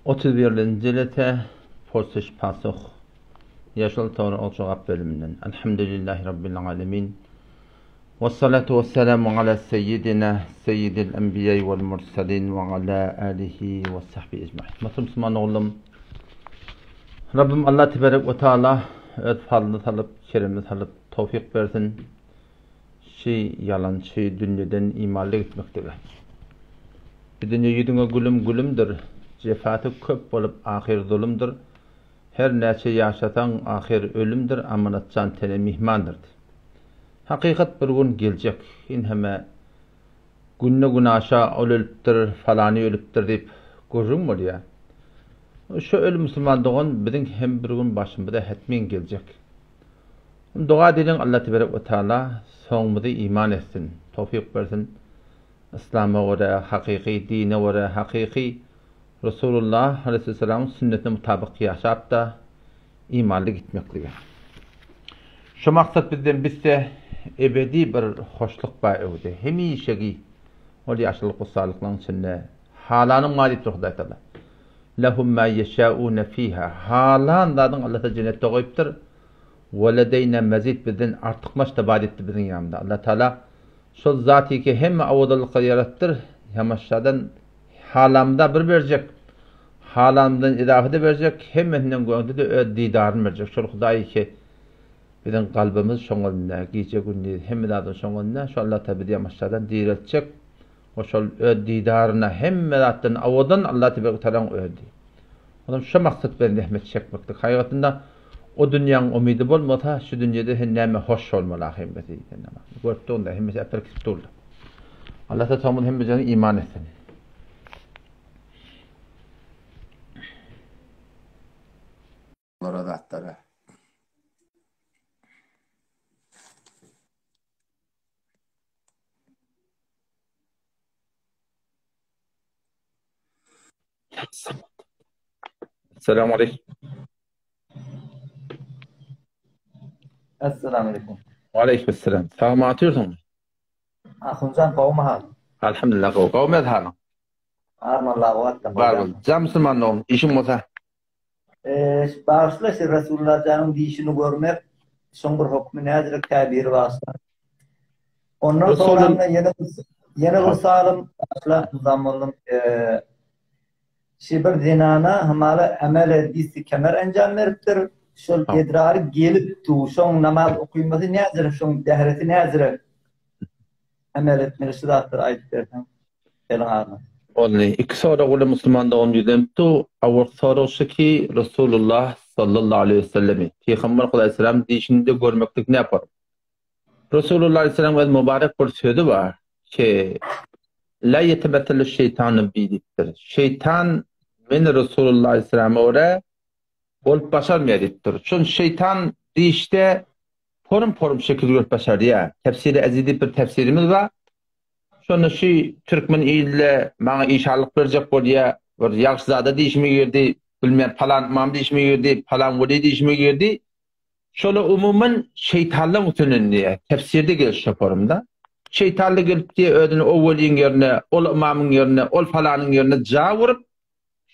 31-nji lete Porsyş Pasuh Ýaşyl sorag jogap bölüminden Elhamdülillahi Rabbil Alemin Vessalatu vesselamu ala seyyidina seyyidil enbiýai vel mursalin ve ala alihi ve sahbihi ecmain Muhterem Müslüman oglum Rabbim Allah teberek ve taala öz fazlyny salyp, keremini salyp towfik bersin. Şi ýalançy dünýeden imanly gitmekdige. Bu dünýe ýüzüňe gülüm gülümdir, Jefasy köp bolup ahyr zulumdyr, Her näçe ýaşasaň ahyr ölümdir, Amanatjan tene myhmandyr. Hakykat bir gün geljek, inheme günde günaşa ol ölüpdir, falany ölüpdir diýip gürrüň bolýar. Şo öli musulman dogan biziň hem bir gün başymyza hetmen geljek. Doga edeliň Allah teberek we taala soňumyzy iman etsin, towfyk bersin. Yslama görä, hakyky dine görä, hakyky Resulullah aleyhisselamyň sünnetine mutabyk ýaşap-da imanly gitmeklige. Şu maksat bizden bitse ebedi bir hoşluk bar öwde. Hemişegi ol ýaşylyk gussalyklaryň içinde halanyň bar diýipdir Hudaý Taala. Lehum ma yeşaune fiha. Halan zadyň Allah Taala jennetde goýupdyr. Ve ledeyna mezid bizden artykmaç da bar diýipdir biziň ýanymyzda. Allah Taala şol zaty ki hemme awadanlyklary ýaratypdyr. Ýamaşadan halamda bir berjek, halamdan izafe de berjek, hemmesinden göňde-de öz didaryny berjek. Şol Hudaý ki biziň kalbymyz şoň elinde, gije gündiz hemme zadyň şoň elinde. Şol Allah Taala bizi ýamaşadan direltjek. O şol öz didaryna hemme zatdan owadan Allah tebarek we taalaň özi. Olam şo maksat bilen zähmet çekmeklik. Hakykatynda o dünýäň umydy bolmasa, şu dünýede sen näme hoş bolmaly ahyrynda diýdi. Görüp durun-da, hemmesi äpler gidip durdy. Allah taala hemmejäni iman etsin. Olara zatlara. Esselamu aleýkum. Esselamu aleýkum. Aleýkum esselam. Sagmy atyrsyň? Ahunjan gowmy hal? Alhamdulillah gowy. Gowmy öz halyň? Armanla gowy. Bar bol. Jam musulman dogum, işiň bolsa. Bagyşla şu Resulullah janyň dişini görmek şoň bir hokmy näzirek täbiri bagyşla. Ondan soňra ýene ýene bir salym bagyşla Nizam mollum şi bir zenana hamala emele disi kemer enjam beripdir. Şol edrary gelip du şoň namaz okuymasy näzirek şoň dähreti näzirek emel etmeli şu zatlary aýdyp berseň. Eliň agzyn. Boldy. Iki sorag bilen musulman dogan ýüzlenipdi. Awalky sorag şu ki, Resulullah sallallahu aleýhi we sellemi, Pygamber Hudaýsalam dişinde görmeklik näpar? Resulullah aleýhissalam öz mübarek bir sözi bar ki, La ýetemetelu şeýtanu bi diýipdir. Şeýtan men Resulullah aleýhissalama görä bolup başarmaýar diýipdir. Şon şeýtan dişde porum-porum şekil görüp başarýar. Tefsiri Eziz diýip bir tefsirimiz bar. Şonda şu türkmen ilde maňa işanlyk berjek bolýa, bir ýagşyzada diýşime girdi, bilmeýän palan ymam diýşime girdi, palan weli diýşime girdi. Şola umuman şeýtanlaň üstünden diýýä, tefsirde geliş şo forumda. Şeýtanly gelip diýýä özüni o weliň ýerine, ol ymamyň ýerine, ol palanyň ýerine ja urup,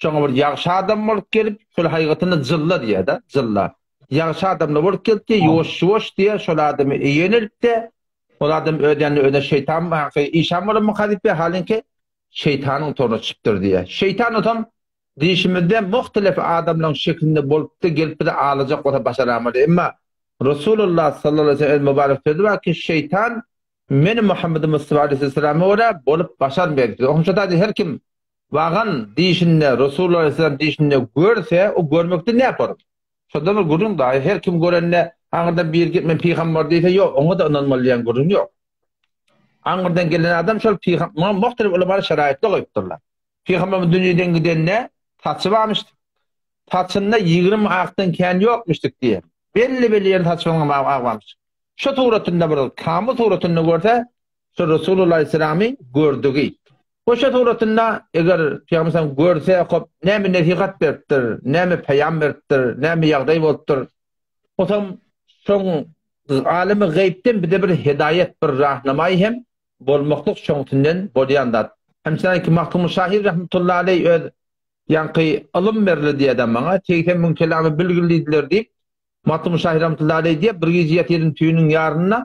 şoňa bir ýagşy adam bolup gelip, şol haýgatynda jylla diýýä-de, jylla. Ýagşy adamlar bolup gelip diýýä, ýuwaş-ýuwaş diýýä, şol adamy eýenilip-de, Ol adam öz ýanynda özüne şeýtan haky işan bolanmyka diýip ýa halinki şeýtanyň toruna çypdyr diýýär. Şeýtan otam dişimizde muhtelef adamlaryň şeklinde bolupdy gelip bizi alajak bolsa başaramaly. Emma Resulullah sallallahu aleyhi ve sellem öz mübarek sözi bar ki şeýtan meni Muhammed Mustafa aleyhisselama görä bolup başarmaýar diýip. Onuň üçin her kim wagan dişinde Resulullah aleyhisselam dişinde görse o görmekde ne yapar? Şonda bir gürrüň daýy, her kim görende aňyrdan biri gelip men pygamber diýse, ýok, oňa-da ynanmaly diýen gürrüň ýok. Aňyrdan gelen adam şol pygamber, muňa muhtelif ulamalar şeraýatlar goýupdyrlar. Pygamberimiz dünýeden gidende saçy barmyş. Saçynda 20 akdan kän ýokmuşdyk diýýär. Belli-belli ýerinde saçy bolan ak barmyş. Şu suratynda bir kamyl suratynda görse, Şol Resulullah aleyhisselamy gördügi. Goşa suratynda eger Pygamber sallam görse hop näme nesihat beripdir, näme peýam beripdir, näme ýagdaý bolupdyr. Otam şoň alemi gaýypdan bize bir hedaýat, bir rahnamaý hem bolmaklyk şoň üstünden bolýan zat. Hemçinki Magtymguly şahyr rahmetullahi aleyh öz. Ýaňky ylym berildi diýýär-de maňa, 80 müň kelamy bilgil diýdiler diýip, Magtymguly şahyr rahmetullahi aleýh diýýär, bir gije ýatyryn tüýüniň ýarynda,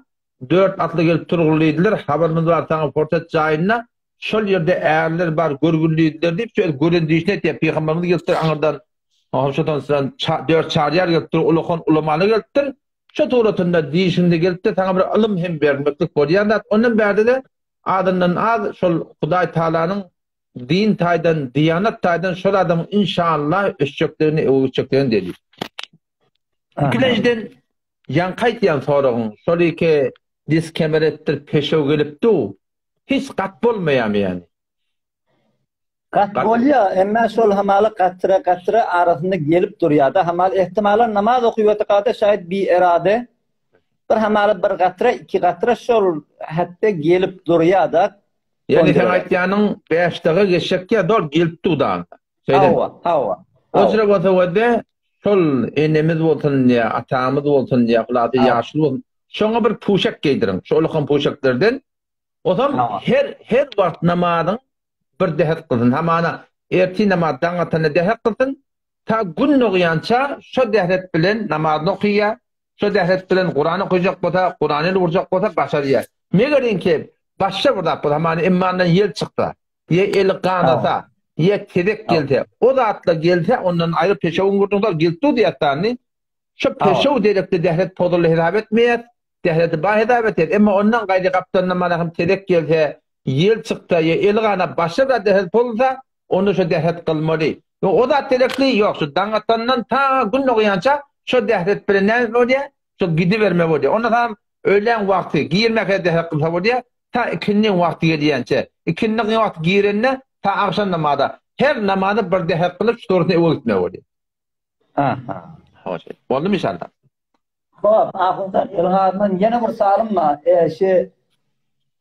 dört atly gelip turgul diýdiler, habarymyz bar saňa porsat jaýynda, şol ýerde ärler bar görgül diýdiler diýip, şu gören düýşüni aýtýar, pygamberimiz gelipdir aňyrdan, şodan dört çaryýar gelipdir, ulakan ulamalar gelipdir, şo suratynda düýşüňde gelipdir, saňa bir ylym hem bermeklik bolýan zat, ondan bärde-de azyndan az şol Hudaý Tagalanyň din taýdan, diýanat taýdan şol adamyň inşallah ösjekdigini, öňe gitjekdigini delil. Ikilenjiden ýaňky aýtýan soragyň, şol iki disk kemer etdirip peşew gelip du, hiç gat bolmaýarmy ýani? Gat bolýar, emma şol hamala gatra-gatra arasynda gelip durýar-da, hamala ehtimalan namaz okyp ýatyrka-da şaýat bi erade bir hamala bir gatra, iki gatra şol hetde gelip durýar-da. Ýagny seň aýtýanyň bäşdaga geçjek ýa dol gelip dur da. Şeýle. Hawa, hawa. Ojra bolsa wede şol enemiz bolsun ýa atamyz bolsun ýa hulasy ýaşuly bolsun. Şoňa bir puşek geýdiriň. Şo ulakan puşeklerden. Osam her her wagt namazyň bir dehet kylsyn. Hamana ertir namaz daň atanda dehet kylsyn. Ta gün dogýança şo dehret bilen namazyny okyýar. Şo dehret bilen Kuran okajak bolsa, Kurany el urjak bolsa başarýar. Megerinki başga bir zat bolsa, hamana immandan ýel çyksa, ýa eli ganasa, ýa tezek gelse, o zatlar gelse, ondan aýry peşewiň gürrüňi bar, gelip dur diýýär Şo peşew derekli dehret pozuldy hesap etmeýäs, dehreti bar hesap etýäs. Emma ondan gaýry gapdalyndan mana hem tezek gelse, ýel çyksa, ýa eli ganap başga zat dehret pozulsa, Onda şo dähret kylmaly. Ýok, o zat gerekli, ýok, şu daň atandan ta gün dogýança şo dähret bilen näme bolýar? Şo gidiberme bolýar. Onda sam öýläň wagty girmäkä dähret kylsa bolýar, ta ikindiň wagty gelýänçä. Ikindiň wagty girende ta agşam namaza. Her namazy bir dähret kylyp şu suratyna öe gitmeli bolýar. Aha. Hoş. Boldumy inşallah? Hop, ahunjan, ýylyň adyndan ýene bir salym bar. E, şi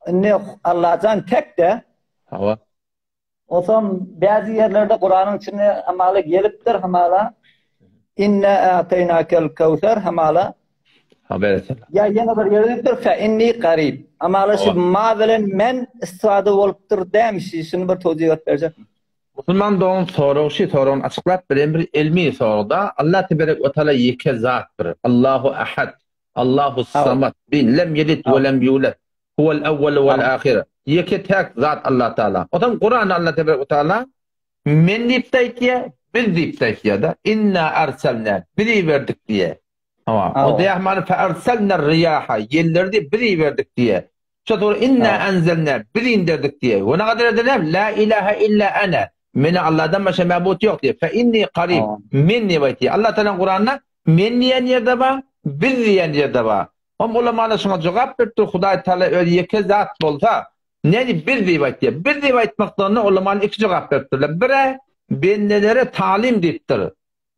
indi Allajan tek-de. Hawa. Osam bäzi ýerlerde Kuranyň içinde hamala gelipdir hamala Inna a'taýnakel kewser hamala Ha berekella. Ýa ýene bir ýerde diýipdir fe inni garib. Hamala şu ma bilen men istifade bolupdyr dämi şuny bir towjih edip berjekmi? Musulman dogan sorag şi soragyny açyklap beren bir elmi soragda Allah teberek we taala ýeke zatdyr. Allahu ahad. Allahu samat. Bin lem ýelid we lem ýulad. Huwel awwelu wel ahir. Ýeke täk zat Allah Taala. Otam Kuranda Allah tebarek we taala men diýip-de aýtýar, biz diýip-de aýtýar-da. Inna arsalna, biz iberdik diýýär. Hawa. O diýýär many fe arsalna riýaha, ýelleri diýip biz iberdik diýýär. Şo soň inna enzelna, biz inderdik diýýär. We nägadar edilem la ilaha illa ana. Meni Allahdan başga mabut ýok diýýär. Fe inni qarib. Men diýip aýtýar. Allah Taala Kuranda men diýen ýerde bar, biz diýen ýerde bar. Hom ulamalar şuňa jogap beripdir, Hudaý Taala özi ýeke zat bolsa, nädip biz diýip aýtýar? Biz diýip aýtmaklygyna ulamalar iki jogap beripdirler. Biri, bendelere talim diýipdir.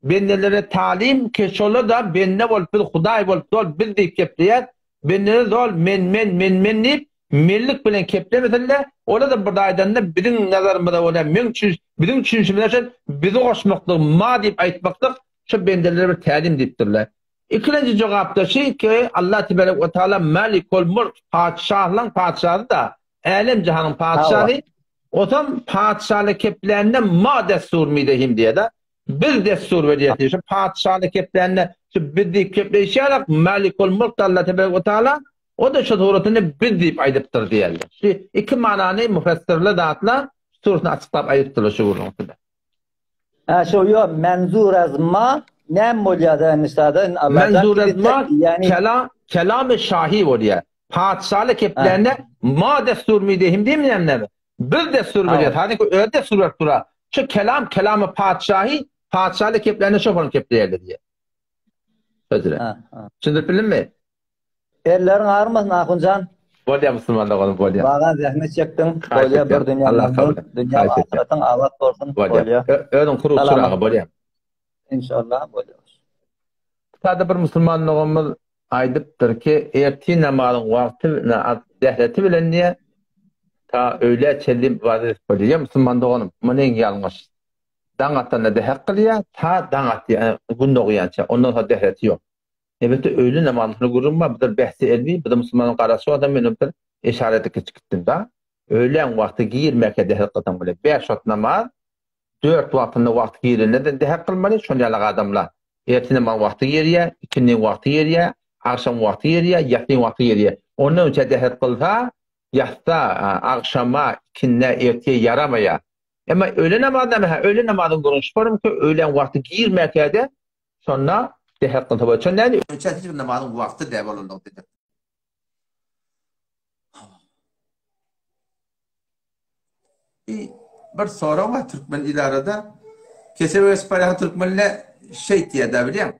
Bendelere talim ki şolar-da bende bolup biz Hudaý bolup zol biz diýip kepleýäs. Bendeler zol men men men men diýip menlik bilen keplemesinler, olar-da bir aýdanda biziň nazarymyza görä meň üçin biziň düşünişimize şol bizi goşmaklyk ma diýip aýtmaklyk şu bendelere bir tälim diýipdirler. Ikilenji jogapda şi ki, Allah tebarek we taala Malikul Mulk, patyşahlaň patyşasy-da, älem-jahanyň patyşasy. Otam patyşaly keplände ma dessur midehim diýýär-de. Biz dessur berýäs diýýär. Şu patyşaly keplände şu biz diýip kepleýşi ýaly Malikul Mulk Allah tebarek we taala o-da şu suratynda biz diýip aýdypdyr diýýärler. Şu iki manany müfessirler zatlar şu suratyny açyklap aýdypdyrlar şu gürrüňi size. Ha şo ýo menzur az ma näme bolýar da nişada indi Allah Menzur az ma kelam kelamy şahi bolýar. Patyşaly keplände ma dessur midehim diými näme näme? Biz dessur berýär. Hany öz dessur berip dura. Şu kelam kelamy patyşahi patyşaly keplände şo bolup kepleýärler diýýär. Sözüne. Düşündirip bildimmi? Elleriň agyrmasyn Ahunjan. Bolýa musulman doganym bolýa. Baga zähmet çekdiň. Bolýa bir dünýä Allah dünýä ahyretiň abat bolsun. Bolýa. Özüň kurup çyragy bolýa. Inşallah bolýa. Sada bir musulman doganymyz aýdypdyr ki, ertir namazyň wagty dähreti bilen diýe ta öýlä çenli ybadat edip bolýa. Musulman doganym, muny ýalňyş. Daň atanda dähek kylýa, ta daň atýa, gün dogýança, ondan soň dähreti ýok. Elbetde öýle namazyna gürrüň bar, bizler behsi elmi, bizde musulmanyň garaşy bolsa men bir eşarete geçip gitdim da. Öýläň wagty girmäkä dehret kylsaň bile. Bäş wagt namaz. Dört wagtynda wagty girende-de dähet kylmaly, şol ýalak adamlar. Ertir namaz wagty girýär, ikindin wagty girýär, agşam wagty girýär, ýassy wagty girýär. Ondan öňçä dähet kylsa, ýassa, agşama, ikindä, ertir ýaramaýar. Emma öýle namaz näme? Hä, öýle namazyň gürrüňi barmyka? Öýläň wagty girmäkä-de, şonda dähet kylsa bolýar. Şonda näme? Öňçä hiç bir namazyň wagty däl bolanlygy diýmek. Bir sorag bar türkmen idarada. Keçe geçip barýan türkmenle şeýt diýýär-dä bilýäň.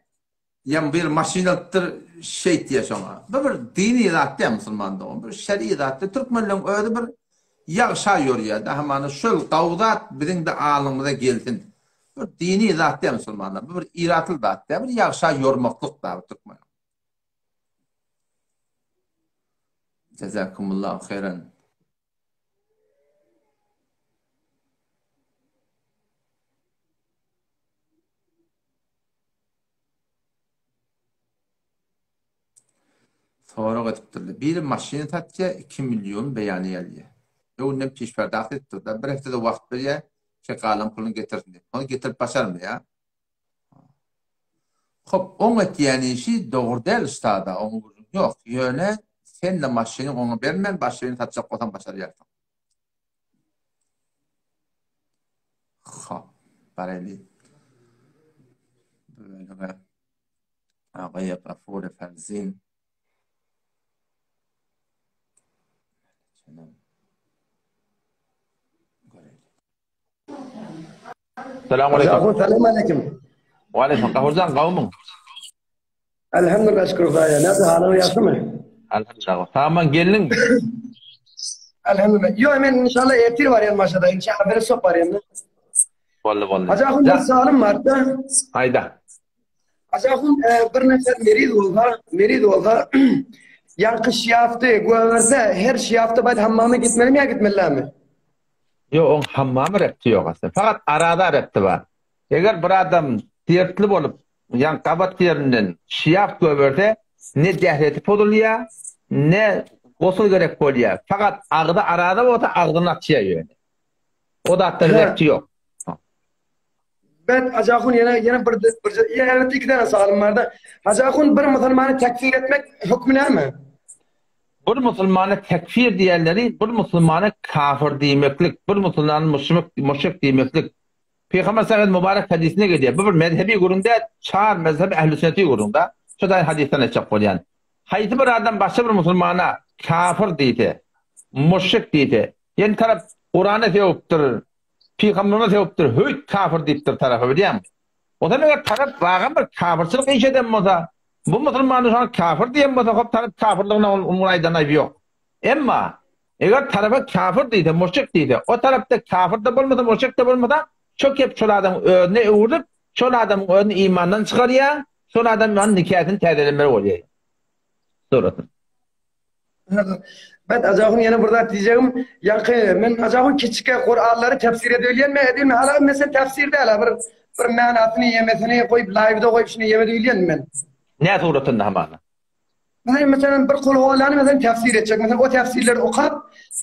Ýa bir maşyn alypdyr şeýt diýýär şoňa. Bu bir dini zat däl musulman dogan. Bir şer'i zat däl. Türkmenleň özi bir ýagşa ýorýar-da. Hamana şol gawy zat biziň-de alnymyza gelsin. Bir dini zat däl musulmanlar. Bu bir iratyl zat däl. Bir ýagşa ýormaklyk da bu türkmen. Jazakumullahu haýran. Sorag edipdirler. Biri maşyn satýar, 2 million beýany gelýär. Öňünden pişperdagt edipdir-de, bir hepdede wagt berýär, şe galan puluny getirsin diýip. Ony getirip başarmaýar. Hop, oň etýän işi dogry däl ustada, oňa gürrüň ýok. Ýöne sen-de maşyny oňa bermän başga birini satjak bolsaň başarýarsyň. Hop, baraýly. Bu bölege Agaýa Gafury Ferzin. Salam aleyküm. Salam aleyküm. Wa aleyküm. Gahurjan gawmyň? Elhamdülillah şükür Hudaýa. Näde halyň ýagşymy? Elhamdülillah. Tamam geldiň. Elhamdülillah. Ýok men inşallah ertir barýan maşada. Inşallah bir sok barýan. Boldy boldy. Hacı ahun bir soalym bar da. Aýda. Hacı ahun e, bir nefer meriz bolsa, meriz bolsa ýaňky şiýafty göberse her şiýafty baýt hammama gitmelimi ýa gitmelimi? Ýok, oň hammam repti ýok aslynda. Fakat arada repti bar. Eger bir adam dertli bolup, ýa gabat ýerinden şiýap göberse, ne dähreti pozulýar, ne gusl gerek bolýar. Fakat agzy arada bolsa agzyny açýar ýöne. O zatdan repti ýok. Bet Hacı Ahun ýene ýene bir bir ýene elbetde iki tane soalym barda. Hacı Ahun bir musulmany tekfir etmek hökmü näme? Bir musulmana tekfir diýenleri bir musulmana kafir diýmeklik, bir musulmana müşrik müşrik diýmeklik. Pygamber sallallahu mübarek hadysynda gelýär. Bu bir mezhebi gürrüň däl, çar mezhep ehli sünneti gürrüň da. Şu daýy hadysdan aýtjak bolýan. Haýsy bir adam başga bir musulmana kafir diýse, müşrik diýse, ýene tarap Kurana sögüpdir, Pygamberime sögüpdir, höýt kafir diýipdir tarapa bilýäňmi? Ondan eger tarap wagan bir kafirçilik iş eden bolsa, bu musulmany şoňa kafir diýen bolsa, hop tarap kafirligine ol onuň aýdan aýby ýok. Emma eger tarapa kafir diýse, müşrik diýse, o tarapda kafir-de bolmasa, müşrik-de bolmasa, şo gep şol adamyň özüne öwrülip, şol adamyň özüni imandan çykarýar, şol adam ýany nikasyny täzelemeli bolýar. Suratyn. Bet Hacı Ahun ýene bir zat diýjegim, ýaňky men Hacı Ahun kiçikä Kur'anlary tefsir edebilýän men edilme hala mesel tefsir däl bir bir manasyny ýemesini goýup live-da goýup şuny ýeme diýilýän men. Ne suratynda hamana? Meselem meselem bir kulhuwallany meselem tefsir etjek. Meselem o tefsirleri okap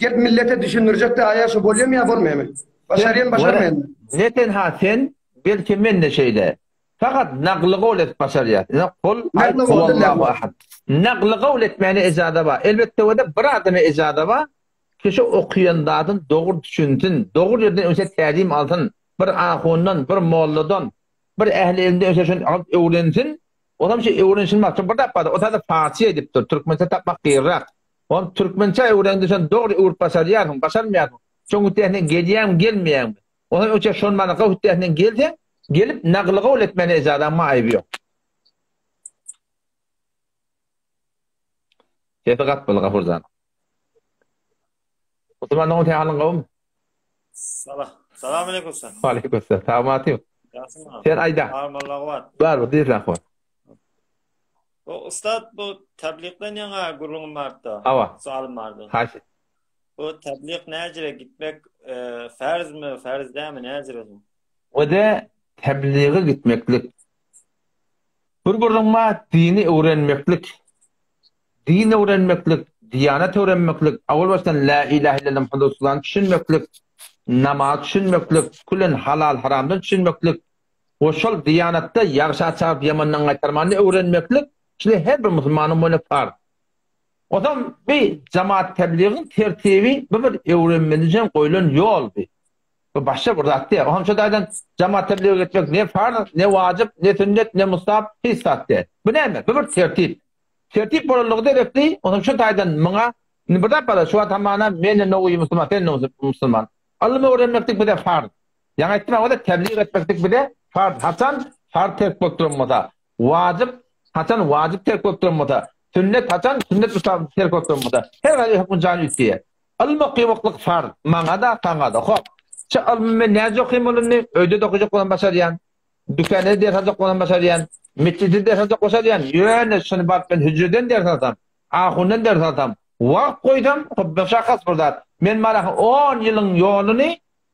gelip millete düşündirjek de aýa şu bolýamy ýa bolmaýamy? Başarýan başarmaýan. Ne tenha sen, belki men de şeýle. Fakat nagly gol edip başarýar. Ine kul aý huwallahu ahad. Nagly gol etmäne ejaza bar. Elbetde wede bir adama ejaza bar. Kişi okuýan zadyn dogry düşünsin, dogry ýerden öňse tälim alsyn. Bir ahundan, bir molladan, bir ähli ilimden öňse şony alyp öwrensin. Onam şu öwrenişini bak, bir zat bar, o zady parsça edipdir, türkmençe tapmak gyrrak. Ony türkmençe öwrende şony dogry öwrüp başarýarsyň, başarmaýarsyň. Şoň üstesinden gelýäňmi, gelmeýäňmi? Ondan öçe şon mana gaw hütdesinden gelseň, gelip nagly gawl etmäne ejazaň ma aýby ýok. Sesi gatmaly Gafurjan. Musulman dogan sen halyň gowmy? Salam. Salam aleyküm sen. Aleyküm selam. Sag atyň. Sen aýda. Barmy Allah bar. Bar, diýip lahwa. Bu ustad bu tablikden ýaňa gürrüňim bardy. Hawa. Sualym bardy. Haýsy? Bu tablik näjire gitmek e, ferzmi, ferz dämi, näjire? O-da tablige gitmeklik. Bir gürrüň bar, dini öwrenmeklik. Din öwrenmeklik, diýanat öwrenmeklik, awal başdan la ilahe illallah Muhammed Resulullah düşünmeklik. namaza düşünmeklik, külen halal-haramdan düşünmeklik we şol diýanatda ýagşa çagyryp ýamandan gaýtarmany öwrenmeklik şule her bir musulmanyň boýnuna parz. Onsoň bi jemaat tebligiň tertibi bu bir öwrenmeli üçin goýlan ýol bi. Bu başga bir zat däl. Onsoň şo taýdan jemaat teblige gitmek ne farz, ne wajyp, ne sünnet, ne mustahap, hiç zat däl. Bu näme? Bu bir tertip. Tertip bolanlygy derekli, onsoň şo taýdan muňa indi bir zat bar, şu wagt hamana men-de nowy musulman, sen-de musulman. Ylym öwrenmeklik bize farz. Ýaňy aýtdym, o-da teblig etmeklik bize farz. Haçan farz terk bolup duran bolsa, wajyp haçan wajyp terk bolup duran bolsa, sünnet haçan sünnet mustahap terk bolup duran bolsa, her bir hökmüň jany üýtgeýär. Ylym okymaklyk farz, maňa-da, saňa-da. Hop. Şu ylmy men näce okayym ol indi? Öýde-de okajak bolsam başarýan. Dükanda ders aljak bolsam başarýan. Metjitde ders aljak başarýan. Ýöne şuny baryp men hüjreden ders alsam, ahundan ders alsam, wagt goýsam, hop, muşakgas bir zat. Men marahy on ýylyň ýoluny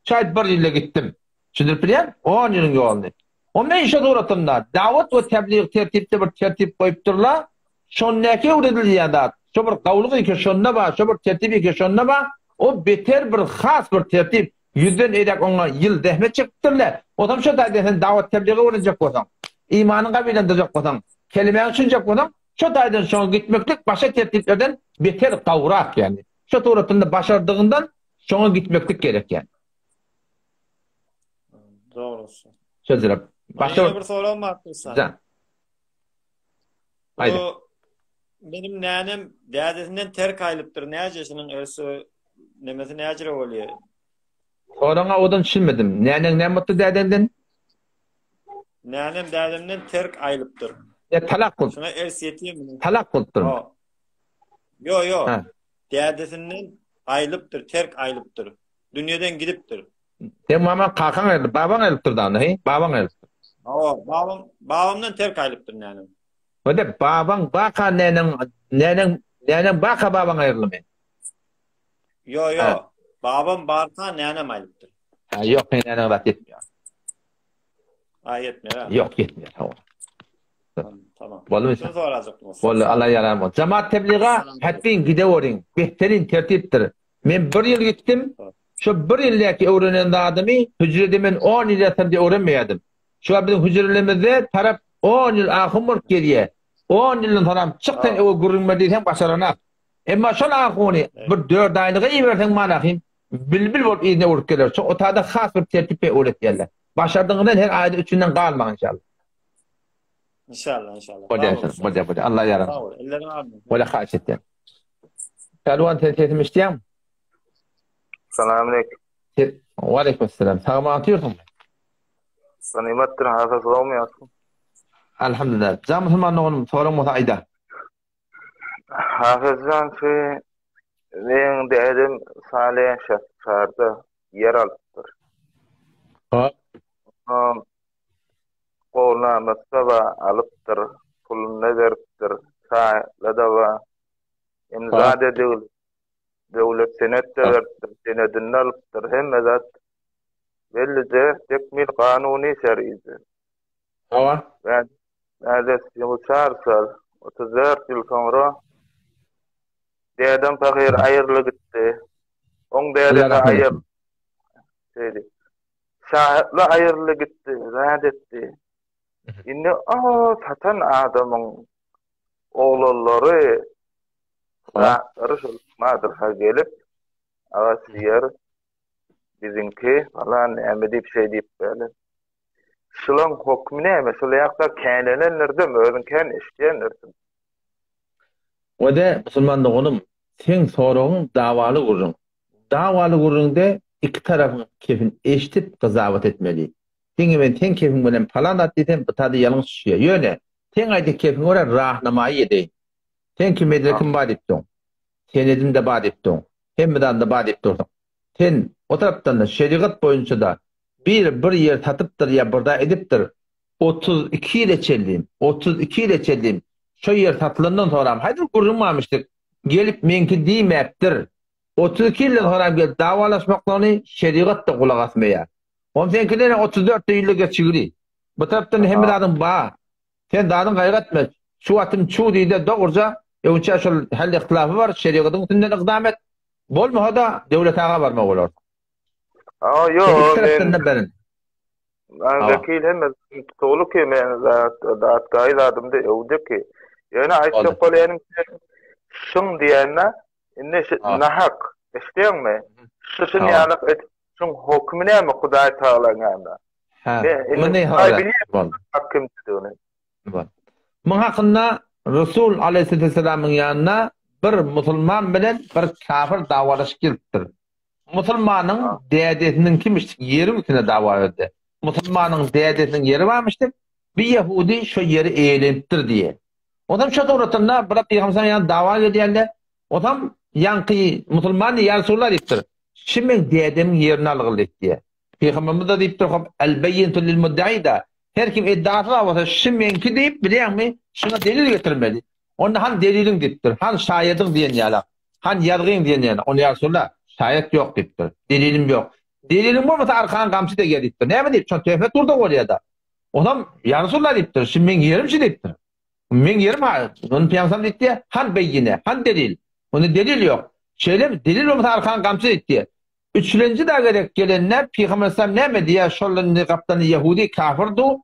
şaýt bir ýylda gitdim. Düşündirip bilýän? On ýylyň ýoluny. O men şo suratynda dawat we teblig tertipde bir tertip goýupdyrlar. Şondaky öwredilýän zat, şo bir gawlyk eke şonda bar, şo bir tertip eke şonda bar. O beter bir has bir tertip. Ýüzden eýläk oňa ýyl zähmet çekipdirler. Onsoň şo taýdan sen dawat tebligi öwrenjek bolsaň, imanyňy gawilendirjek bolsaň, kelimäňi düşünjek bolsaň, şo taýdan şoňa gitmeklik başga tertiplerden beter gawrak ýagny. Şo suratynda başardygyňdan şoňa gitmeklik gerek ýagny. Dogrusy. Şo jirap. Başga bir soragym bar Jan. Jan. Aýda. Bu benim nänem dädesinden terk aýlypdyr. Näjesiniň ersi nemesi näjire bolýar? Soraňa odan düşünmedim. Näneň näme bolupdyr dädenden? Nänem dädemden terk aýlypdyr. Ya talak bolup. Şuna ers ýetýärmi? Talak bolupdyr. Ýo, ýo. Dädesinden aýlypdyr, terk aýlypdyr. Dünýeden gidipdir. Seň mamaň kakaň aýrylyp, babaň aýrylypdyr da onda, heý? Babaň aýrylypdyr. Hawa, babam, babamdan terk aýrylypdyr nänem. Hode, babaň baka näneň, näneň, näneň baka babaň aýrylymy? Ýo, ýo. Babam barka nänem aýrylypdyr. Ha, ýok, seň näneň zat ýetmeýär. Ha, ýetmeýär. Ýok, ýetmeýär, hawa. Tamam. Boldy. Şunu sorajakdym. Boldy, Allah ýaran bolsun. Jemaat tebliga hetdin gideweriň. Behterin tertipdir. Men bir ýyl gitdim. Şo bir ýyldäki öwrenen zadymy hüjrede men on ýyl ýatsam diýe öwrenmeýärdim. Şu wagt biziň hüjrelerimizde tarap on ýyl ahun bolup gezýär. On ýyldan soňam çyk sen öe gürrüň ber diýseň başaranak. Emma şol ahuny bir dört aýlyga iberseň manahym bilbil bolup yzyna öwrüp geler. Şo otada has bir tertip bilen öwretýärler. Başardygyňyzdan her aýda üçünden galmaň inşallah. Inşallah inşallah. Bolýar inşallah. Bolýar bolýar. Allah ýaran. Sag bol. Elleriňe alma. Bolýar haýyş etýän. Pälwan sen sesimi eşidýäňmi? Salam aleyküm. Waleýkim salam. Sag aman otyrsyňmy? Ganymatdyr, hasas gowmy ýagşy? Alhamdulillah. Jan musulman doganym, soraň bolsa aýda. Hafizjan şu meň dädem Salih Şahsarda ýer alypdyr. Hop. Onam golnamasy-da bar, alypdyr, puluny-da beripdir, çaýla-da bar. Imza-da edildi. Döwlet senet-de beripdir, senedini alypdyr, hemme zat bellije, tekmil kanuny şeride. Hawa. Bädes ýyl çarsal, 34 ýyl soňra dädem pahyr aýryly gitdi. Oň dädesi aýyr şeýdi. Şahytly aýryly gitdi, zat etdi. Indi o satan adamyň oglanlary zatlary şol madrasa gelip, agaç ýer biziňki falan näme diýip şeý diýip berler. Şulaň hokmy näme? Şul ýakda känelendirdem, özüň kän eşidýändirsiň. Wede musulman doganym, seň soragyň dawaly gürrüň. Dawaly gürrüňde iki tarapyň kepini eşidip gyzawat etmeli. Diňe men seň kepiň bilen palan zat diýsem bu tada ýalňyş düşýär. Ýöne seň aýdan kepiňe görä rahnamaýy edeýin. Seňki medrekim bar diýip duň. Senedim-de bar diýip duň. Hemme zadym-da bar diýip dursuň. Sen o tarapdan-da şerigat boýunça-da biri bir ýer satypdyr ýa bir zat edipdir, 32 ýyla çenli, 32 ýyla çenli şo ýer satylandan soňram haýsy bir gürrüň barmyşdyk, gelip meňki diýmäpdir. 32 ýyldan soňram gelip dawalaşmaklaryny şerigat-da gulak asmaýar. Oň seňki nere 34 ýylda geçigli. Bu tarapdan hemme zadyň bar. Sen zadyň gaýgy etme. Çuw atym çuw diýde dogruja öňçä şol hal ihtilafy bar şerigatyň üstünden ykdam et. Bolmasa-da Döwlet aga barmaly bolarsyň. Aa, ýok, Iki tarapdan-da berin. Men wekil hemme tutuly ki men zat zat gaý zadymda öwde ki. Ýöne aýtjak bolýanym şuň diýende indi şu nahak eşdeňmi? Şu şun ýalyk et şuň hokmy näme Hudaý Tagalaň ýanynda? Hä. Muny hak kimdigini. Muň hakynda Resul aleýhissalamyň ýanyna bir musulman bilen bir kafir dawalaşyp gelipdir. Musulmanyň dädesiniň kimmiş ýeriň üstünde dawa berdi. Musulmanyň dädesiniň ýeri barmyş diýip, bir ýehudi şo ýeri eýelenipdir diýýär. Onsoň şo suratynda bir pygamber ýanyna dawa gelýärler. Onsoň ýaňky musulman ýa Resulallah diýipdir. Şi meň dädemiň ýerini algyl diýipdir. Pygamberimiz-de diýipdir, hop, El-beýýintu lil-mudda'i-da. Her kim iddiasy bar bolsa, şi meňki diýip, bilýäňmi, şuňa delil getirmeli. Onda han deliliň diýipdir, han şaýadyň diýen ýalak. Han ýazgyň diýen ýaly. Onda ýa Resulallah, şaýat ýok diýipdir. Delilim ýok. Deliliň bolmasa arkaňa gamçy degýär diýipdir. Näme diýip, şony töhmet urda bolýar-da. Onam, ýa Resulallah diýipdir, şi meň ýerim şi diýipdir. Meň ýerim ha, ony pygamberimiz diýipdir, han beýýine, han delil. Onda delil ýok. Şeýlemi, delil bolmasa arkaňa gamçy diýipdir. Üçülenji da gezek gelende Pygamber aleyhisselam näme diýýär, şol indi gapdalynda ýehudi kafir dur.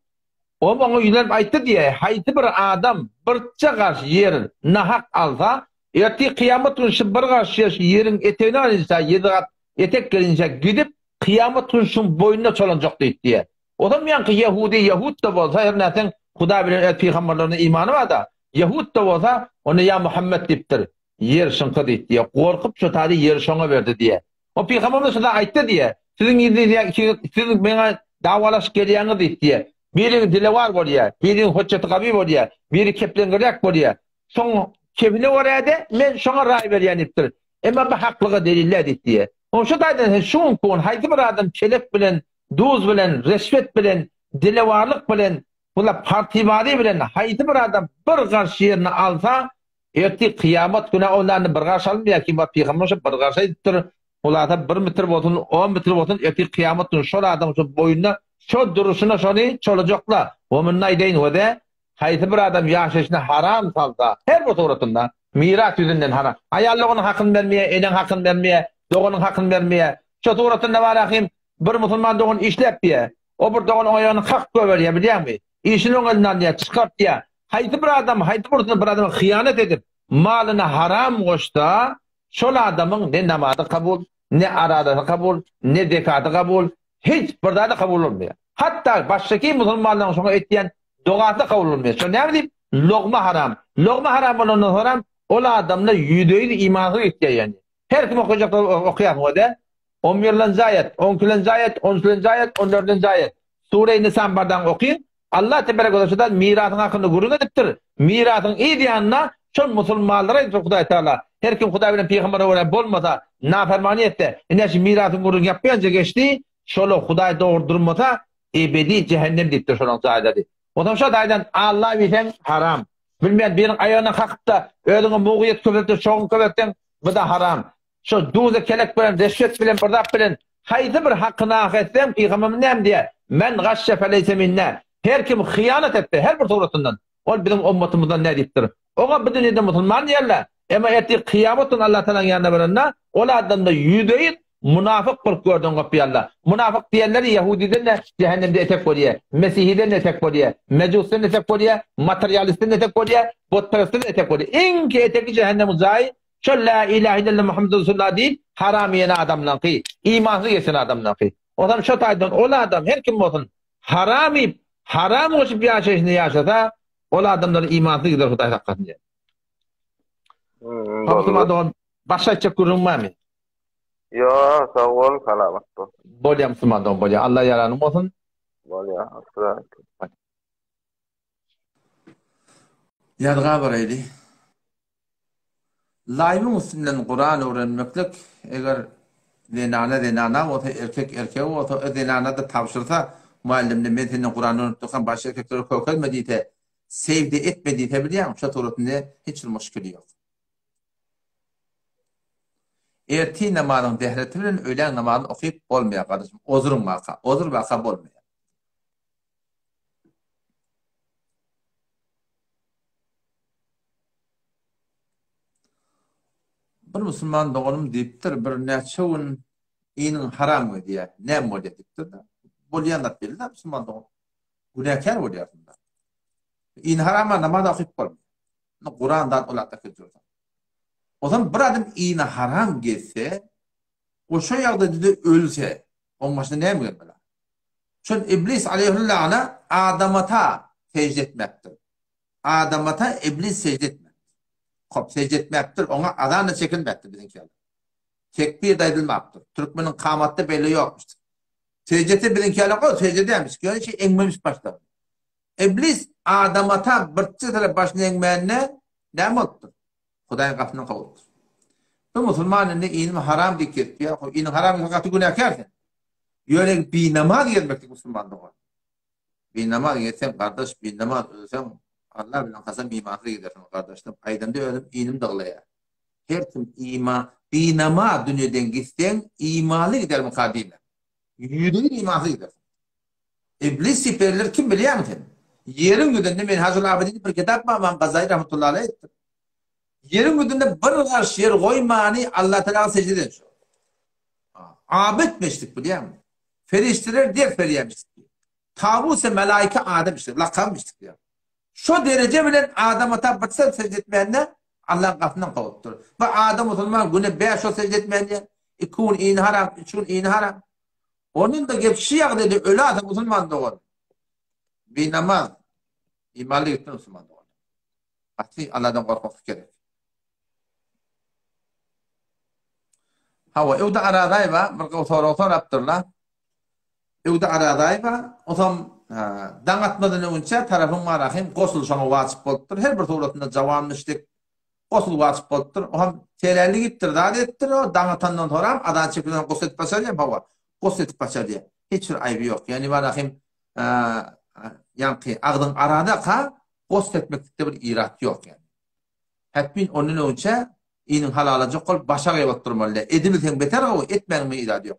Ol oňa ýüzlenip aýtdy diýýär, haýsy bir adam birçe garş ýer nahak alsa, ertir kyýamat güni şu bir garş ýer şu ýeriň etegine galinça, ýedi gat etek gelinçä gidip, kyýamat güni şuň boýnuna çolanjak diýip diýýär. Ozam ýaňky ýehudi ýehud-da bolsa, her nätseň Hudaý bilen öz pygamberlerine imany bar-da, ýehud-da bolsa, onda ýa Muhammet diýipdir. Ýer şyňky diýdi diýýär. Gorkup şo taýda ýeri şoňa berdi diýýär. O pygamberimiz şo zat aýtdy diýýär. Siziň indi diýýär ikiňiz siz meňe dawalaşyp gelýäňiz diýdi diýýär. Biriňiz dilewar bolýar, biriň hojjaty gawy bolýar, biri kepleňgiräk bolýar. Şoň kepine görä-de men şoňa raý berýän diýipdir. Emma bu haklyga delil däl diýdi diýýär. Oň şo taýdan sen şu günki gün haýsy bir adam çelek bilen, duz bilen, reşwet bilen, dilewarlyk bilen, bula partibazy bilen haýsy bir adam bir garş ýerini alsa, Ertir kyýamat güne o nany bir garş almaýar kim bar pygamber şo bir garş aýdypdyr hulasa bir mitr bolsun on mitr bolsun ertir kyýamat güni şol adam şo boýunda şo duruşyna şony çolajakla we munda aýdaýyn wede haýsy bir adam ýaşaýşyna haram salsa her bir suratynda miras ýüzünden haram aýal doganyň hakyny bermeýär eneň hakyny bermeýär doganyň hakyny bermeýär şo suratynda bar ahim bir musulman dogan işläp diýär o bir dogan oň aýagyny kakyp goýberýär bilýäňmi işini oň elinden alýar çykartýar Haýsy bir adam haýsy bir bir adama hyýanat edip, malyna haram goşsa, şol adamyň ne namazy kabul, ne arazasy kabul, ne zekaty kabul, hiç bir zady kabul bolmaýar. Hatda başdaky musulmanlaryň şoňa etýän dogasy kabul bolmaýar. Şo näme diýip? Logma haram. Logma haram bolandan soňram ol adamlar ýüzde-ýüz imansyz gitýär ýagny. Her kim okajak okaýarsyň o-da. On birlenji aýat, on ikilenji aýat, on üçlenji aýat, on dördünji aýat. Sure-i Nisan bardaň okyň. Allah tebarek we taala mirasyň hakynda gürrüň edipdir. Mirasyň yz ýanynda şol musulmanlara aýdypdyr Hudaý Taala. Her kim Hudaý bilen pygambere görä bolmasa, nafermany etse, ine şu mirasyň gürrüňi ýapýança geçdi, şola Hudaý dogry durmasa, ebedi jähennem diýipdir şolaň jaýlary. Onsoň şo taýdan Alla bilseň haram. Bilmeýän biriň aýagyna kakyp-da, özüňe mugyýet köpeltip, şoguň köpeltseň, bu-da haram. Şo duza kelek bilen, reşwet bilen, bir zat bilen haýsy bir haky nahak etseň, pygamberimiz näme diýýär? Men gaşşe feleýse minna. Her kim hyýanat etse, her bir suratyndan, ol biziň ummatymyzdan däl diýipdir. Oňa bu dünýede musulman diýerler, emma ertir kyýamat güni Allah Tagalaň ýanyna baranda, ol adamda ýüzbe-ýüz mynafyk bolup görden gopýarlar. Mynafyk diýenleri ýahudiden-de jähennemde etek bolýar, mesihiden-de etek bolýar, mejusdan-da etek bolýar, materialistden-de etek bolýar, butperestden-de etek bolýar. Iň eteki jähennemiň jaýy Şol Lä ilahe illallah Muhammedur Resulullah diýip haram iýen adamlaňky, imansyz geçen adamlaňky. Onam şo taýdan ol adam her kim bolsun haram iýip, haram goşup ýaşaýşyny ýaşasa, ol adamlar imansyz gider Hudaý saklasyn diýen. Hmm, Musulman dogan başga aýtjak gürrüň barmy? Ýo, sag bol, salamat bol. Bolýa musulman dogan bolýa. Allah ýaranyň bolsun. Bolýa, assalamu Ýazga baraýly. Laýwyň üstünden Kuran öwrenmeklik eger zenana zenana bolsa erkek erkege bolsa o zenana-da tabşyrsa muallimine men senden Kuran öwrenip durkam başga erkeklere kökelme diýse sežde etme diýse bilýäňmi şo suratynda hiç bir muşkili ýok. Ertir namazyň zähreti bilen öýläň namazyny okyp bolmaýar gardaşym ozuryň barka ozur barka bolmaýar. Bir musulman doganym diýipdir, bir näçe gün Iniň haram gezýär, näme bolýar diýipdir-de. Bolýan zat belli-de, musulman dogan. Günäkär bolýarsyň-da. Ini harama namaz okyp bolmaýar. Kuran zat ol atda dursa. Ozan bir adam ini haram gezse, o şo ýagdaýda-da ölse, oň başyna näme gelmeli? Şol iblis aleýhüllana Adamata sežde etmekdir. Adamata iblis sežde etmekdir. Hop, sežde etmekdir, oňa azan-da çekilmekdir biziňki ýaly. Tekbir-de aýdylmapdyr. Türkmeniň kamatda beýle ýokmuş. Sežde etse biziňki ýaly, o sežde edýärmiş, ýöne şey eňmemiş başlaryny. Iblis Adamata birçe tarap başyny eňmände näme bolupdyr? Hudaýyň gapysyndan kowlupdyr. Bu musulman indi inim haram diýip gezip ýa, iniň haram diýse gaty günäkär sen. Ýöne binamaz gezmeklik musulman dogan. Binamaz gezseň gardaş, binamaz ölseň Allah bilen kasam imansyz gidersiň gardaşlar. Aýdanda özüm inim dyglaýar. Her kim iman binamaz dünýeden gitseň imanly gidermika diýme. Ýüzüň imansyz gidersiň. Iblis siperiler kim bilýärmi sen? Ýeriň ýüzünde Menhajul Abidin diýip bir kitap bar, Ymam Gazaly rahmetullahi aleýh aýtdy. Ýeriň ýüzünde bir garş ýer goýmany Allah Tagala sežde eden şo. Abid meşrik bilýärmi? Ferişdeler ders berýärmiş. Tawus melaika adam işte, lakam işte diýär. Şo dereje bilen Adam ata bir sejde etmände Allahyň gapysyndan kowupdyr. Bu adam musulman güne 5 wagt sejde etmände, 2 gün ini haram, 3 gün ini haram. Onuň-da gep şu ýagdaýda öli adam musulman dogan. Binamaz. Imanly gitsin musulman dogan. Gaty Allahdan gorkmak gerek. Hawa, Öwde Arazaýewa bir gowy sorag sorapdyrlar. Öwde Arazaýewa, osam daň atmadan öňünçä tarapyň marahym gosul şoňa wajyp bolupdyr. Her bir suratynda jawan müşrik Gosl wajyp bolupdyr. Oam telälli gitdir, zat edipdir. O daň atandan soram azan çekilenden gosl edip başar diýen, hawa. Gosl edip başar diýen. Hiç bir aýby ýok. Ýagny Ibrahim ýaňky agzyň aradaka gosl etmeklikde bir irat ýok ýagny. Hetmin ondan öňçe iniň halalajak bolup başa gyýyp oturmaly däl. Edibilseň beter gowy, etmäniň bir irady ýok.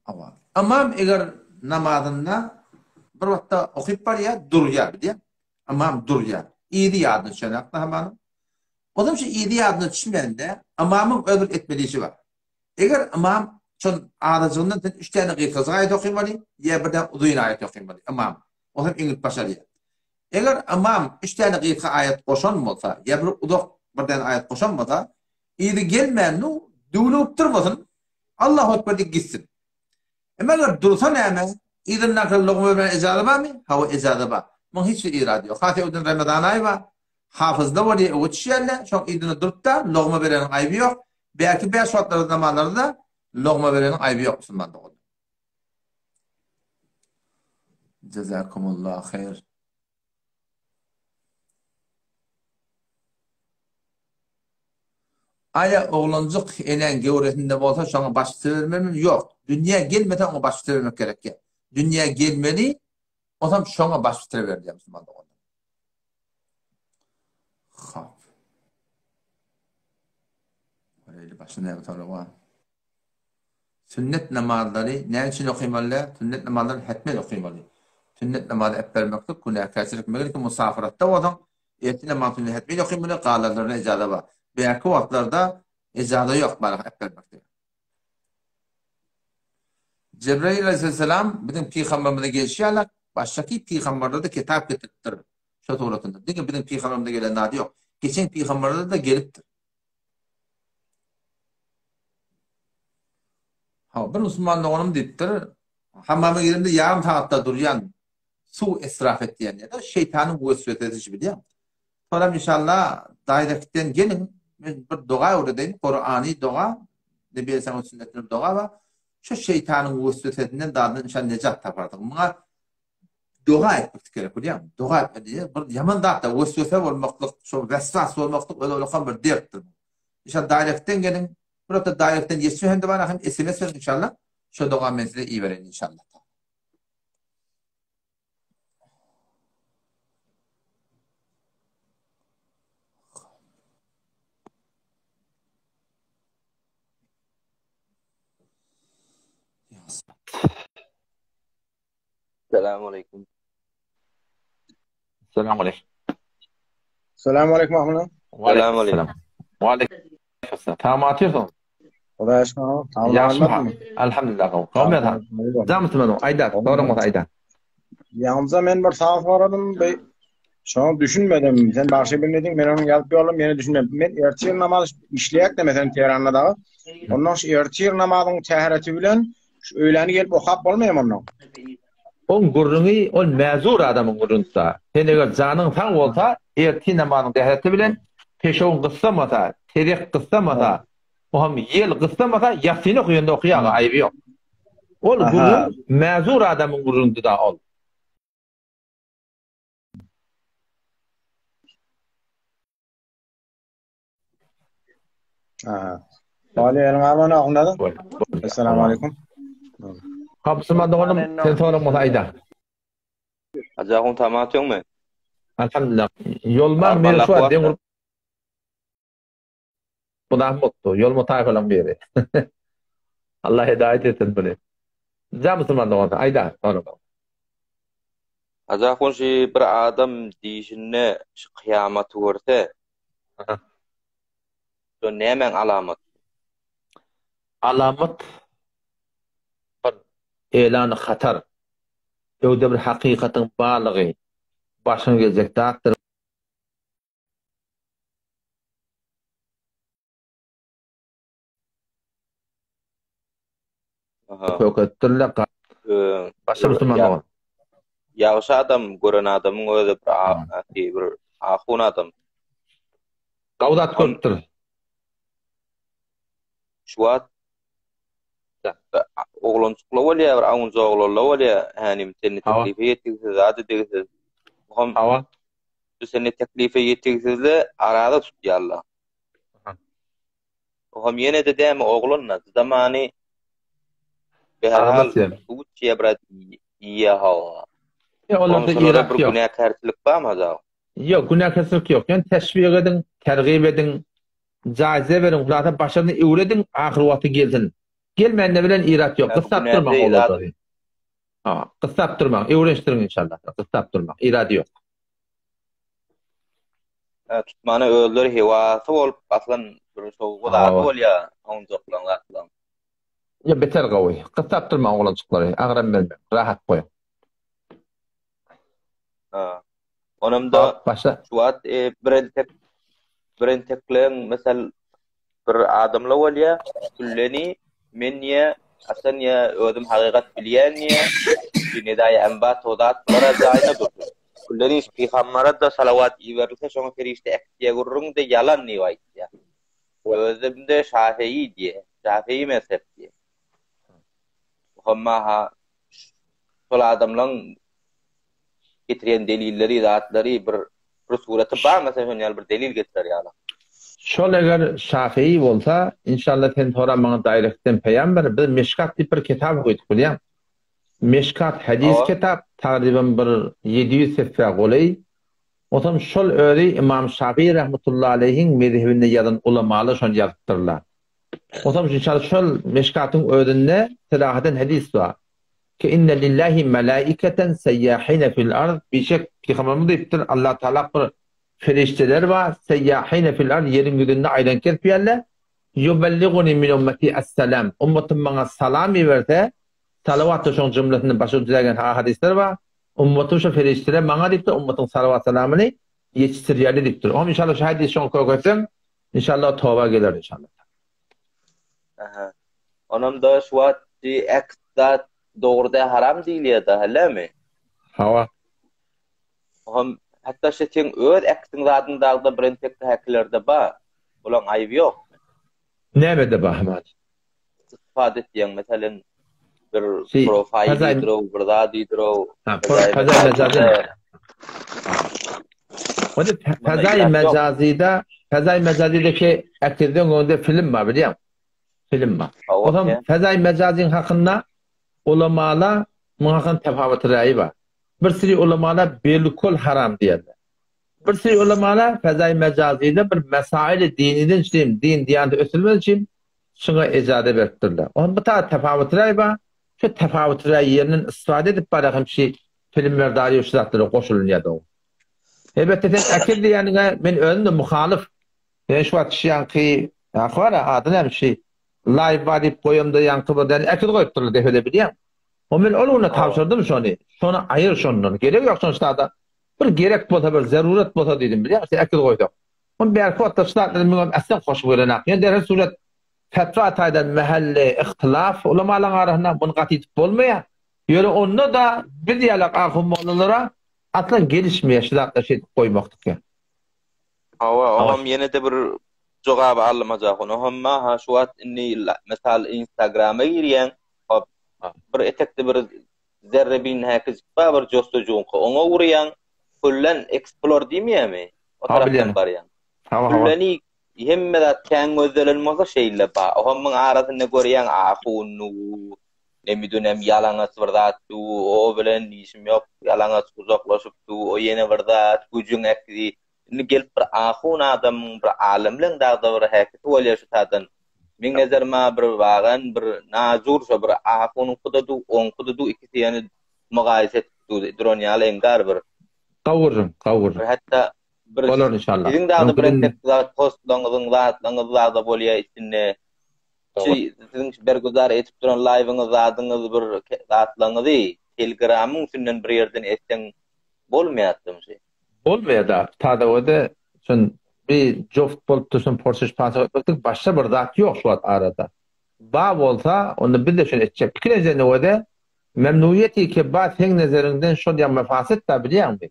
Hawa. Ymam eger namazynda bir wagtda okyp barýar, durýar bilýär. Ymam durýar. Yzy ýadyna düşenok hamanyň. Ozam şu yzy ýadyna düşmände ymamyň öz bir etmeli işi bar. Eger ymam şol azajygyndan sen üç däne gysgajyk aýat okymaly, ýa bir däne uzyn aýat okymaly ymam. Ozam eňilip başarýar. Eger ymam üç däne gysga aýat goşan bolsa, ýa bir uzak bir däne aýat goşan bolsa, Yzy gelmän nu düwnüp durmasyn, Allahu Ekber diýip gitsin. Emma eger dursa näme? Yzyndaky lugma bermäge ejaza barmy? Hawa, ejaza bar. Muň hiç bir irady ýok. Has öwden Ramazan aýy bar. Hafyzda bolýar, öwe düşýärler. Şoň yzyna durup-da lugma bereniň aýby ýok. Bäki bäş wagtlarda namazlarda lugma bereniň aýby ýok musulman doganlar. Jazakumullah haýr. Aýa oglanjyk enäň göwresinde bolsa şoňa baş üste bermelimi? Ýok. Dünýä gelmese oňa baş üste bermek gerek ýa. Dünýä gelmeli, onsoň şoňa baş üste ber diýýär musulman doganlar. Hop. Göreli başga näme sorag bar? Sünnet namazlary näme üçin okymaly? Sünnet namazlary hetmen okymaly. Sünnet namazy äpbermeklik günäkärçilik. Meger ki musafiratda bolsaň, ertir namaz sünnet hetmen okymaly, galanlaryna ejaza bar. Bärki wagtlarda ejaza ýok barak äpbermeklige. Jebrail aleyhisselam biziň pygamberimize gelşi ýaly başgaky pygamberlere-de kitap getiripdir. Şo suratynda. Diňe biziň pygamberimize gelen zady ýok. Geçen pygamberlere-de gelipdir. Ha, bir musulman doganym diýipdir, hammama giremde ýarym sagatda durýan, suw israf etýän diýýär. Şeýtanyň weswesesi şu bilýän. Soram inşallah daýrakden geliň, men bir doga öwredeýin, Kurany doga, Nebi Aleyhisselamyň sünnetinde bir doga bar. Şu şeýtanyň weswesesinden zadyndan inşallah nejat taparsyň. Muňa doga etmek gerek bilýäňmi? Doga etme diýýär. Bir ýaman zat da weswese bolmaklyk, şo weswas bolmaklyk özi ullakan bir dertdir. Inşallah daýrekden geliň. Bir hafta daýrekden ýetişme hem-de bar, hem SMS beriň inşallah. Şo doga men size ibereýin inşallah. Selamun aleyküm. Selamun aleyküm. Selamun aleyküm ahmuna. Selamun aleyküm. Wa aleyküm. Arassa. Tamam atýarsyň. Hudaýa şükür. Ýagşy. Alhamdulillah. Gowmy ýa? Jam musulman aýda, soraň bolsa aýda. Ýaňyja men bir sag soradym, bi şoňa düşünmedim. Sen bagşy bilmediň, men onuň ýazyp ýolladym, ýene düşünmedim. Men ertir namaz işleýäk-de meselem Tehranda dagy. Ondan şu ertir namazyň tähereti bilen şu öýläni gelip okap bolmaýam ondan. Oň gürrüňi ol mäzur adamyň gürrüňsi-da. Sen eger janyň sag bolsa, ertir namazyň tähereti bilen peşewiň gyssamasa, tezek gyssamasa, Oňam ýel gyssamasa ýasyny okaýanda okaýaga aýby ýok. Ol gürrüň mäzur adamyň gürrüňdi-da ol. Aha. Bolýa eliňe alman ahundada. Assalamu alaykum. Ha musulman doganym sen soraň bolsa aýda. Hajy ahun tamam atýoňmy? Alhamdulillah. Ýolman men şu wagt deň Bu da mutlu. Ýolma taýfalaň biri. Allah hidaýat etsin buny. Ja musulman dogan, aýda, soraň. Hajy ahun şi bir adam dişinde şu kyýamaty görse, şo nämäň alamaty? Alamat bir elany hatar. Öwde bir hakykatyň barlygy başyňa geljek zatdyr. Köketdirler. Başga musulman dogan. Ýagşy adam gören adamyň özi bir bir ahun adam. Gawy zat görüpdir. Şu wagt oglanjykla bolýar, bir awunja oglanla bolýar, hänim seni teklife ýetigsiz, zat edigsiz. Hawa. Bu seni teklife ýetigsizle araza tutýarlar. Oňam ýene-de dämi oglan-da, zamany Berhal suw içýär brat iýýär hawa. Ýa olarda irak ýok. Bir günäkärçilik barmy dagy? Ýok, günäkärçilik ýok. Ýöne teşwik ediň, tergip ediň, jaýza beriň, hulasa başyny öwrediň, ahyr wagty gelsin. Gelmände bilen irat ýok. Gyssap durmaň olardan. Ha, gyssap durmaň, öwrenişdiriň inşallah. Gyssap durmaň, irady ýok. Ha, tutmana özleri hewasy bolup aslan bir sowgy zady bolýar, oňjaklaň zatlaň. Ýa beter gowy. Gyssap durmaň oglanjyklary, agram bermäň, rahat goýuň. Ha. Onam-da başla. Şu wagt e, bir entek bir entekleň mesel bir adamla bolýa, külleni men niýe, asan niýe, özüm hakykat bilýän niýe, nedaýa embat o zat bulara jaýyna dursun. Külleni pygambara da salawat iberilse şoňa perişde äkitýä gürrüň de ýalan diýip aýtýa. Özüm-de şafeýi diýe, şafeýi mezhep diýe. Muhamma ha şol adamlaň getirýän delilleri zatlary bir bir suraty bar meselem şon ýaly bir delil getirer ýaly. Şol eger Şafii bolsa inşallah sen sora maňa daýrektden peýam ber biz Meşkat diýip bir kitap okydyk bilýäň Meşkat hadis kitap tagryban bir 700 sefä golaý onsoň şol özi Ymam Şafii rahmetullahi aleýhiň mezhebinde ýazan ulamalar şony ýazypdyrlar onsoň inşallah şol Meşkatyň özünde serahaten hadis bar Ke inne lillahi melaiketen seyyahine fil ard, bişek Pygamberimiz diýipdir, Allah Taala bir perişdeler bar, seyyahine fil ard, ýeriň ýüzünde aýlanyp gezip ýörler. Yubelliguni min ummeti es-salam. Ummatym maňa salam iberse, salawat da şoň jümlesinde başga düzägen hadyslar bar. Ummatym şo perişdeler maňa diýipdir, ummatyň salawat salamyny ýetişdirýärler diýipdir. Oňa inşallah şu hadys şoňa kömek etseň, inşallah toba geler inşallah. Aha. Onam-da şu wagt äkt zat dogry däl haram diýilýär-de, hälemi? Hawa. Oňam hatda şu seň öz äktiň zadyň dagda bir entek häkilerde bar. Olaň aýby ýok. Nämede bar Hamat? Istifade etýäň, meselem, bir profaýl diýdirow, bir zat diýdirow. Ha, fazaý mejazy. Ony fazaý mejazyda, fazaý mejazydaki äkizden öňde film bar bilýäň. Film bar. Onsoň fazaý mejazyň hakynda ulamala muň hakynda tefawut raýy bar. Bir sürü ulamala belkul haram diýerler. Bir sürü ulamala fazaý mejazyda bir mesaili diniden üçin, din diýanty ösülmez üçin şuňa ejaza beripdirler. Onsoň bu ta tefawut raýy bar. Şu tefawut raýy ýerinden istifade edip barýar hem şi filmler daýy şu zatlara goşulynýar dogry. Elbetde sen äkil diýeniňe men özüm-de muhalyf. Men şu wagt şiýanky. Ýaňky bar-a, ady näme şi live bar diýip goýamda ýaňky bir däne äkiz goýupdyrlar depede bilýäň. O men ol güne tabşyrdym şony. Şony aýyr şondan. Gerek ýok şony ştada. Bir gerek bolsa bir zeruret bolsa diýdim bilýäň şe äkiz goýsak. Ony bärki wagtda ştatlarda müňem ätseň hoşum gelenok. Ýöne derhal surat fetwa taýdan mähelle ihtilaf ulamalaryň arasynda muny gaty ýetip bolmaýar. Ýöne onda-da biz ýalak ahun mollalara aslan gelişmeýär şu zatlar şeýdip goýmaklyk ýa. Hawa, oňam ýene-de bir jogaby aldym Hajahun. Oňam ha şu wagt indi mysal Instagrama girýäň, hop bir etekde bir zerrebin häkijik bar bir jostajuňky. Oňa urýaň, küllen explore diýmeýärmi? O tarapdan barýaň. Hawa, hawa. Külleni hemme zat kän gözlelen bolsa şeýle ba. Oňam arasynda görýäň ahun, nemidünem ýalaňaç bir zat du, o bilen işim ýok, ýalaňaç gujaklaşyp du, o ýene bir zat, güjüň äkidi. Indi gelip bir ahun adamyň, bir alymlaň dagda bir häkisi bolýar şu tadan. Meň nezerime bir bagan bir najur şo bir ahunyňky-da du, oňky-da du, ikisi ýöne mugaýese edip du, duran ýaly engar bir. Gowurjyň, gowurjyň. Bir hatda bir Bolar inşallah. Siziň dagda bir entek zat postlaryňyzyň zatlaryňyz dagda bolýar içinde. Şu siziň şu bergüzar edip duran laýwyňyz zadyňyz bir zatlaryňyzy telegramyň üstünden bir ýerden etseň bolmaýardy şu. Bolmaýar-da. Tadawada şon bir joft bolup dursun porsuş pasyk etmeklik başga bir zat ýok şu wagt arada. Ba bolsa onda biz-de şony etjek. Ikinji nowede memnuýeti ke ba seň nezeriňden şol ýa mefasit da bilýäňmi?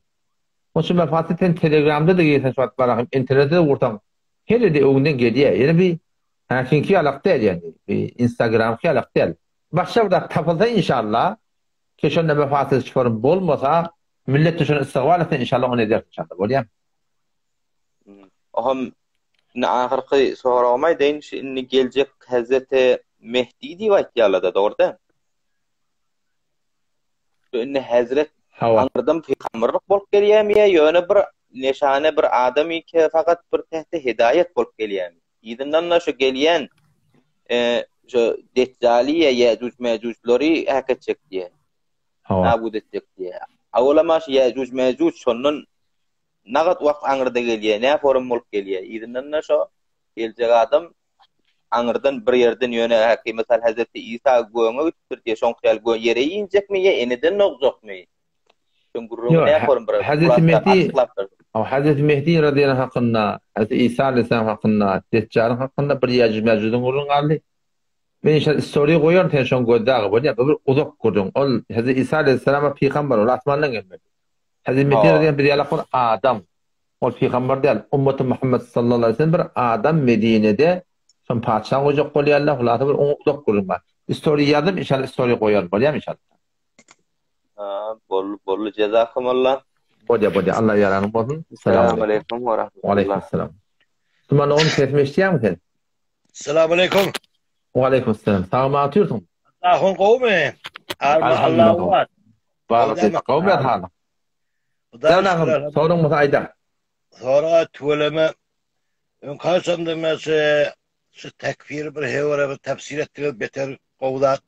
Oň üçin mefasit sen telegramda-da girseň şu wagt barahym internete-de ursaň her ýerde öňünden gelýär. Ýene bir häkiňki ýalak däl ýagny bir instagramky ýalak däl. Başga bir zat tapylsa inşallah ki şonda mefasit form bolmasa millet de şony istigbal etse inşallah ony ederis inşallah bolýamy? Oham indi ahyrky soragymy aýdaýyn şu indi geljek Hazreti Mehdi diýip aýtýarlar-da dogry däl? Şu indi Hazret Hawa. aňyrdan pygamberlik bolup gelýärmi ýa ýöne bir neşane bir adam ike fakat bir tähte hidaýat bolup gelýärmi? Yzyndan-da şu gelýän e, şu Deccali ýa Ýäjuj Mäjujlary äketjek diýýär. Hawa. Nabut etjek diýýär. Awalama şu Ýäjuj Mäjuj şondan nagat wagt aňyrda gelýär, nä forum bolup gelýär. Yzyndan-da şo geljek adam aňyrdan bir ýerden ýöne häki mysal Hazreti Isa göňe gitipdir diýe şoňky ýaly gö ýere injekmi ýa eneden dogjakmy? Şoň gürrüňi Ýok, nä forum bir Hazreti hulasrak Mehdi açyklap ber. Hazreti Mehdi radiyallahu hakynda, Hazreti Isa aleyhisselam hakynda, Deccalyn hakynda bir Ýäjuj Mäjujiň gürrüňi galdy. Men inşallah istoriýa goýaryn sen şoň gözde aga bolýa. Bu bir uzak gürrüň. Ol Hazreti Isa aleyhisselama pygamber ol asmandan gelmedi. Hazreti Mehdi Hawa. radiyallahu biz ýalak bir adam. Ol pygamber däl. Ummaty Muhammed sallallahu aleyhi ve sellem bir adam Medinede şon patyşa goýjak bolýarlar. Hulasa bir oňa uzak gürrüň bar. Istoriýa ýazdym inşallah istoriýa goýaryn bolýamy inşallah. Ha, boldy, boldy. Jezakumullah. Bolýa bolýa. Allah ýaranyň bolsun. Assalamu aleykum we rahmetullah. Aleyküm selam. Tuman oğlum sesimi eşitýäňmi sen? Assalamu aleykum. Wa aleyküm selam. Sagmy otyrsyň? Ahun gowmy? Arma Elhamdülillah. Allahu var. Bar Gowy dämi? Gowmy halyň? Hudaý Sen ahym, şükür. soruň bolsa aýda. Sonra tüweleme öň kaçanda men şu şu tekfiri bir hewre bir tefsir etdiňiz beter gowy zat.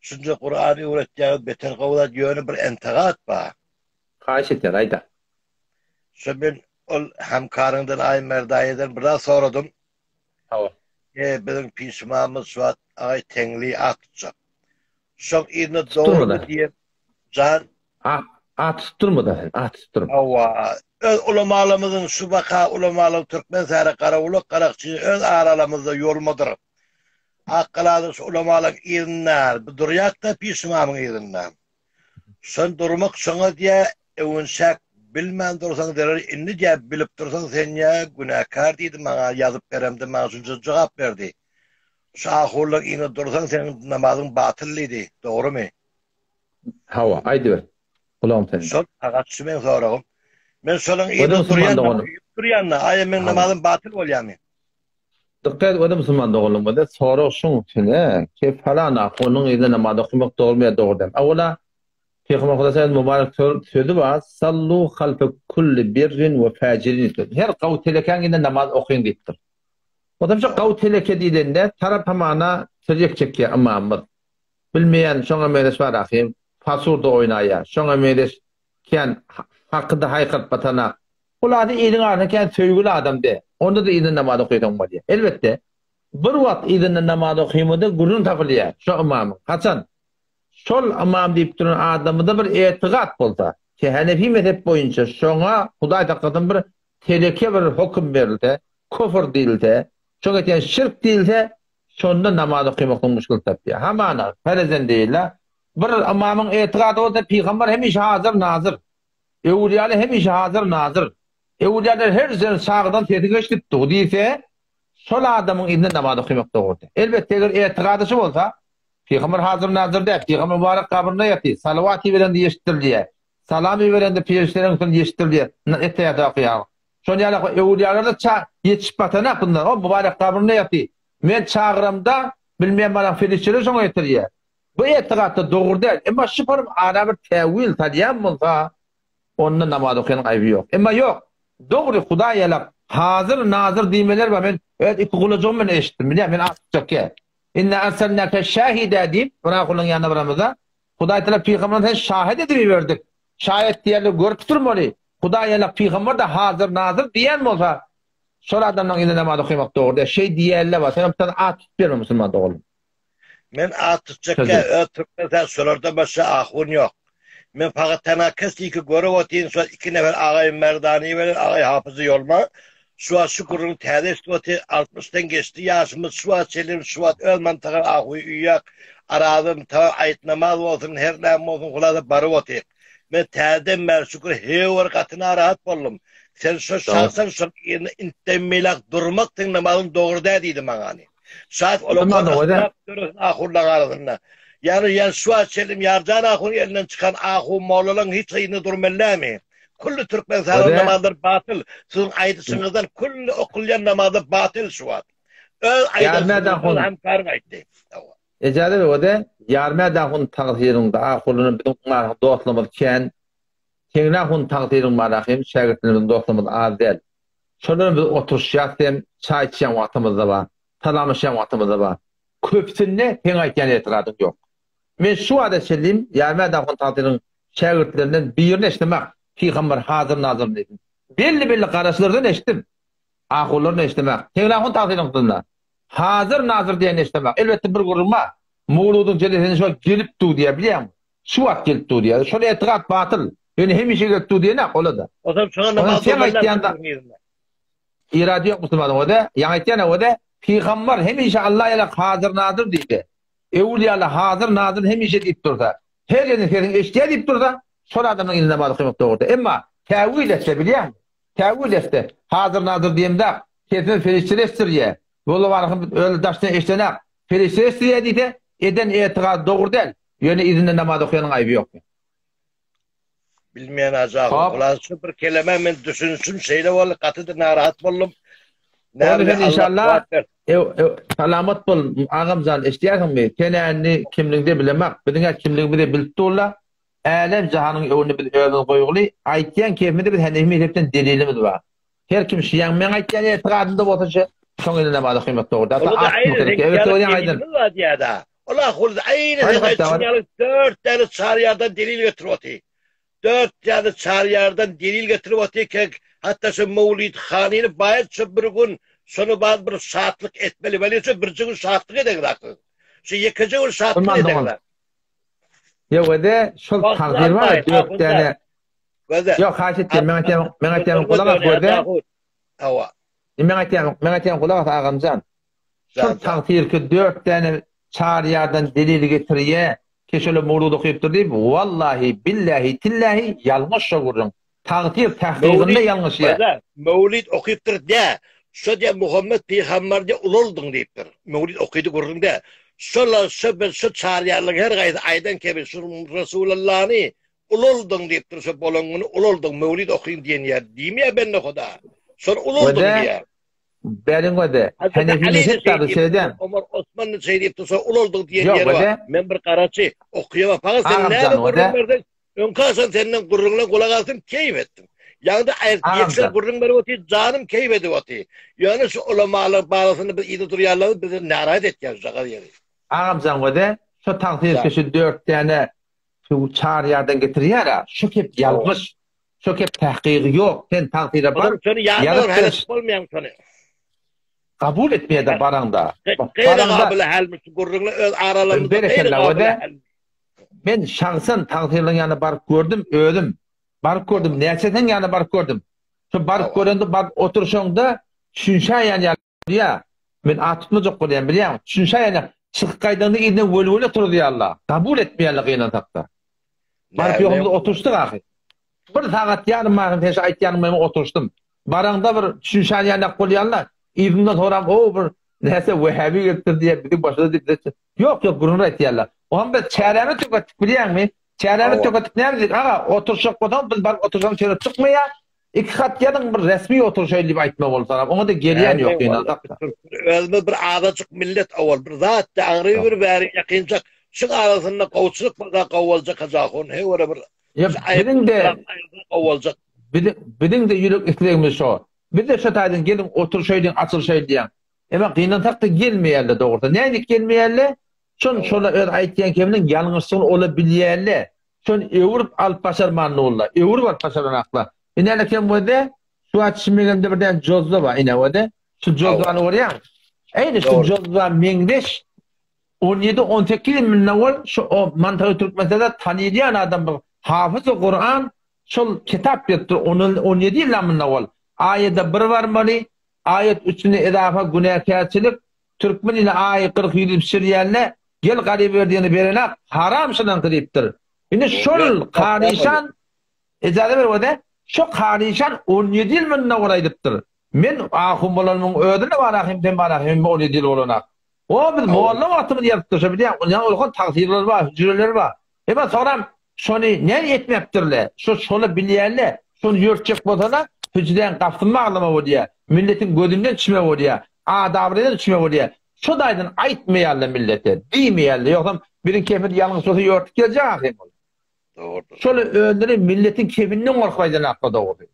Şunca Kur'an öwretýäňiz beter gowy zat ýöne bir entegat bar. Haýyş etýän aýda. Şu men ol hemkaryňdan Aýmer daýydan biraz soradym. Hawa. E, biziň pişimamyz şu wagt agaý teňli at tutjak. Şoň yzyna Tutdurma dogrumy da. diýen jan At, at tutdurma da sen, at tutdurma. Hawa, öz ulamalarymyzyň şu baka ulamalar türkmen säre garawulak garakçy öz aralamyzda ýolmadyr. Akgalada şu ulamalaryň yzynda bu durýak-da pişimamyň yzynda. Şon durmak şoňa diýä öwünşäk bilmän dursaň zerer indi diýä bilip dursaň sen diýä günäkär diýdi maňa ýazyp beremde maňa şunça jogap berdi. Şu ahurlaň yzynda dursaň seniň namazyň batyl diýdi. Dogrymy? Hawa, aýdyber. Gulagym sende. Şol agaç şu meň soragym. Men şolaň Özüm yzynda musulman durýan doganym. durýan-da, aýa meň Hawa. namazym batyl bolýamy? Dykgat et özüm musulman doganlygym bolsa sorag şuň üstüne ki falan ahunyň yzyna namaz okamak dogrymy ýa dogry dälmi? Awala Pygamber Huda sallam mübarek sözi bar sallu halfe kulli birrin we fajirin diýipdir. Her gawy telekäň yzyna namaz okyň diýipdir. Onsoň şu gawy teleke diýlende tarap hamana tirýek çekýär ymamymyz. Bilmeýän şoňa meňzeş bar ahym pasurda oýnaýar. Şoňa meňzeş kän hakyda haýkyryp batanak. Ol ady iliň arasynda kän söýgüli adam däl. Onda-da yzyndan namaz okaýsaň bolýar. Elbetde, bir wagt yzyndan namaz okymada gürrüň tapylýar şo ymamyň. Haçan? Şol ymam diýip duran adamyda bir etigat bolsa, ki Hanefi mezhep boýunça şoňa Hudaý saklasyn bir teleke bir höküm berilse, küfür diýilse, şoňa etýän şirk diýilse, şonda namaz okymakdan muşkil tapýar. Hamana, perezen diýilýär. Bir ymamyň etigady bolsa pygamber hemişe hazyr nazyr. Öwülýaly hemişe hazyr nazyr. Öwülýalar her jen çagydan sesi eşidip dur diýse, şol adamyň yzyndan namaz okymak dogrudyr. Elbetde eger etigady şu bolsa, pygamber hazyr nazyr däl, pygamber mübarek gabrynda ýatyr, salawat iberende eşitdirilýär. Salam iberende perişdeleriň üstüne eşitdirilýär. Etteýat okaýar. Şol ýaly öwülýalarda ça ýetişip batanak bundan. O mübarek gabrynda ýatyr. Men çagyramda bilmeýän bana perişdeler şoňa ýetirýär. Bu etigatda dogry däl. Emma şu form ara bir täwil salýan bolsa, onda namaz okaýanyň aýby ýok. Emma ýok, dogry Hudaý ýalak hazyr nazyr diýmeler bar. Men öz iki gulajygym bilen eşitdim. Bilýän men at tutjak. Inna arsalnaka şahida diýip, bir ahulyň ýanyna baramyzda, Hudaý Tagala pygamberimizi sen şahit edip iberdik. Şaýat diýerler görüp durmaly. Hudaý ýalak pygamber-de hazyr nazyr diýen bolsa, şol adamlaryň yzyna namaz okamak dogry däl. Şeý diýerler bar. Sen hem at tutup berme musulman doganym. Men at tutjakka öz türkmen sen şolardan başga ahun ýok. Men fakat tena kesiki görüp otyryn şol iki nefer agaý Merdany bilen agaý Hapyzy ýolma. Şu wagt şu gürrüňi täze eşidip otyryn altmyşdan geçdi ýaşymyz şu wagt çelim şu wagt öz mantaga ahuý uýýak arazym ta aýt namaz bolsun her näme bolsun hulasa baryp otyr. Men täzeden bäri şükür hewer gaty narahat boldum. Sen şo şahsan şol ýerine intden meýlak durmak seň namazyň dogry däl diýdi maňany. Şaýat olakan yhtilaf döresin ahunlaň arasynda. Ýagny ýa şu wagt çenli Ýarjan ahunyň elinden çykan ahun mollalaň hiç yzynda durmaly dälmi? Külli Türkmenistanyň namazlary batyl. Siziň aýdyşyňyzdan külli okulýan namazlar batyl şu wagt. Öz aýdan sözüňiz hemkaryň aýtdy. Ejaza beg ode Ýarmäd ahun tagsyryňda ahunlaryň biziň oňa dostlugymyz kän. Teňli ahun tagsyryň bar ahym şägirtlerimiziň dostlugymyz az däl. Şolar biz oturyşýas hem çaý içýän wagtymyzda bar, salamlaşýan wagtymyzda bar. Köpüsinde seň aýtýan etigadyň ýok. Men şu wagta çenlim Ýarmäd ahun tagsyryň şägirtlerinden birini eşitdim-ak, pygamber hazyr-nazyr diýsin. Belli-belli garaşlardan eşitdim. Ahunlardan eşitdim-ak. Teňli ahun tagsyryň dynda. Hazyr-nazyr diýenini eşitdim-ak. Elbetde bir gürrüň bar. Mowludyň jelesine şu wagt gelip dur diýýär, bilýäňmi? Şu wagt gelip dur diýýär. Şol etigat batyl. Ýöne hemişe gelip dur diýenak ola-da. Ozal şoňa namaz Sen aýtýan-da irady ýok musulmanyň o-da. Ýaňy aýtýan-a o-da pygambar hemişe Allah ýalak hazyr-nazyr diýse, öwülýalar hazyr-nazyr hemişe diýip dursa, her ýerden sesiňi eşidýär diýip dursa, şol adamyň yzyna namaz okamak dogry däl. Emma täwil etse bilýäňmi? Täwil etse, hazyr-nazyr diýemzak, sesini perişdeler eşitdirýär. Molla Barhym özi daşdan eşidenak, perişdeler eşitdirýär diýse, eden etigady dogry däl. Ýöne yzyndan namaz okaýanyň aýby ýok. Bilmeýän ajagyň. Hop. Ulan şu bir keleme men düşünişim şeýle boldy, gaty-da narahat boldum. Ony Näme sen Allah inşallah kuwwat bersin. ew, ew, salamat bol agamjan eşidýärsiňmi? Senäni kimligiňde bilemak. Biziň-ä kimligimizi bilip durlar. Älem jahanyň öňünde biz özümiz goýguly. Aýtýan kepimizde biz Hanefi mezhepden delilimiz bar. Her kim şu ýaň meň aýtýan etigadymda bolsa şu şoň elinde namaz okamak dogry. Hatta Ola-da at aýry muhtelif. seň Evet ýaly ýaň aýdan. delilimiz bar diýýär-dä. Ola hul aýny Haý seň hatda aýtşyň ýaly dört däne çaryýardan delil getirip otyr. Dört däne çaryýardan delil getirip otyr kek hatda şu Mowlid hanyny baýat şu bir gün şony bar bir şatlyk etmeli weli şu birje gün şatlyk edeňzak. Şu ýekeje gün şatlyk Musulman dogan. edeňzak. Ýok ede şol Wagtyny tagdyr bar almaýyn, dört ahun däne. däl. Göze. Ýok haýyş etýän meň aýtýan meň aýtýan gulak as göze. Hawa. Meň aýtýan meň aýtýan gulak as agamjan. Şol tagtyrky dört däne çaryýardan delil getirýä, keşele mowlud okypdyr diýip, wallahi, billahi, tillähi ýalňyş şo gürrüň. Tagtyr tahkygynda ýalňyşýa. Göze, mowlid okypdyr dä. Şo diýä Muhammet pygamber diýä ulaldyň diýipdir. Mowlid okydy gürrüň dä. Şola şo bir şo çaryýarlaryň her gaýsy aýdan kebi şu Resulallany ulaldyň diýipdir şo bolan güni ulaldyň mowlid okyň diýen ýer diýmeýä bende huda. Şol ulaldyň diýä. Beriň öde. Hanefi mezhep taby şeýdem. Omar Osman şeý diýip dursa ulaldyk diýen ýeri bar. Men bir garaçy okuýama paňa sen näme gürrüň berdiň? Öňki aşan senden gürrüňle gulak asdym keýp etdim. Ýaňda aýyk gürrüň berip otyr janym keýp edip otyr. Ýöne şu ulamalar barasynda biz yza durýanlar bizi narahat etýär şujagaz ýeri. Agamjan öde şu tagsyr şu dört däne şu çar ýerden getirýär-ä şu kep ýalňyş. Şo kep tahkygy ýok. Sen tagsyra bar. Şony ýazyp ber. Bolmaýan şony. Kabul etmeýär-de baraňda. Gaýry gabyl hälmi şu gürrüňle öz aralarymyzda Berekella wede. Men şahsan tagsyryň ýanyna baryp gördüm özüm. Baryp gördüm. Näçesiniň ýanyna baryp gördüm. Şu baryp görende baryp oturşaňda düşünşäýän ýaly bolýar. Men at tutmajak bolýan bilýäňmi? Düşünşäýän ýaly. Çykyp gaýdaňda yzyna welwele turuzýarlar. Kabul etmeýärler gynansakda. Baryp ýokumyzda oturyşdyk ahyr. Bir sagat ýarym barym sen şu aýtýanyň bilen oturyşdym. Baraňda bir düşünşän ýaly bolýanlar. Yzyndan soram o bir näse Wehhabi gelipdir diýip biziň başymyza diýip bize Ýok ýok gürrüň aýtýarlar. Oňam biz çärämizi tüketdik bilýäňmi? Çärämizi tüketdik näme diýdik? Aga oturyşjak bolsaň biz baryp otursaň çöre çykmaýar. Iki hat ýazyň bir resmi oturyşaýyn diýip aýtma bolsa. Oňa-da gelýän ýok ynansak. Özümiz bir azajyk millet owal bir zat da aňry bir bäri ýakynjak şuň arasynda gowçulyk bolsa gowy boljak hajahun he ora bir Biziň-de gowy boljak. Biziň-de ýürek islegimiz şo. Biz-de şo taýdan geliň oturyşaýlyň açylyşaýly diýýän. Emma gynansak-da gelmeýärler dogrusy. Nädip gelmeýärler? Şon şola öz aýtýan keminiň ýalňyşdygyny ola bilýärler. Şony öwrüp alyp başarman durlar. Öwrüp alyp başaranaklar. Ine ine kem wede, şu wagt çimmegemde bir däne jozza bar ine wede. Şu jozzany görýäňmi? Eýni şu jozza meňzeş 17 18 ýyl mundan owal şu o Mantawy Türkmenistanda tanylýan adam bir hafyzy Kuran şol kitap beripdir 17 ýyldan mundan owal. Aýada bir barmaly, Aýat üstüne edafa günäkärçilik Türkmen ili aýy 40 ýüzi bişirýänle gel garyberdigini berenak haram şynaňky diýipdir. Indi şol Karyşan ejaza ber wede şo Karyşan 17 ýyl mundan owal aýdypdyr. Men ahun bolanymyň özüne bar ahim sen bar ahim hemme 17 ýyl bolanak. O biz molla wagtymyz ýazypdyr şo bilýäň onýan ulkan tagsyrylar bar hüjreler bar. Emma soňram şony näme etmepdirle? Şo şoly bilýänle, şony ýörtjek bolsana, hüjräň gapysyny baglama bolýa, milletiň gözünden çüme bolýa, adabyna çüme bolýa. Şo daýdan aýtmaýarlar millete, diýmeýärler. Ýogsam biziň kefimiz ýalňyş bolsa ýörtüp geljek ahyryn ol. Dogrudyr. Şoly özleri milletiň kefinden gorkup aýdanaklar dogrusy.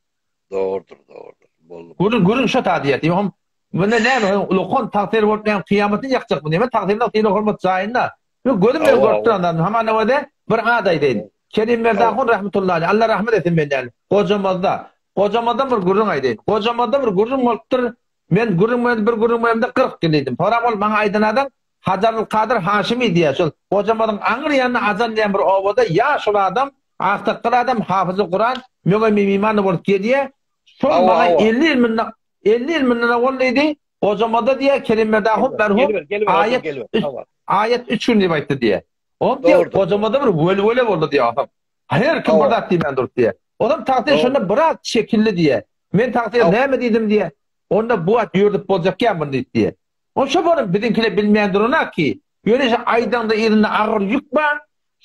Dogrudyr, dogrudyr. Boldy. Gürrüň, gürrüň şo ta diýýär. Ýogsam munda näme, ulukan tagsyr bolup näme kyýamatyny ýakjakmy näme? Tagsyryň sylag-hormat jaýynda. Ýok, gözüm bilen görüp duran zadym. Hamana wede bir ad aýdaýyn. Kerim Merdahun rahmetullahi aleý, Allah rahmet etsin bendäni. Gojamazda, Gojamazdan bir gürrüň aýdaýyn. Gojamazda bir gürrüň bolupdyr. Men gürrüň bilen bir gürrüň beremde 40 ýyl diýdim. Soram ol maňa aýdan adam Hajarul Kadyr Haşymy diýýär. Şol Gojamazyň aňry ýanynda Ajan diýen bir obada ýaş ol adam, aksakgal adam, hafyzy Kuran, möňe mimiman bolup gelýär. Şol maňa 50 ýyl mundan 50 ýyl mundan owal diýdi. Gojamada diýýär, Kerimberdi ahun merhum aýat aýat üç gün diýip aýtdy diýýär. Oňam diýýär, gojamada bir welwele boldy diýýär otam. Her kim bir zat diýmän durup diýýär. Otam tagsyr şonda biraz çekildi diýýär. Men tagsyr näme diýdim diýýär. Onda bu wagt ýördüp boljak ýa muny diýip diýýär. Onça bolam biziňkiler bilmän duranok ki. Ýöne şu aýdaňda yzynda agyr ýük bar.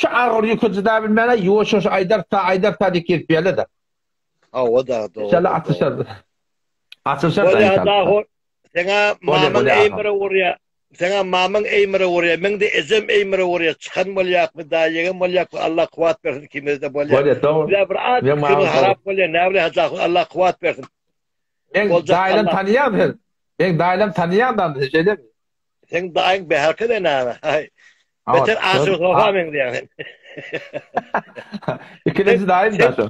Şu agyr ýüke jyda bilmän ýuwaş-ýuwaş aýdarsa, aýdarsa diýip gezip ýörler-de. Hawa-da, dogry. Inşallah açyşar. Açyşar da Bolýa inşallah. daho. Seňa Bolýa, mamyň bolýa agam. eýmire urýa. Seňa mamyň eýmire urýa. Meň de ejem eýmire urýa. Çykan bolýakmy, daýy ýegen bolýakmy? Allah kuwwat bersin ikimizde bolýa. Bolýa, dogry. Bizä bir az Meň ikimiz mamam harap bolýa. Näbile Hajy Allah kuwwat bersin. Meň Boljak daýylam Allah. tanýaň sen. Meň daýylam tanýaň da şeýlemi? Seň daýyň beherke de näme? Haý. Beter Aşyr Sofa meňzeýäň sen. Ikinji daýym da şo.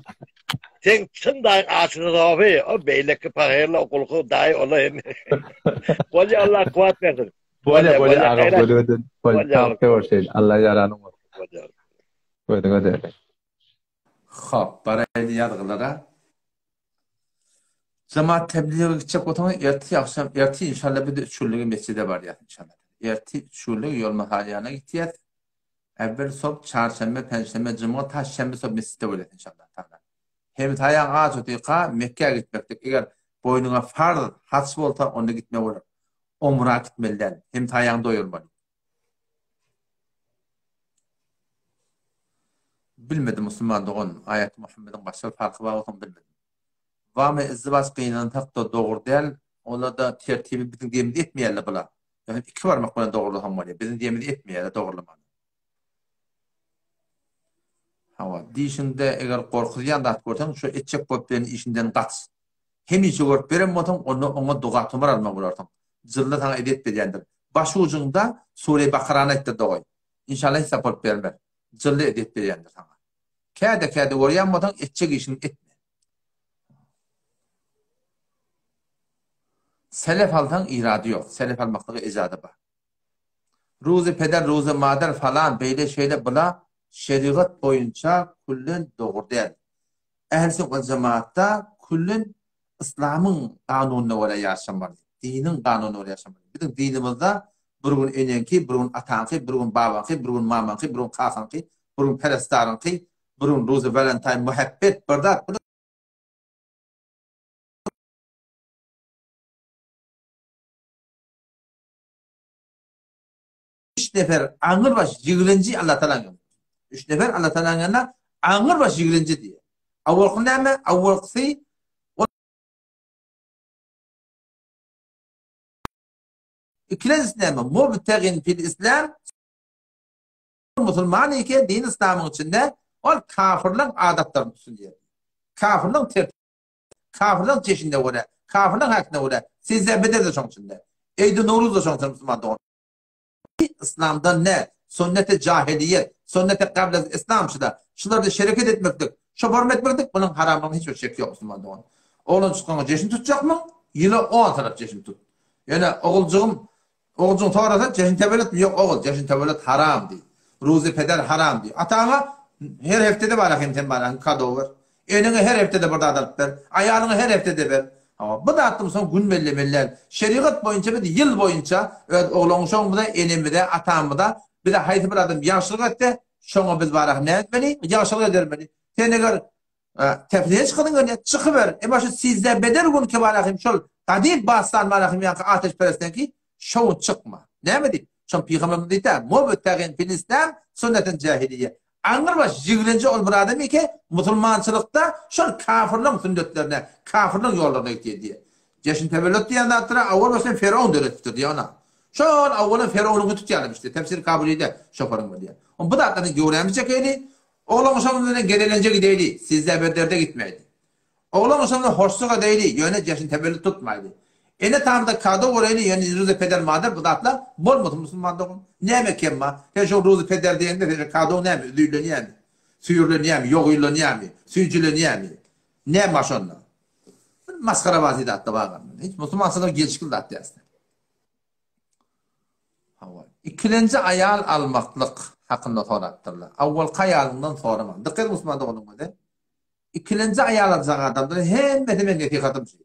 Seň çyn daýyň Aşyr Sofi, o beýleki pahyrla gulky daýy ola hem. Bolýa Allah kuwwat bersin. Bolýa bolýa agam bolýa. Bolýa. Sag bol Allah ýaranyň bolsun. Bolýa. Gözüňe degsin. Hop, baraýly ýazgylara. Jemaat teblige gitjek bolsaňyz ertir agşam ertir inşallah biz üç günlügi mesjide barýas inşallah. Ertir üç günlük Ýolmahalýana gitýäs. Äwwel sop çarşenbe, penşenbe, jumga, ta şenbe sop mesjitde bolýas inşallah taala. Hemsaýaň aç otyka Mekgä gitmeklik eger boýnuňa farz haç bolsa onda gitme bolar. Omra gitmeli däl. Hemsaýaňy doýurmaly. Bilmedim musulman dogan aýaty Muhammediň başga bir parky bar bolsa bilmedim. Wame izdiwaç gynansakda dogry däl olarda tertibi biziň diýenimizi etmeýärler bular. Ýöne iki barmak bilen dogurlasaň bolýar. Biziň diýenimizi etmeýärler dogurlamany. Hawa, dişiňde eger gorkuzýan zat görseň, şo etjek bolup beren işiňden gaç. Hemişe görüp beren bolsaň, onda oňa doga-tumar almaly bolarsyň. Jylly saňa ezýet berýändir. Baş ujuňda Sure Bakarany aýtdyr dogaý. Inşallah hiç zat bolup bermez. Jylly ezýet berýändir saňa. Käde-käde görýän bolsaň, etjek işiňi etme. Selef alsaň irady ýok. Selef almaklyga ejaza bar. Ruzy peder, ruzy mader falan beýle şeýle bula şerigat boýunça küllen dogry däl. Ähli sünnet wal jemaatda küllen yslamyň kanunyna görä ýaşamaly. Diniň kanunyna görä ýaşamaly. Biziň dinimizde bir gün eneňki, bir gün ataňky, bir gün babaňky, bir gün mamaňky, bir gün kakaňky, bir gün perestaryňky, bir gün ruzy valentine muhabbet bir zat. Üç nefer aňyrbaş ýigrenji Allatagalaň ýanynda. Üç nefer Allatagalaň ýanynda aňyrbaş ýigrenji diýýär. Awalky näme? Awalkysy ol Ikilenjisi näme? Mubtegin fil islam musulman eken din islamyň içinde ol kafirleň adatlaryny tutsun diýýär. Kafirleň Kafirleň çeşinde görä, kafirleň häkine görä, sizde bederde şoň içinde. Eýdi Nowruz da şoň içinde musulman dogan. Yslamdan ne, sünneti jahiliýet, sünneti gablez islam şuda. Şularda şereket etmeklik, şo forma etmeklik bunuň haramlygyna hiç bir şek ýok musulman dogan. Oglan çykanyňa jeşin tutjakmyň? Ýyla on tarap jeşin tut. Ýöne oguljygym Oguljyň sorasa, jeşin teweletmi? Ýok, ogul, jeşin tewelet haram diý. Ruzy peder haram diý. Ataňa her hepdede bar ahim sen bar ahim kado ber. Eneňe her hepdede bir zat alyp ber. Aýalyňa her hepdede ber. Hawa, bu zatdan soň gün bellemeli däl. Şerigat boýunça biz ýyl boýunça öz oglan-uşagymyza, enemize, atamyza bize haýsy bir adam ýagşylyk etse, şoňa biz bar ahim näme etmeli? Ýagşylyk edermeli. Sen eger Teflihe çykadyň gelýär, çykyber. Emma şu sizde beder günki bar hem şol gadym bastan bar hem ýaňky ateşperestdenki şo gün çykma. Näme diýip? Şol pygamberimiz diýdi, Mubtagin fil islam sünneten jahiliýe. Aňyrbaş ýigrenji ol bir adam eke musulmançylykda şol kafirleň sünnetlerine, kafirleň ýollaryna gitýär diýýär. Jeşn tewellüt diýen zatlara awal başdan Ferown döredipdir diýýär ona. Şol awalan Ferownyňky tutýarmyş diýýär. Tefsir Kabulyda şofaryň bolýar. Oň bu zatlaryny göwrämiz çekeýli, Oglan uşagymyz bilen gezelenje gideýli, sizde bir derde gitmäýli. Oglan uşagymyza hoşluk edeýli, ýöne jeşn tebelli tutmaýly. Ene tamda kado goraýly, ýöne ruzy peder mader bu zatlar bolmasyn musulman dogan. Näme kem bar? Sen şo ruzy peder diýeňde sen şo kadoň näme üzülenýämi? Süýrlenýämi, ýogylanýamy, süýjülenýämi? Näme bar şonda? Bir masgarabazy zatda bar. Hiç musulmançylyga gelşikli zat däl. Hawa. Ikilenji aýal almaklyk hakynda sorapdyrlar. Awwalky aýalyňdan soraman. Dykgat et musulman doganyň özi. Ikilenji aýal aljak adamlar hemmesi meň nesihatym şu.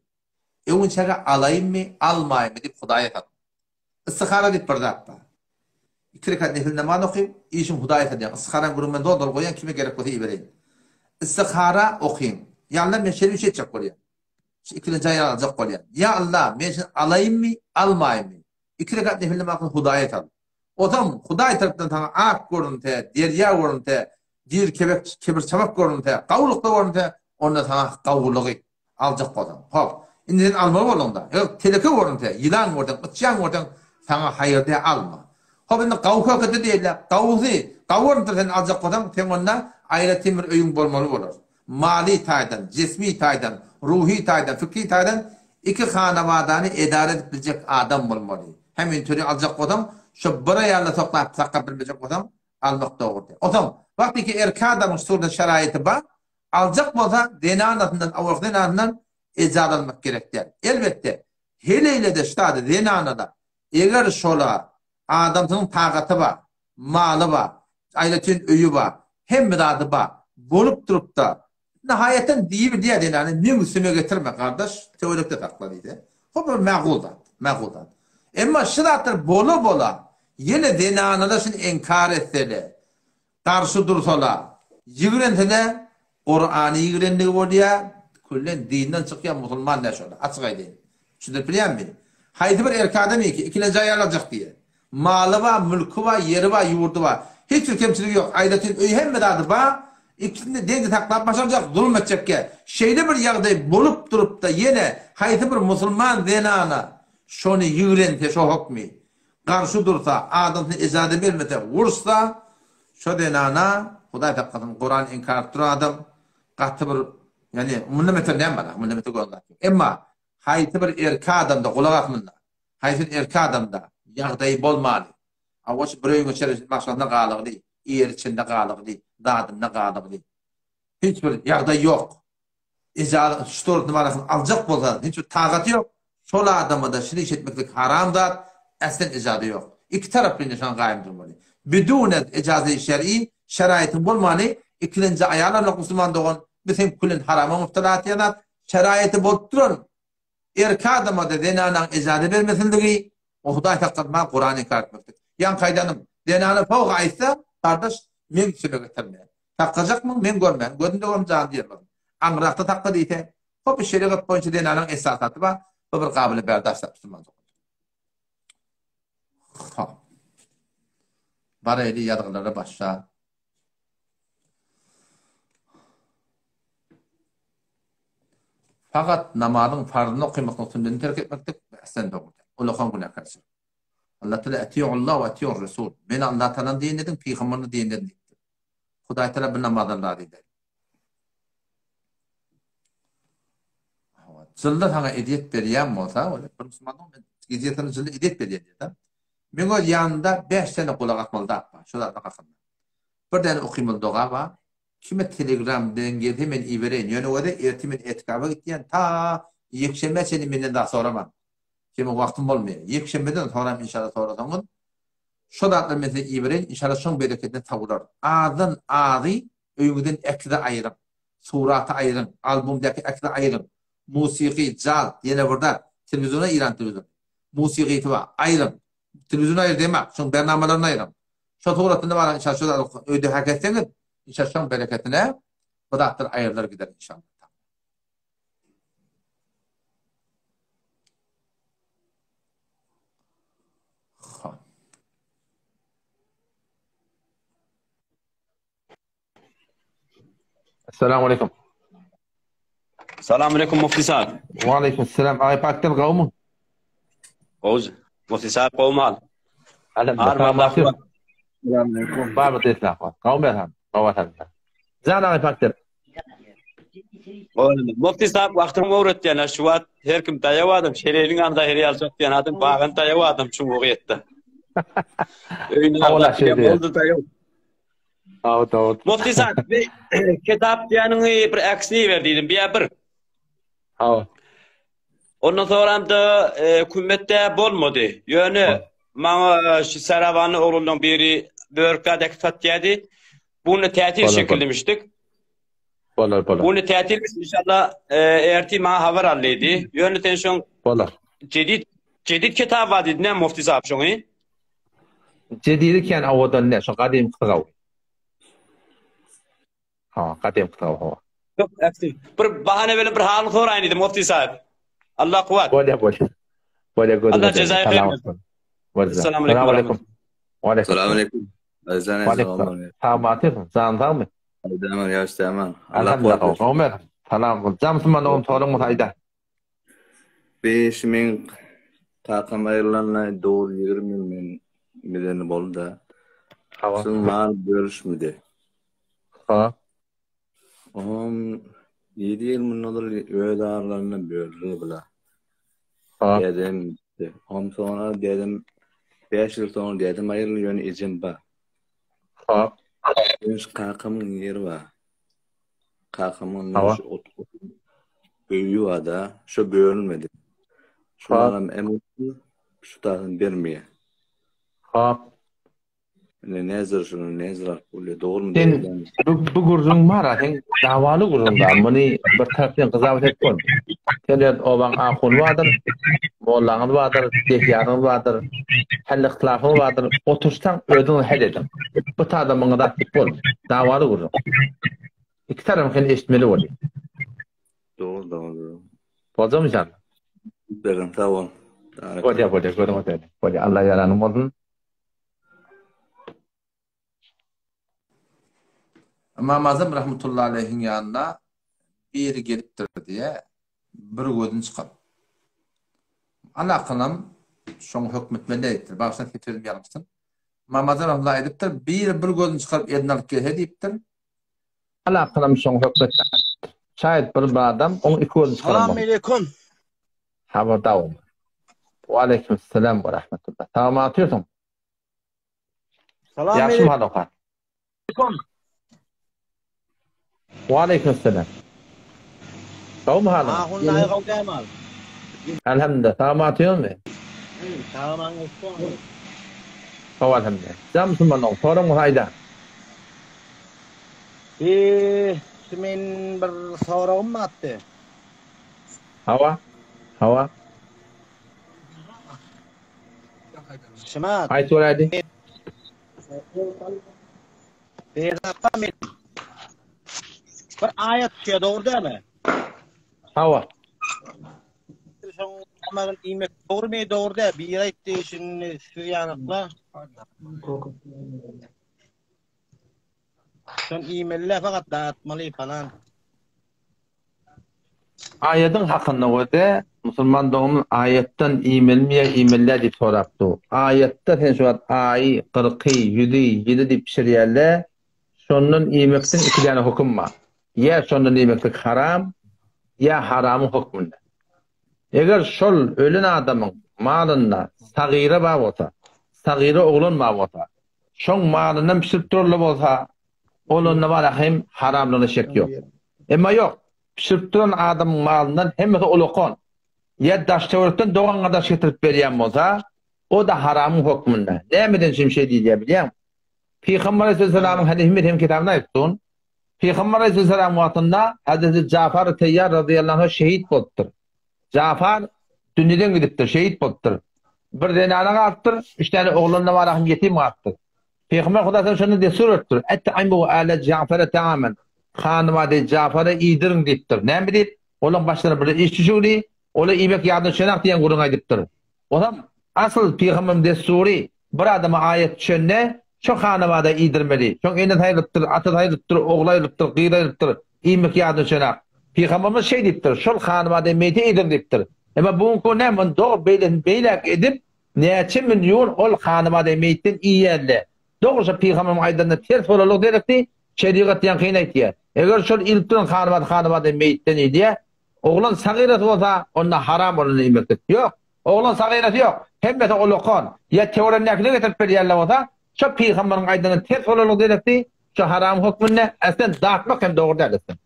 Öwünçäge alaýynmy, almaýynmy diýip Hudaýa salyň. Istihara diýip bir zat bar. Iki rekat nefil namaz okyň, işiň Hudaýa salýaň. Istiharaň gürrüňini men doly-doly goýan, kime gerek bolsa ibereýin. Istihara okyň. Ýa Allah men şeýle bir şey etjek bolýan. Şu ikilenji aýal aljak bolýan. Ýa Allah men şuny alaýynmy, almaýynmy? Iki rekat nefil namazyny Hudaýa sal. Ozam Hudaý tarapdan saňa ak görünse, derýa görünse, dil kebek kebir çabak görünse, gawulykda görünse, onda saňa gawulygy aljak bolsaň. Hop. Indi sen almaly bolduň-da. Eger teleke görünse, ýylan görseň, yçýan görseň, saňa haýyr dä alma. Hop indi gawy kökede diýilýär. Gawusy, gawy görünse sen aljak bolsaň, seň onda aýratyn bir öýüň bolmaly bolar. Maly taýdan, jismi taýdan, ruhy taýdan, fikri taýdan iki hanabadany edara edip biljek adam bolmaly. Hem interi aljak bolsaň, şo bir aýalda soklap saklap bilmejek bolsaň, almak dogry däl. Onsoň, wagtyky erkek adamyň şu surda şaraýyty bar, aljak bolsa zenanasyndan, awalky zenanyndan ejaz almak gerek däl. Elbetde, heleýle-de şu zady zenana-da, eger şola adamsynyň tagaty bar, maly bar, aýratyn öýi bar, hemme zady bar, bolup durupda, nihaýatdan diýibilýär zenana, meň üstüme getirme, gardaş, töwerekde sakla diýse. Hop, ol magul zat, magul zat. Emma şu zatlar bola-bola, ýene zenanalar şuny inkar etsele, garşy dursala, ýigrense-de, Kurany ýigrendigi bolýar, küllen dinden çykýan musulman däl şolar, açyk aýdaýyn. Düşündirip bilýänmi? Haýsy bir erkek adam iki, ikilenji aýal aljak diýýär. Maly bar, mülki bar, ýeri bar, ýurdy bar. Hiç bir kemçiligi ýok. Aýratyn öýi hemme zady bar. Ikisini deňde saklap başarjak, zulum etjekkä. Şeýle bir ýagdaý bolup durupda ýene haýsy bir musulman zenana şony ýigrense şo hokmy, garşy dursa, adamsyna ejaza bermese, ursa, şo zenana, Hudaý saklasyn, Kurany inkar edip duran adam gaty bir, ýagny mundan beter näme bar, mundan beter gören zat ýok. Emma haýsy bir erkek adamda, gulak as munda, haýsy bir erkek adamda ýagdaýy bolmany, hawa şu bir öýüň içeri maşgalasynda galygyny, ýeri içinde galygyny, zadynda galygyny, hiç bir ýagdaý ýok, ejaza şu tortny barasyny aljak bolsa, hiç bir tagaty ýok. Şol adama-da şuny iş etmeklik haram zat, äslen ejaza ýok. Iki taraplyny şoňa gaýym durmaly. Bidune ejaza-i şer'i, şeraýytyň bolmany, ikilenji aýal almak musulman dogan, bu seň külen harama mübtela etýän zat, şeraýyty bolup duran erki adama-da zenanaň ejaza bermesinligi, o Hudaý saklasyn maňa Kurany inkar etmeklik. Ýaňky aýdanym, zenana sowuk aýtsa, gardaş, meň üstüme getirme. Saklajakmyň, men görmän, gözümde görüm jany diýermerin. Aňrakda sakla diýse, Hop bu şerigat boýunça zenanyň esasaty bar, bu bir gabyly berdaş zat musulman dogan. Hop. Baraýly ýazgylara başla. Fakat namazyň farzyny okymaklyk sünnetini terk etmeklik ähsen dogry däl. Ulakan günäkärçilik. Allah Teala etiýullah we etiýur Resul. Men Allah Taalany diýen ediň, pygamberini diýen ediň diýipdir. Hudaý Teala bu namazdan razy däl. Jylda saňa ezýet berýän bolsa, bir musulman men gije sana jylda ezýet berýän diýýär. Men öz ýanymda 5 sene gulak asmaly zat bar, şo zatlar hakynda. Bir däne okymaly doga bar. Kime telegram bilen gelse men ibereýin. Ýöne özi ertir men etikaba gitýän, ta ýekşenbä çenli menden zat soraman. Kimiň wagtym bolmaýar. Ýekşenbeden soram inşallah sorasaňyz, şo zatlary men size ibereýin, inşallah şoň bereketine tawular. Azdan azy Öýüňizden äkizi aýyryň. Suraty aýyryň. Albomdaky äkizi aýyryň. Musiky, jaz, ýene bir zat. Telewizora Eýran telewizony. Musykysy bar. Aýyryň. Telewizony aýyr diýemok. Şoň bernamalaryny aýyryň. Şo suratynda bar inşallah şo zat öýde hak etseňiz, inşallah şoň bereketine bu zatlar aýrylar gider inşallah. Assalamu alaikum. Salam alaikum Mufti sahib. Wa alaikum assalam. Ay pakdel gawmy? Gowuz. Mufti sahib gowmy hal? Alhamdulillah. Salam alaikum. Bar desna. Gawmy ham. Gawat Jan ay pakdel. Mufti sahib wagtyň öwretýän şu wagt her kim daýaw adam şereliň anda her ýaljak diýen adam bagan daýaw adam çuňugy ýetdi. Öýüne boldy daýaw. Aw dogry. Mufti sahib, bir kitap diýeniňi bir äksini ber diýdim, bir bir. Hawa. Ondan soňram da e, kümmetde bolmady. Ýöne maňa şu Sarawanly oglunyň biri börükler ekip satýardy. Bunu tätil şekilmişdik. Bolar, bolar. Bunu tätil inşallah e, ertir maňa habar al diýdi. Ýöne sen şoň Bolar. Jedid Jedid kitap bar diýdi, näme Mufti sahib şoňy? Jedidi kän owadan däl, şo gadymkysy gawy. Ha, gadymkysy gawy hawa. Ýok, äpsi. Bir bahana bilen bir halyny soraýyn diýdim, Mufti sahib. Allah kuwwat. Bolýa, bolýa. Bolýa, gözüňe Allah jezaýy haýyr bersin. Assalamu alaykum. Wa alaykum. Assalamu alaykum. Wa Salamat, jan sagmy? Aýdaman, ýaşdaman. Allah kuwwat. Ömer, salam. Jamsyman oglum soraň bolsa aýda. Beş meň kakam aýrylanyna dogry 20 ýyl men bileni boldy-da. Hawa. Şol mal bölüşmedi. Ha. Oňam 7 ýyl mundan ozal öz aralarynda böldüler bular. Ha. Dädem gitdi. Ondan soňra dädem 5 ýyl soňra dädem aýryldy, ýöne ejem bar. Ha. Ýöne şu kakamyň ýeri bar. Kakamyň Hawa. şu ot öýi bar-da, şo bölünmedi. Şolaram em şu taýdan bermeýär. Hop. Ine näzir şuny näzir alyp bolýar, dogrumy Sen dogry dälmi? bu, bu gürrüň bar a, sen dawaly gürrüň da, muny bir tarapdan gyzawat edip bolmaýar. Sen öz obaň ahuny bardyr, mollaňyz bardyr, dehýanyňyz bardyr, hal yhtilafyňyz bardyr, otursaň özüňiz hal ediň. Bu tada muňa zat diýip bolmaýar. Dawaly gürrüň. Iki tarapy hem eşitmeli bolýar. Dogry, dogry, dogry. Boljakmy inşallah? Berdim, sag bol. Bolýar, bolýar, görüň otaýly. Bolýar, Allah ýaranyň bolsun. Ymam Azam rahmetullahi aleýhiň ýanyna biri gelipdir diýä, bir gözüni çykaryp. Alakylam şoňa hökm etmeli diýipdir. Bagyşlaň sözüm ýalňyşsyn. Ymam Azam rahmetullahi aýdypdyr, biri bir gözüni çykaryp eline alyp gelse diýipdir. Alakylam şoňa hökm etmeli diýipdir. Şaýat bir adam oň iki gözüni çykaran Salam bolsa. aleýkum. Habar dawam. Waleýkim salam we rahmetullah. Salam atýorsyň. Salam Ýagşy hal oka. aleýkum. Waleýkim salam. Gowmy halyň? Ahun daýy gowy dämi? Elhamdülillah. Sag otyňmy? Sag Sag elhamdülillah. Jan musulman dogan, soraň bolsa aýda. Eee, şu men bir soragym bardy. Hawa. Hawa. Şumat. Aýt göräýdi. Beýzatda men bir aýat düşýär, dogry dälmi? Hawa. Şoň namazyny iýmek dogrymy, dogry däl? Biri aýtdy, şindi siz ýanykla. Şony iýmeli däl, fakat dağıtmaly falan. Aýadyň hakynda göze musulman doganymyz aýatdan iýmelimi ýa iýmeli däl diýip sorapdy. Aýatda sen şu wagt aýy, gyrky, ýüzi, ýyly diýip bişirýärler, şondan iýmekden iki däne höküm bar. Ýa şondan iýmeklik haram, ýa haramyň hökmünde. Eger şol ölen adamyň malynda sagyra bar bolsa, sagyra oglan bar bolsa, şoň malyndan bişirip durarlar bolsa, Ol onda bar hem haramlygyna şek ýok. Emma ýok, bişirip duran adamyň malyndan hemmesi ulakan ýa daş-töwerekden dogan-gardaş getirip berýän bolsa, o-da haramyň hökmünde. Nämeden üçin şeý diýilýär bilýäňmi? Pygamber aleyhisselamyň hadysy men hem kitabynda aýtdym. Pygamber aleyhisselam wagtynda Hazreti Jafar Teýýar razyýallahu anh şehit bolupdyr. Jafar dünýeden gidipdir, şehit bolupdyr. Bir zenana galypdyr, üç däne oglany bar hem ýetim galypdyr. Pygamber Hudaýdan şonda destur beripdir. Et'imu ale Jafara ta'amen. Hanybady Jafara iýdiriň diýipdir. Näme diýip? Olaň başlaryna bir iş düşügdi, ola iýmek ýadyna düşenak diýen gürrüňi aýdypdyr. Onam asyl pygamberiň dessury bir adama aýat düşende şo hanybada iýdirmeli. Şoň enesi aýrylypdyr, atasy aýrylypdyr, ogly aýrylypdyr, gyzy aýrylypdyr. Iýmek ýadyna düşenak. Pygamberimiz şeý diýipdir, şol hanybada meýte iýdiriň diýipdir. Emma bu günki gün näme, ony dogry beýlesini beýläk edip, Näçe million ol hanybadaý meýitden iýýärle. Dogry şo pygamberimiň aýdanyna ters bolarlyk derekdi, şerigat ýaňkyny aýtýar. Eger şol iýlip duran hanybada hanybadaý meýitden iýilýär, oglan sagyrasy bolsa, onda haram ol ony iýmeklik. Ýok, oglan sagyrasy ýok, hemmesi olakan, ýa töweregindäkine getirip berýärler bolsa, şo pygamberiň aýdanyna ters bolarlyk derekdi, şo haram hökmünde, äslen datmak hem dogry däl äslen.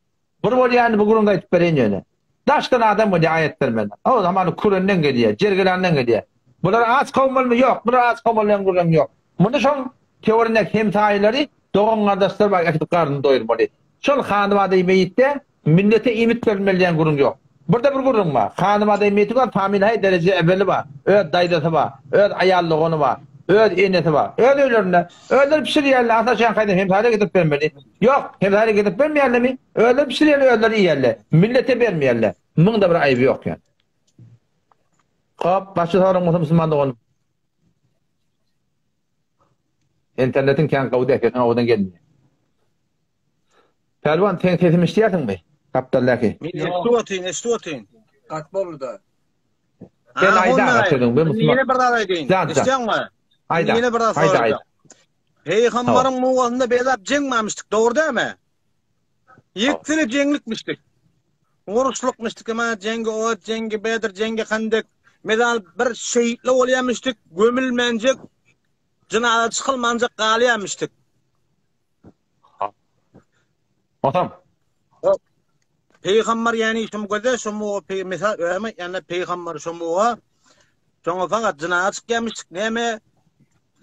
Bir bolýany bu gürrüňde aýdyp bereýin ýöne. Daşdan adam bolýar aýat bermeli. O zamany kürenden gelýär, jergelandan gelýär. Bular aç kowmalymy? Ýok, bular aç kowmaly diýen gürrüň ýok. Muny şoň töweregindäki hemsaýalary, dogan-gardaşlary bar äkidip garnyny doýurmaly. Şol hanybadaý meýitde millete iýmit berilmeli diýen gürrüň ýok. Birde bir gürrüň bar. Hanybadaý meýiti bar, familiýaý dereje eweli bar. Öz daýzasy bar, öz aýal dogany bar, öz enesi bar. Öz öýlerinde. Özleri bişirýärler, asla şaňkaýdan hemsaýalara getirip bermeli. Ýok, hemsaýalara getirip bermeýärlermi? Özleri bişirýärler, özleri iýýärler. Millete bermeýärler. Muň-da bir aýby ýok ýa. Hop, başga soragyň bolsa musulman doganym. Internetiň kän gowy däl, sesiň owadan gelmeýär. Pälwan, sen sesimi eşidýärsiňmi? Gapdaldaky. Men eşidip otyryn, eşidip otyryn. Gaty boldy-da. Sen aýda aga sözüňi, bir musulman. Ýene bir zat aýdaýyn. Jan, jan. Eşidýäňmi? Aýda. Ýene bir zat Aýda, aýda. sorajak. Peýgambaryň mugasynda bezap jeňmämişdik, dogry dälmi? Ýeksene jeňlikmişdik. Uruşlykmyşdyk, emma jeňgi Ohud, jeňgi Bedr, jeňgi Handek. Mezal bir şehitli bolýarmyşdyk, gömülmänjek, jynaza çykylmanjak galýarmyşdyk. Otam. Peýgamber ýani şum göze şum misal öme ýani peýgamber şumuga şoňa fakat jynaza çykýarmyşdyk. Näme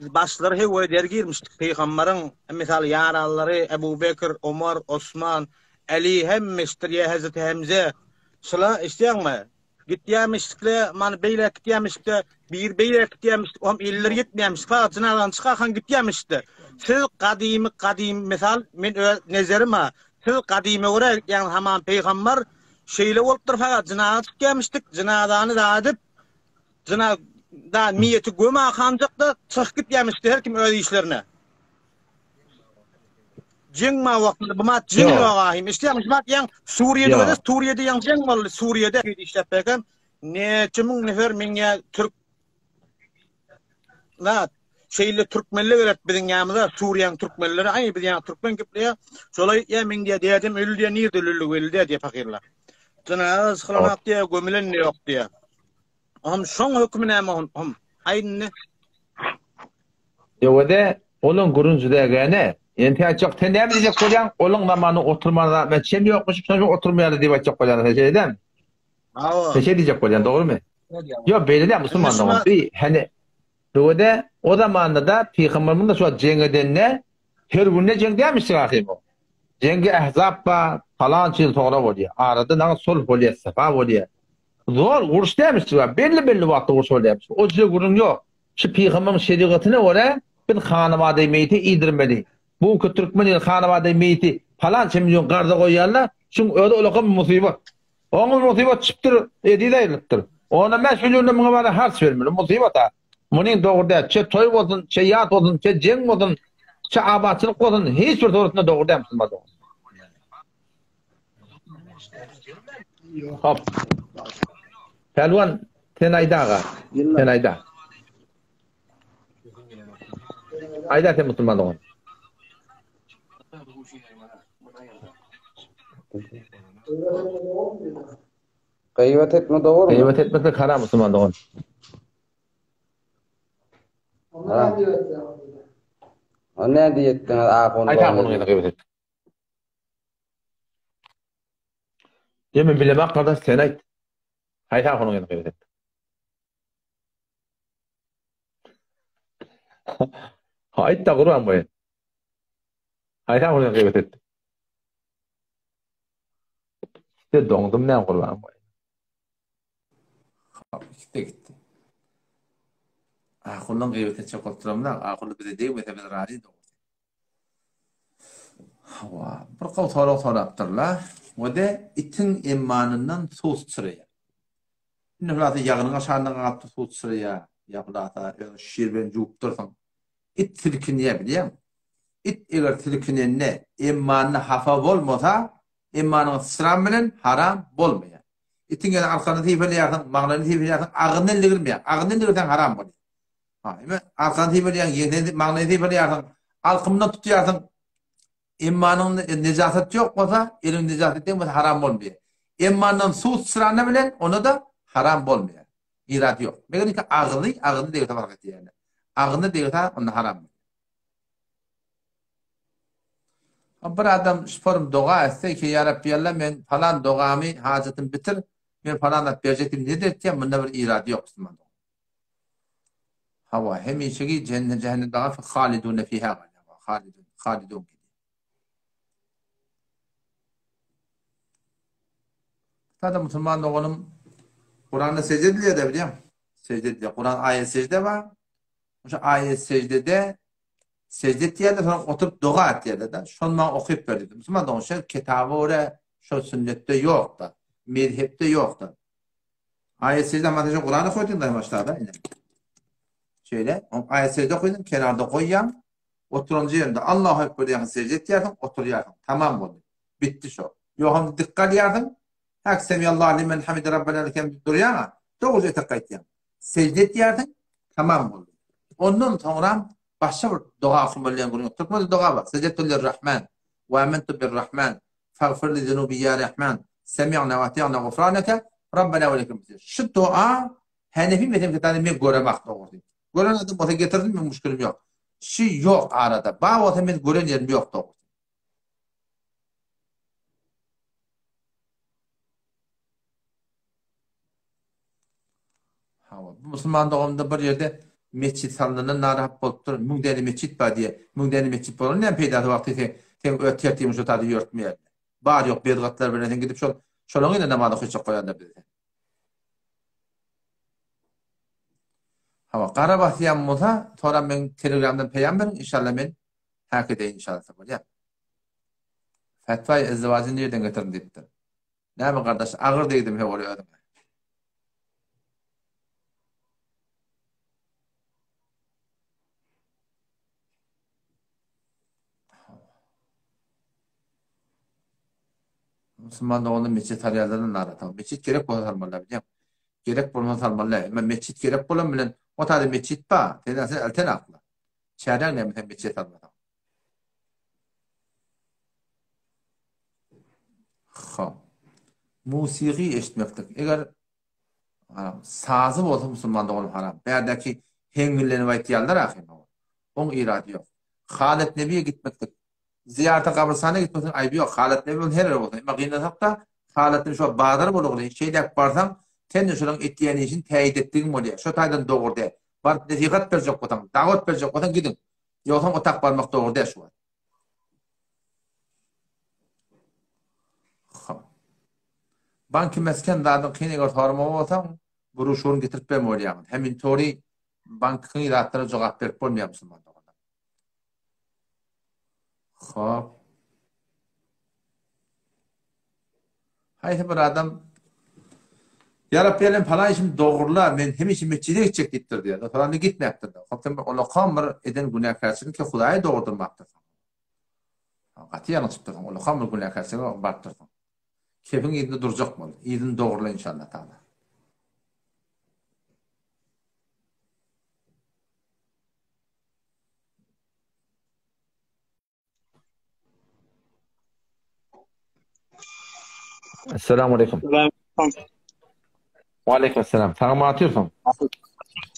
başlary hewe der girmişdik peýgamberiň misal ýaranlary Ebu Bekir, Omar, Osman, Ali hemmeşdir ýa Hazreti Hemze. Şula eşidýäňmi? Gitýämişdikle, many beýläk gitýämişdikde, bir beýläk gitýämişdik, ohm eller ýetmeýämiş. Fakat jynazany çykarkan gitýämişdi. Siz gadymy gadym misal men öz nezerim ha. Siz gadyma görä gitýäňiz haman peýgamber şeýle bolupdyr fakat jynaza çykýamişdik, jynazany da edip Jyna da miýeti göm akanjak-da çykyp gitýämişdi her kim öz işlerine. Jeň ma wagtynda bu mat jeň ýok ahim. Eşidýäňmi şu mat ýaň Suriýede göze Suriýede ýaň jeň boldy Suriýede işläp berken näçe müň nefer meň ýa türk zat şeýle türkmenler gerek biziň ýamyza Suriýanyň türkmenleri aý biz ýa türkmen gepleýär. Şolay ýa meň diýä dädem öldi diýä nirde öldi belli diýä diýä pakyrlar. Jynaza çykylanak diýä gömülen ýok diýä. Hom şoň hökümi näme hom? Hom aýt indi. Ýöwede olaň gürrüň jüdägäne. Indi sen aýtjak sen näme diýjek bolýaň? Olaň zamany oturman zat men çem ýokmuş, şonuň üçin oturmaýarlar diýip aýtjak bolýaň sen şeýle dälmi? Hawa. Sen şeý diýjek bolýaň, dogrumy? Ýok, beýle däl musulman dogan. Bi hany bu-da o zamanda-da pygamberimiz de şu wagt jeň edende her günde jeň dälmişdir ahym o. Jeňgi Ehzap bar, palança ýyl soňra bolýar. Arada naňa sulh bolýar, safa bolýar. Zor uruş dälmişdir bar. Belli-belli wagtda uruş bolýarmyş. O jüre gürrüň ýok. Şu pygamberiň şerigatyna görä biz hanabadaý meýiti iýdirmeli. Bu günki türkmen ili hanabadaý meýiti palança million garza goýýarlar. Şuň özi ulakam musybat. Oňa musybat çypdyr, eziz aýrylypdyr. Ona 5 milliondan muňa bara harç bermeli. Musybat-a. Munyň dogry däl. Çe toý bolsun, çe ýas bolsun, çe jeň bolsun, çe abatçylyk bolsun, hiç bir suratynda dogry däl musulman dogan. Hop. Pälwan, sen aýda aga. Sen aýda. Aýda sen musulman dogan. Gyýbat etme dogrumy? Gyýbat etmeklik haram musulman dogan. Haram. O ne diýetdiňiz ahun? Aýt ahunyň ýene gyýbat et. Ýa men bilemok gardaş sen aýt. Haýsy ahunyň ýene gyýbat et. Aýt-da gurban boýun. Haýsy ahunyň ýene gyýbat et. De doňdum näme gurban boýun. Hop, ikisi gitdi. Ahundan gyýbat etjek bolup duramda, ahunly bize degmese biz razy dogrusu. Hawa, bir gowy sorag sorapdyrlar. We-de itiň emmanyndan suw syçraýar. Indi hulasa ýagynyň aşagyndan galypdyr suw syçraýar. Ýa hulasa özüň şir bilen juwupdyrsyň. It silkinýär bilýäňmi? It eger silkinende emmanyna hapa bolmasa, emmanyňa syçran bilen haram bolmaýar. Itiň ýöne arkanyny sypalaýarsyň, maňlaýyny sypalaýarsyň, agzyndan degirmeýär. Agzyndan degirseň haram bolýar. Ha, eme arkany sypalaýaň, ýeňseni maňlaýyny sypalaýarsyň, alkymyndan tutýarsyň. Emmanyň nejasat ýok bolsa, eliň nejasat degmese haram bolmaýar. Emmandan suw syçranda bilen onda-da haram bolmaýar. Irad ýok. Meger ki agzy, agzyna degse fark etýär. Agzyna degse onda haram bolýar. Bir adam şu form doga etse ki ýa Rabbi Alla men falan dogamy hajatymy bitir men falan zat berjek diýip nedir etýär munda bir irady ýok musulman dogan. Hawa hemişeki jennet jähennem daga fi halidune fiha galýar. Halidun halidun. Sada musulman doganym Kuranda secde edilýär de bilýän. Secde edilýär. Kuran aýat secde bar. Şu aýat secdede Sejde etýärler, soň oturyp doga etýärler-de. Şony maňa okyp ber diýdi. Musulman dogan, şol kitaba görä şol sünnetde ýok-da, mezhepde ýok-da. Aýat sejde namazda şo Kurany okaýdyň daýym başda-da ine. Şeýle, aýat sejde okaýdyň, kenarda goýýaň, oturan ýerinde Allahu ekber diýýäň, sejde etýärsiň, oturýarsyň. Tamam boldy. Bitdi şo. Ýogsam dik galýarsyň, Hak semiyallahu limen hamide rabbena lekem diýip durýaň-a, dogruja etek gaýtýaň. Sejde etýärsiň, tamam boldy. Ondan soňram başga bir doga okamaly diýen gürrüň ýok. Türkmende doga bar. Sejdetu lirrahman we amentu birrahman fagfir li zunubi ýa Rahman semi'na we ati'na gufraneke Rabbena we lekel mesir. Şu doga Hanefi mezhebi kitabynda men göremok dogrusy. Gören adam bolsa getirsin, men muşkilim ýok. Şu ýok arada. Bar bolsa men gören ýerim ýok dogrusy. Hawa, bu musulman doganymda bir ýerde metjit salynandan narahat bolupdyr, müň däne metjit bar diýýär. Müň däne metjit bolany näme peýdasy wagty sen seň öz tertibiňi şo taýda ýörtmeýärler. Bar ýok bedgatlar bilen sen gidip şol şolaň ýerine namaz okaýjak bolýarlar bizi sen. Hawa, gara basýan bolsa, soram meň telegramdan peýam beriň, inşallah men häk edeýin inşallah bolýar. Fetwaýy izdiwajy nirden getirdiň diýipdir. Näme gardaş agyr degdimi he ol özüňe. Musulman doganlar metjit salýarlardan narahat. Metjit gerek bolsa salmalylar bilýäň. Gerek bolmasa salmaly däl. Emma metjit gerek bolan bilen o taýda metjit bar. Sen sen elten akla. Çäräň näme sen metjit salmasaň. Hop. Musigy eşitmeklik. Eger haram, sazy bolsa musulman doganym haram. Bärdäki heňňillenip aýtýarlar ahym. Oň irady ýok. Halet Nebiýe gitmeklik. Zyýarata gabrystana gitmekligiň aýby ýok. Halet Nebi bolsun her ýere bolsun. Emma gynansak-da. Halatyny şo bazar bolugly, şeýdäp barsaň, sen-de şolaň etýän işini täýit etdigiň bolýar. Şo taýdan dogry däl. Baryp nesihat berjek bolsaň, dawat berjek bolsaň gidiň. Ýogsam otak barmak dogry däl şu wagt. Hop. Banky mesken zadyň kyn eger soramaly bolsaň, broşuryny getirip berme bolýaňyz. Hemintori bankyň zatlara jogap berip bolmaýar musulman doganlar. Hop. Haýsy bir adam Ýa Rabbi älem falan işimi dogrula, men hemişe metjide gitjek diýipdir diýýär. Soňra gitmäpdir. Hop sen bir ulakam bir eden günäkärçiligiň ki Hudaýa dogurdyrmapdyrsyň. Gaty ýalňyşypdyrsyň, ulakam bir günäkärçilige barypdyrsyň. Kefiň yzynda durjak bol. Yzyny dogrula inşallah taala. Esselamu aleýkum. Wa aleýkum esselam. Sagmy atyrsyň?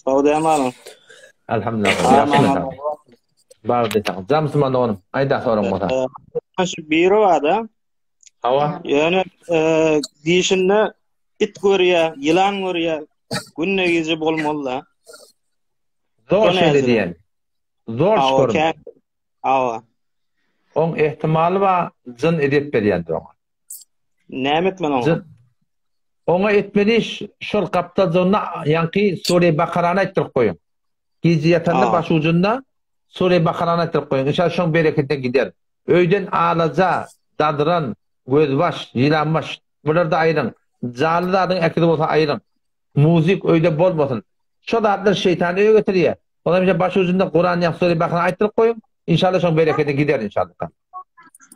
Sag dämalyň. Elhamdülillah. Ýagşy Bar diýseň. Jam musulman doganym. Aýda soraň bolsa. Şu biri bar-da. Hawa. Ýöne e, dişinde it görýär, ýylan görýär. Günde gije bolmaly-da. Zor şeýle diýen. Zor şükür. Hawa. Oň ehtimaly bar, jyn edep berýändir oňa. Näme etmeli oňa? Jyn. Oňa etmeli iş şol gapdaljygynda ýaňky Sure Bakarany aýtdyryp goýuň. Gije ýatanda baş ujunda Sure Bakarany aýtdyryp goýuň. Inşallah şoň bereketine gider. Öýden alaja, dadran, gözbaş, ýylanbaş bulary-da aýryň. Janly zadyň äkidi bolsa aýryň. Muzik öýde bolmasyn. Şo zatlar şeýtany öýe getirýär. Ondan bize baş ujunda Kuran ýa Sure Bakara aýtdyryp goýuň. Inşallah şoň bereketi gider inşallah.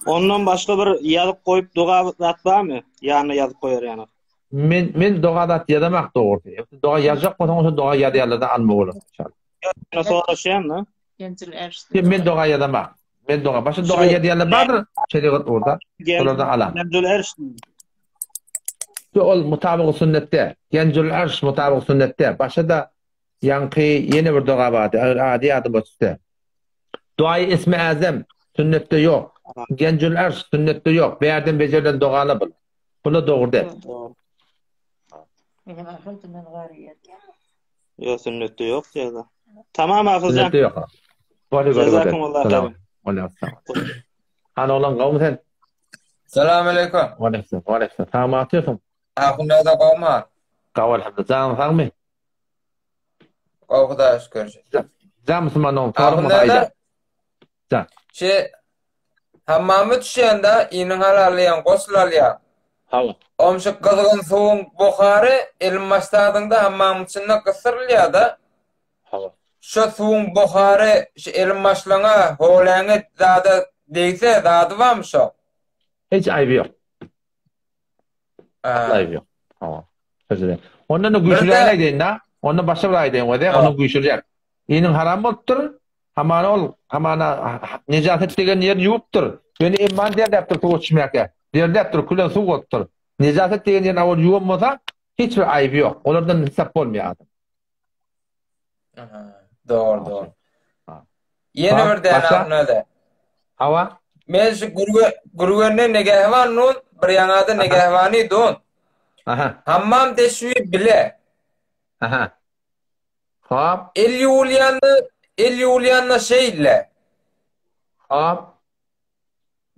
Ondan başga bir ýazyp goýup doga zat barmy? Ýanyna ýazyp goýar ýaly. Men men doga zat ýazamak dogrusy. Doga ýazjak bolsaň şo doga ýazýanlardan alma bolar inşallah. Ýöne soraşýan da. Men doga ýazamak. Men doga başga doga ýazýanlar bardyr şerigat ugurda. Şolardan alan. Genjül erş. Ol mutabyk sünnetde. Genjül erş mutabyk sünnetde. Başga da Ýaňky ýene bir doga bardy, agyr ady ýadyma düşse. Duaýy ismi äzem sünnetde ýok. Genjül arş sünnetde ýok. Bärden bejerilen dogala bul. Bula dogry däl. Ýok sünnetde ýok diýýär. Tamam Hafyzjan. Sünnetde ýok. Bolýar bolýar. Jazakumullah haýran. Bolýar. Hany oglan gowmy sen? Salam aleýkum. Waleýkim, waleýkim. Sagmy atyrsyň? Ahunada gowmy? Gaw elhamdülillah. Janyň sagmy? Gowy Hudaýa şükür. Jan musulman oň soraň bolsa aýda. Jan. Şi hammama düşýände iniň halallaýan, gosl alýan. Hawa. Om şu gyzgyn suwuň buhary elim başladyňda hammamyň içinde gysyrylýar-da. Hawa. Şo suwuň buhary şu elim başlaňa, holäňe zada degse zady barmy şo? Hiç aýby ýok. Aýby ýok. Hawa. Sözüne. Ondan da güýçlürägini aýdaýyn da. Ondan başga bir aýdaýyn wede, ondan güýçlüräk. Iniň haram bolupdyr. Hamana ol, hamana nejaset degen ýerini ýuwupdyr. Ýöne emman derläpdir suwa düşmäkä. Derläpdir, külen suw bolupdyr. Nejaset degen ýerini awal ýuwan bolsa, hiç bir aýby ýok. Olardan hesap bolmaýar adam. Aha, dogry, dogry. Ýene bir däne alynady. Hawa. Men şu gürge gürgende negähwan nun, bir ýaňada negähwany dun. Aha. Hammam deşwi bile. Aha. Hop. El ýuwulýanda, el ýuwulýanda şeýle. Hop.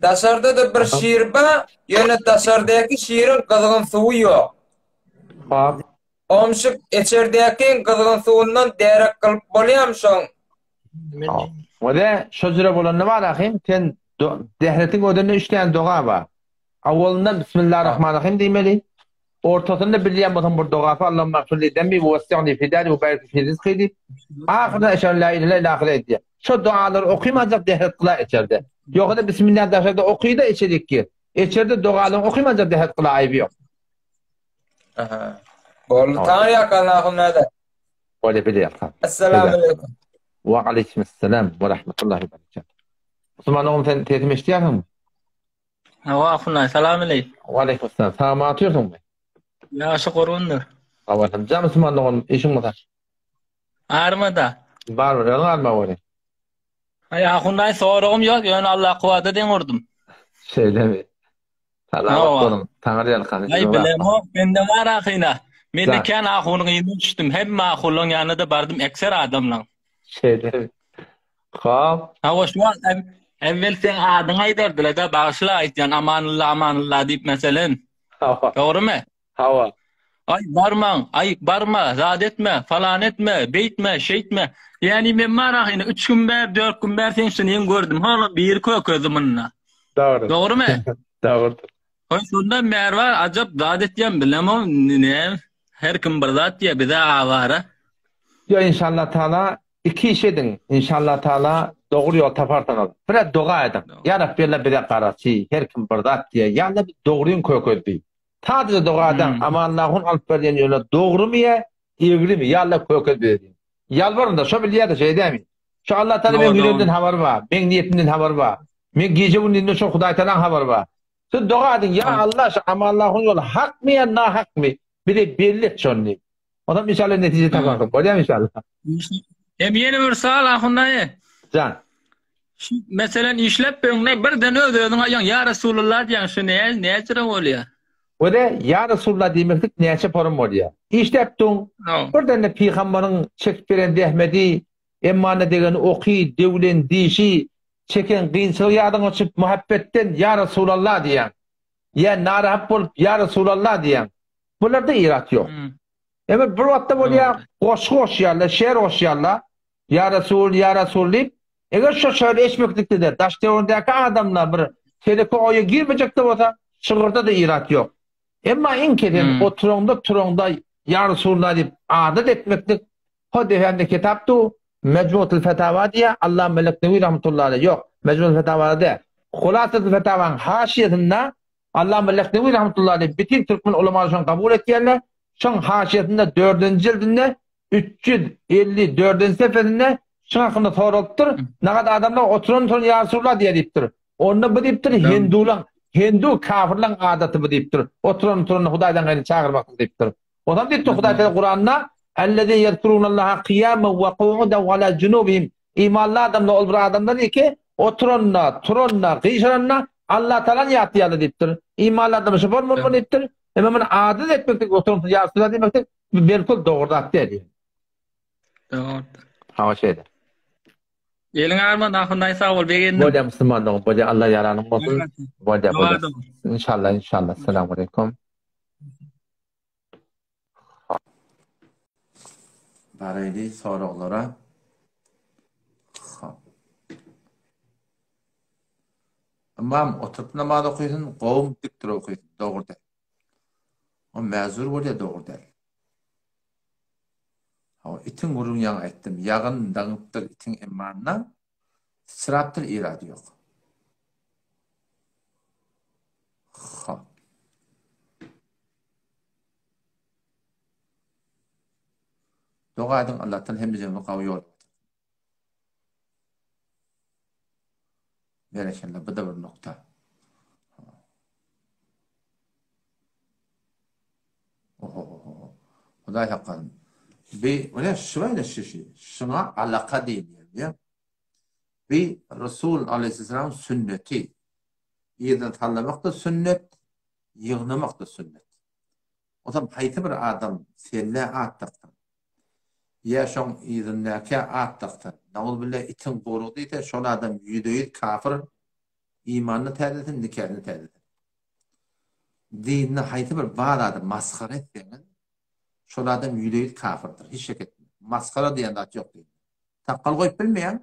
Daşarda-da bir şir bar, ýöne daşardaky şiriň gyzgyn suwy ýok. Hop. Gomşy içerdäkiň gyzgyn suwundan därek kylyp bolýamy şoň? Wede şo jüre bolanda bar ahym sen dehretiň özeninde üç däne doga bar. Awalynda Bismillarahmanrahim diýmeli. Ortasynda bilýän bolsaň bir dogasy Allahumma gfirli dembi we wessi'ni fi dari we barik fi rizki diýip. Ahyrynda eşhedü la ilahe illa ahyry edýär. Şo dogalary okymajak dehret kylar içerde. Ýogsa Bismillah daşarda okyda içerik gir. Içerde dogalaryny okymajak dehret kylar aýby ýok. Aha. Boldy. Taňry ýalkasyn ahun näde? Boldy bile ýalkasyn. Assalamu alaykum. Wa aleyküm assalam we rahmetullahi we berekatuh. Musulman oglum sen sesimi eşidýärsiňmi? Hawa ahunay salam aleýk. Wa aleyküm assalam. Sagmy atyrsyňmy? Ýagşy gurgundyr. Hawa, ja musulman doganym işiň bolsa. Armada. Bar bir özüň arma bolýar. Aý ahunay soragym ýok, ýöne Allah kuwwata deň urdum. Şeýlemi? Salamat boluň. Taňry ýalkasyn. Aý bilemok, mende bar ahyna. Mende kän ahunyň yzyna düşdüm. Hemme ahunlaň ýanyna-da bardym, ekser adamlaň. Şeýle. Hop. Hawa şu wagt äwwel seň adyňy aýdardylar-da, bagyşla aýtýan Amanulla, Amanulla diýip meselem. Hawa. Dogrymy? Hawa. Aý barmaň, aý barma, zat etme, falan etme, beýtme, şeýtme. Ýani men bar ahyny üç gün bär, dört gün bär seň şunyň gördüm. Hol biri kökezdi munda. Dogry. Dogrymy? Dogrudyr. Hoý şondan bäri bar ajap zat etýän bilemok ne her kim bir zat diýýär bize awara. Ýo inşallah taala iki iş ediň inşallah taala dogry ýol taparsyňyz. Biraz doga ediň. Ýa Rabbi Allah bize garaçy her kim bir zat diýýär. Ýa Allah biz dogryň kökezdi. Sadaja dogadan Amanlahun alyp berýän ýöne dogrymy ýa egrimi ýa Allah kökez bize diýiň. Ýalbarynda şo bilýärde şeý dämi? Şo Allah Taala meň ýüregimden habary bar, meň niýetimden habary bar. Meň gije gündizimden şo Hudaý Taalaň habary bar. Siz doga ediň ýa Allah şo Amanlahun ýoly hakmy ýa nahakmy bize belli et şony diýip. Onam inşallah netije taparsyň. Bolýamy inşallah? Hem ýene bir sal ahun daýy. Jan. Şu meselen işläp öňde birden öz özüňe aýdýaň ýa Resulullah diýýäň şu nä näçe bolýar? Wede ýa Resulullah diýmeklik näçe forum bolýar? Işläp duň, birden-de pygambaryň çekip beren zähmedi, emmana degen oky, döwlen dişi, çeken kynçylygy ýadyňa düşüp muhabbetden ýa Resulallah diýýäň. Ýa narahat bolup ýa Resulallah diýýäň. Bularda irat ýok. Emma bir wagtda bolýar, goşgy goşýarlar, şeýer goşýarlar. Ýa Resul, ýa Resul diýip, eger şo şygyry eşitmeklikde-de daş-töweregindäki adamlar bir teleke oýa girmejek-de bolsa, şygyrda-da irat ýok. Emma iň kesen oturaňda-turaňda Ýa Resulullah diýip adat etmeklik, ho depämde kitap dur, Mejmuatul Fetawa diýýär, Allama Leknewi rahmetullahi aleýh, ýok, Mejmuatul Fetawada däl, Hulasatul Fetawanyň haşiýesinde Allama Lehnewi rahmetullahi aleýh bütin türkmen ulamalary şony kabul etýärler. Şoň haşiýesinde dördünji jildinde 354-nji sefesinde şuň hakynda soralypdyr. Nagat adamlar oturan soň ýa Resulullah diýýär diýipdir. Onda bu diýipdir hindulaň, hindu kafirlaň adaty bu diýipdir. Oturan turanda Hudaýdan gaýry çagyrmaklyk diýipdir. Onam diýipdir Hudaý Teala Kuranda Ellezine ýezkurunallaha kyýamen we ku'udan we ala junubihim Imanly adamlar ol bir adamlar ki, oturanda, turanda, gyşaranda Allah Taalany ýatlaýarlar diýipdir. Imanly adam şu bolmaly diýipdir. Emma muny adat etmeklik, oturan ýa diýmeklik bu belkul dogry zat däl diýýär. Dogrudyr. Hawa şeýle. Eliň agyrman ahundaý sag bol begendim. Bolýa musulman dogan bolýa Allah ýaranyň bolsun. Bolýa bolýa. Inşallah inşallah. Selamu aleýkum. Baraýly soraglara. Hop. Ymam oturyp namaz okysyn, gowum dik durup okysyn. Dogry däl. O mäzur bolýar, dogry däl. Hawa, itiň gürrüňini ýaňy aýtdym. Ýagyn daňypdyr itiň emmanyna, syçrapdyr irady ýok. Hop. Doga ediň Allahdan hemmejemizi gawy ýola getirsin. Berekella bu-da bir nokta. Ohohoho. Hudaý saklasyn. Bi, ine şuňa şu şu. Şuňa alaka diýilýär, diýýär. Bi Resul aleyhisselam sünneti. Ýerden sallamak-da sünnet, ýygnamak-da sünnet. Onsoň haýsy bir adam selle at daksa, ýa şoň yzyndakä at daksa, nauzubilla itiň guýrugy diýse, şol adam ýüzde-ýüz kafir, imanyny täzelesin, nikasyny täzelesin. Dinde haýsy bir bar zady masgara etseňiz, şol adam ýüzde-ýüz kafirdir, hiç şek etme. Masgara diýen zat ýok dinde. Sakgal goýup bilmeýäň,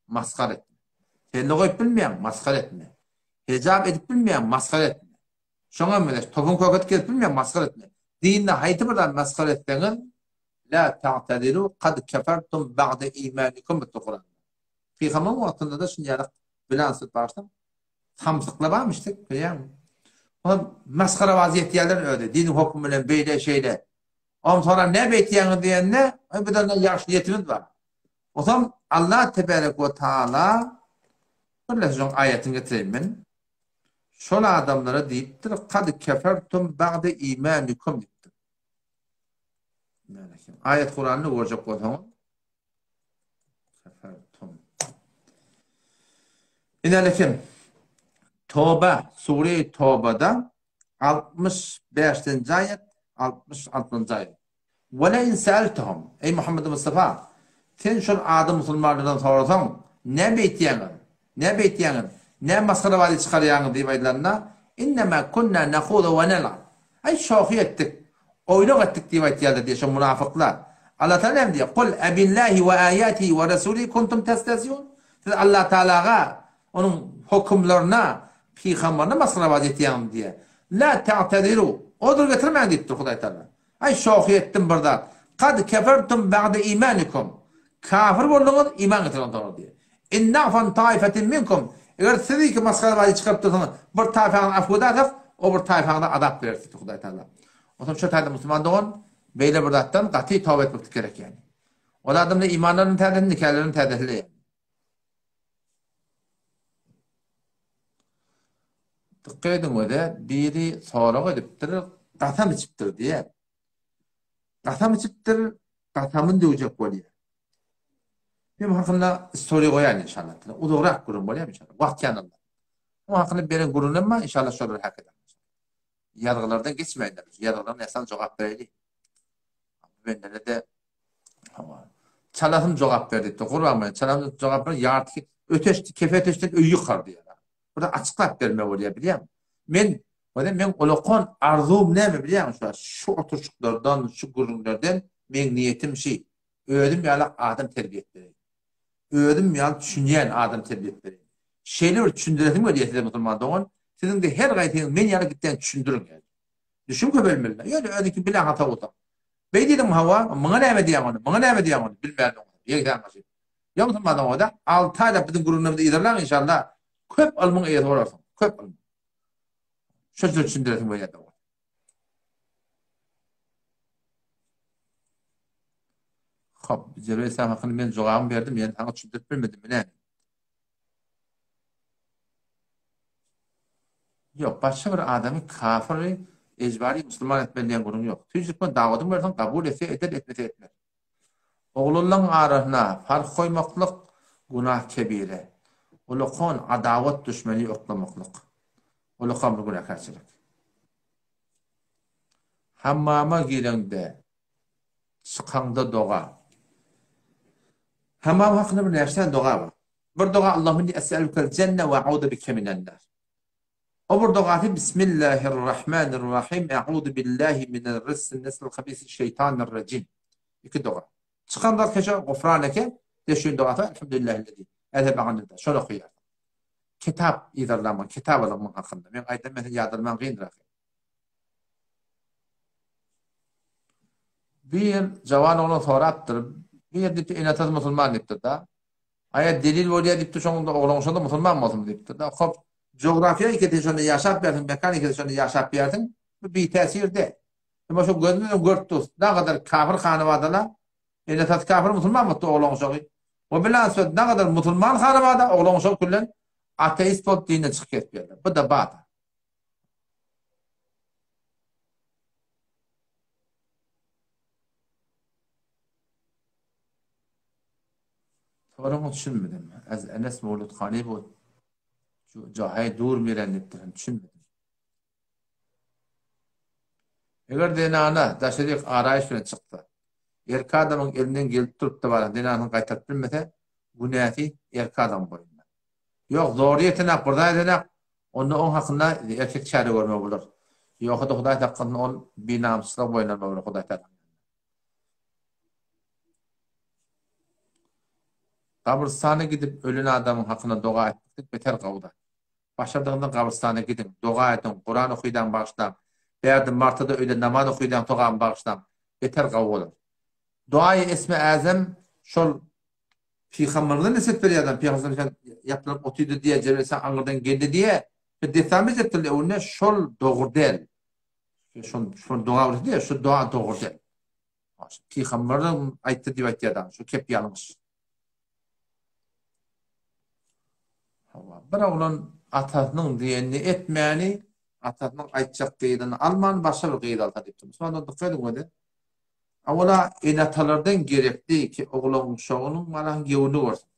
masgara etme. Selle goýup bilmeýäň, masgara etme. Hijap edip bilmeýäň, masgara etme. Şoňa meňzeş, topuň kökesi kesip bilmeýäň, masgara etme. Dinde haýsy bir zady masgara etseňiz, La ta'taziru kad kefertum ba'de imanikum diýipdir Kuranda. Pygamber wagtynda-da şuny ýaly bilen söz barsa, samsyklar barmyş-da, bilýäňmi? Olar masgarabaz ýetýärler özi, diniň hökümi bilen beýle, şeýle. Ondan soňra näme etýäňiz diýende, biz onda ýagşy niýetimiz bar. Onsoň Allah tebarek we taala birleşen aýatyny getireýin men. Şol adamlara diýipdir, Kad kefertum ba'de imanikum diýipdir. Aýat Kuranyny görjek bolsaňyz kefertum. Ine lekin Toba, sure Tobada. 65-nji aýat, 66-njy aýat. Ve le in seeltehum, Eý Muhammed Mustafa, sen şol ady musulmanlardan sorasaň, Nä beýtýäňiz? Nä beýtýäňiz? Nä masgarabazy çykarýaňyz diýip aýdylanda, Innemä kunna nahudu we nel'ab. Aý, şohy etdik, oýnak etdik diýip aýtýarlar diýýär şo munafyklar. Allah Tagala näme diýýär? Kul ebillahi we aýatihi we rasulihi kuntum testehziun. Siz Allah Tagalaga, onuň hökümlerine, pygamberine masgarabaz etýäňiz diýýär. La ta'teziru. Ozur getirmäň diýipdir Hudaý Tagala. Aý şohy etdim bir zat. Kad kefertum ba'de imanikum. Kafir bolduňyz iman getirenden soňra diýýär. In na'fu an taifetin minkum. Eger siz iki masgarabazy çykaryp dursaňyz, bir taýfaňyzy afw edärsek, o bir taýfaňyza azap bereris diýdi Hudaý Tagala. Onsoň şo taýda musulman dogan beýle bir zatdan gaty toba etmeklik gerek ýaly. Ol adamlar imanlaryny täzelesin, nikalaryny täzelesin. Dykgat ediň öze biri sorag edipdir, gasam içipdir diýýär. Gasam içipdir, gasamyny döwjek bolýar. Men bu hakynda story goýaýyn inşallah. Uzagrak gürrüň bolýar inşallah. Wagt ýanynda. Bu hakynda beren gürrüňim bar, inşallah şolary hak eder. Ýazgylardan geçmäýinler. Ýazgylara näsal jogap bereli. Bendere-de Hawa. Çalasyn jogap ber diýipdir. Gurban bilen çalasyn jogap ber, ýarty öteş, kefe öteşden öý ýykar diýýär. Burada açyklap berme bolýar, bilýäňmi? Men Wada meň ulakan arzuwym näme bilýäňmi şu şu oturyşyklardan, şu gürrüňlerden meň niýetim şi, özüm ýaly adam terbiýe etmeli. Özüm ýaly düşünýän adam terbiýe etmeli. Şeýle bir düşündiresim gelýär size musulman dogan, siziň-de her gaýsyňyz men ýaly gitýän düşündiriň ýaly. Düşün köpelmeli. Ýöne özüňki bilen hata bolsa. Beý diýdiňmi hawa, muňa näme diýýäň ony, muňa näme diýýäň ony, bilmän oňa. Ýegsan başy. Ýok musulman dogan, 6 aýlap biziň gürrüňlerimizi yzarlaň inşallah, köp ylmyň eýesi bolarsyň. Köp ylmyň. Şo düşündiresiň bolýar dogan. Hop, Jebrail sen hakyny men jogabyny berdim, ýöne saňa düşündirip bilmedim, näme? Ýok, başga bir adamy kafyry ejbary musulman etmeli diýen gürrüň ýok. Tüýs dawadyň berseň kabul etse eder, etmese etmez. Oglanlaň arasyna parh goýmaklyk günah kebire. Ulakan adawat düşmeni oklamaklyk. Ulakan bir günäkärçilik. Hammama gireňde, çykaňda doga. Hammam hakynda bir näçe doga bar. Bir doga Allahümme inni es'elukel jenne we a'udu bike minen nar. O bir dogasy Bismillahirrahmanirrahim E'udu billahi minel rissin nesil habisi şeytanirracim. Iki doga. Çykan zat keşe gufraneke deşin dogasy Elhamdülillahillezi ezhebe anil Şony okaýar. Kitap yzarlama, kitap almak hakynda. Men aýdan men ýadyrman gyndyr. Bir jawan oglan sorapdyr. Bir diýipdir, ene-atasy musulman diýipdir da. Aýa delil bolýar diýipdir, şoňda oglan şonda musulman bolsun diýipdir. Da hop, jografiýa ikisi şonda ýaşap bersin, mekan ikisi şonda ýaşap bersin. Bu bitäsir däl. Emma şo gözümiz bilen görüp durus. Nagadar kafir hanabadala, ene-atasy kafir musulman bolupdyr oglan uşagy. We bilan söz nagadar musulman hanabada oglan uşagy küllen ateist bolup dinden çykyp ketipdirler. Bu da bar. Soragyňy düşünmedim. Az Enes Mowludhany bu jahay dur miren diýipdir. Düşünmedim. Eger zenana daşaryk araýyş bilen çyksa, erkek adamyň elinden gelip durup-da baran zenanyny gaýtaryp bilmese, günäsi erkek adamyň boýnunda. Ýok, zory ýetenak, bir zat edenak, onda oň hakynda erkek çäre görmeli bolar. Ýogsa-da Hudaý saklasyn, ol binamyslyga boýun almaly bolar Hudaý Tagalaň ýanynda. Gabrystana gidip ölen adamyň hakyna doga etmeklik beter gowy zat. Başardygyňyzdan gabrystana gidiň, doga ediň, Kuran okydaň bagyşlaň. Bärde martada öýle namaz okydaň sogabyny bagyşlaň. Beter gowy bolar. Duaýy esme äzem şol Pygamberimize nesip berýär adam, Pygamberimiz sen ýapylyp otyrdy diýýär, Jebraýyl sen aňyrdan geldi diýýär. Bir dessan berjekdirler öňünde şol dogry däl. Şol şol doga diýýär, şu doga dogry däl. Pygamber aýtdy diýip aýtýar adam, şu kep ýalňyş. Hawa, bir oglan atasynyň diýenini etmäni, atasynyň aýtjak gyzyny alman, başga bir gyz alsa diýipdir. Musulmanlar dykgat ediň özi. Awala ene-atalardan gerekli ki oglan uşagynyň balaň gewni görsün.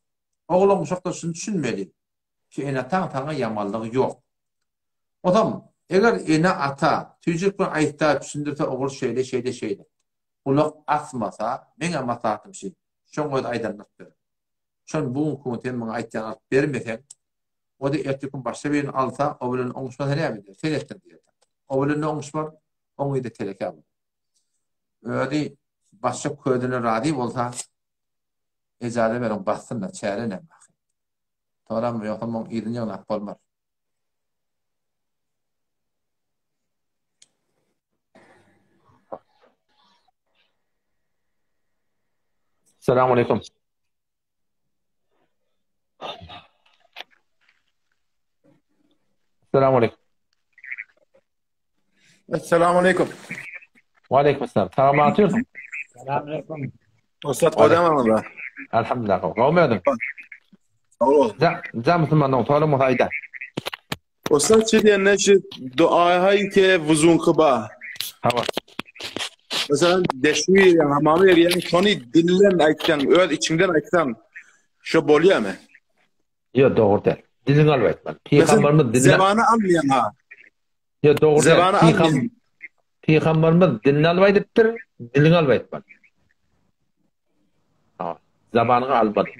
Oglan uşakda şuny düşünmeli ki ene-ataň saňa ýamanlygy ýok. Ozam. Eger ene-ata tüýjük bilen aýtsa, düşündirse ogul şeýle, şeýle, şeýle. Gulak asmasa, meňem maslahatym şi, şoň özi aýdanyny alyp ber. Şony bu günki gün sen maňa aýtýany alyp bermeseň, o-da erteki gün başga birini alsa, o bilen oňuşmasa näme eder? Sen etdiň diýer. O bilen-de oňuşmaz, oň yzy telekä bolar. Özi başga közüne razy bolsa, ejaza beriň bassyn-da, çäre näme ahyry. Soram ýogsa muň yzyny ýygnap bolmaz. Selamun aleyküm. Selamun aleyküm. Esselamu aleyküm. Ve aleyküm selam. Tamam atıyorsun. Selamun aleyküm. Ustad goýdam Allah. Elhamdülillah. Gowmy özüň? Sag ol. Ja, ja musulmanlaryň soragy bolsa aýda. Ustad çi diýende şu duahay ke vuzun kyba. Hawa. Mesela deşwi ýa hamamy berýän şony dillen aýtsaň, öz içiňden aýtsaň, şo bolýarmy? Ýok, dogry däl. Diliňi alyp aýtmaly. Pygamberimiz diline Zebany almaýan ha. Ýok, dogry däl. Zebany almaýan. Pygamberimiz dilini alyp aýdypdyr, diliňi alyp aýtmaly. Ha, zabanyňy almaly.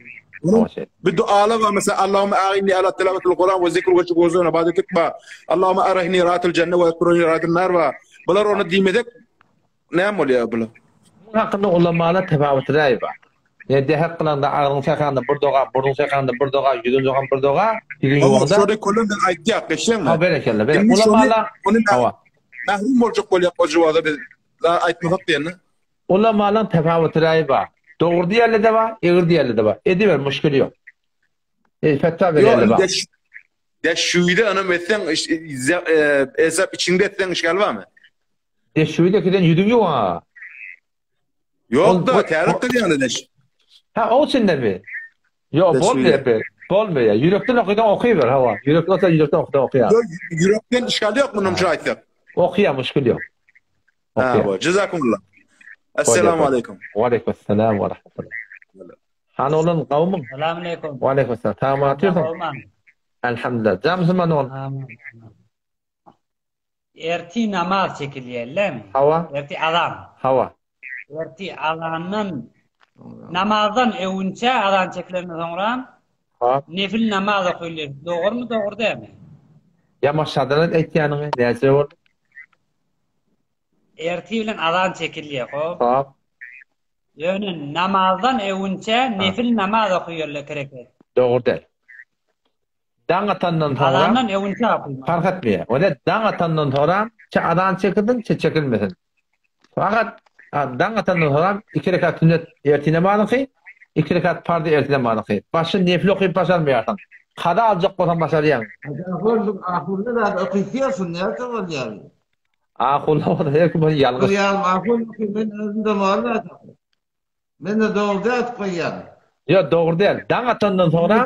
Bu dualar var mesela Allahümme a'inni ala tilavetil Kur'an ve zikr ve şükür ve ibadetik ba. Allahümme arahni rahatul cenne ve ekurni rahatul nar ba. Bular onu diýmesek näme bolýar bular? Munuň hakynda ulamalar tefawut raý bar. Ýa dehek kylanda agzyňy çaykanda bir doga, burnuňy çaykanda bir doga, ýüzüňi ýuwanda bir doga, ýüzüňi ýuwanda. Şony kölen biz aýtýak, eşdeňmi? Ha, berekella, berekella. Ulamalar hawa. Mahrum boljak bolýak o juwada biz aýtmasak diýende. Ulamalaryň tefawut raýy bar. Dogry diýerler-de bar, egri diýerler-de bar. Ediber, muşkili ýok. E, fetwa berýärler bar. Deşşüýde ynam etseň, ezap içiňde etseň işgal barmy? Deşşüýde giden ýüzüň ýok ha. Ýok da, täret kylýan deş. Ha, o içindemi? Ýok, bolmaýar be. Bolmaýar. Ýürekden okydan okyber, hawa. Ýürekden olsa ýürekden okydan okaýar. Ýok, ýürekden işgal ýok mundan şu aýtsak. Okaýar, muşkil ýok. Ha, bo. Jazakumullah. Assalamu alaykum. Wa alaykum assalam wa rahmatullah. Hany oglan gowmyň? Salam aleykum. Wa aleykum assalam. Tagam atyrsyň? Elhamdülillah. Jam musulman oglan. Erti namaz çekilýär, Hawa. Erti azan. Hawa. Erti azandan namazdan öwünçä azan çekilenden soňra Ha. nefil namaz okylýar. Dogrumy, dogry dälmi? Ýa maşadadan aýtýanyňy näçe boldy? Erti bilen azan çekilýär, hop. Hop. Ýöne namazdan öwünçä nefil namaz okaýarlar kereket. Dogry däl. Daň atandan soňra Azandan öwünçä okaýmaly. Parh etmeýär. Ol daň atandan soňra çe azan çekilsin, çe çekilmesin. Fakat daň atandan soňra iki rekat sünnet ertir namazyňky, iki rekat parz ertir namazyňky. Başga nefil okyp başarmaýarsyň. Kaza aljak bolsaň başarýaň. Ahunlyk ahunly zat okypýarsyn näçe bolýar. Ahunly bolsa her kim ýalňyş. Bir ýarym ahun okyp men özümde molla Men-de dogry däl aýdyp goýýan. Ýok dogry däl. Daň atandan soňra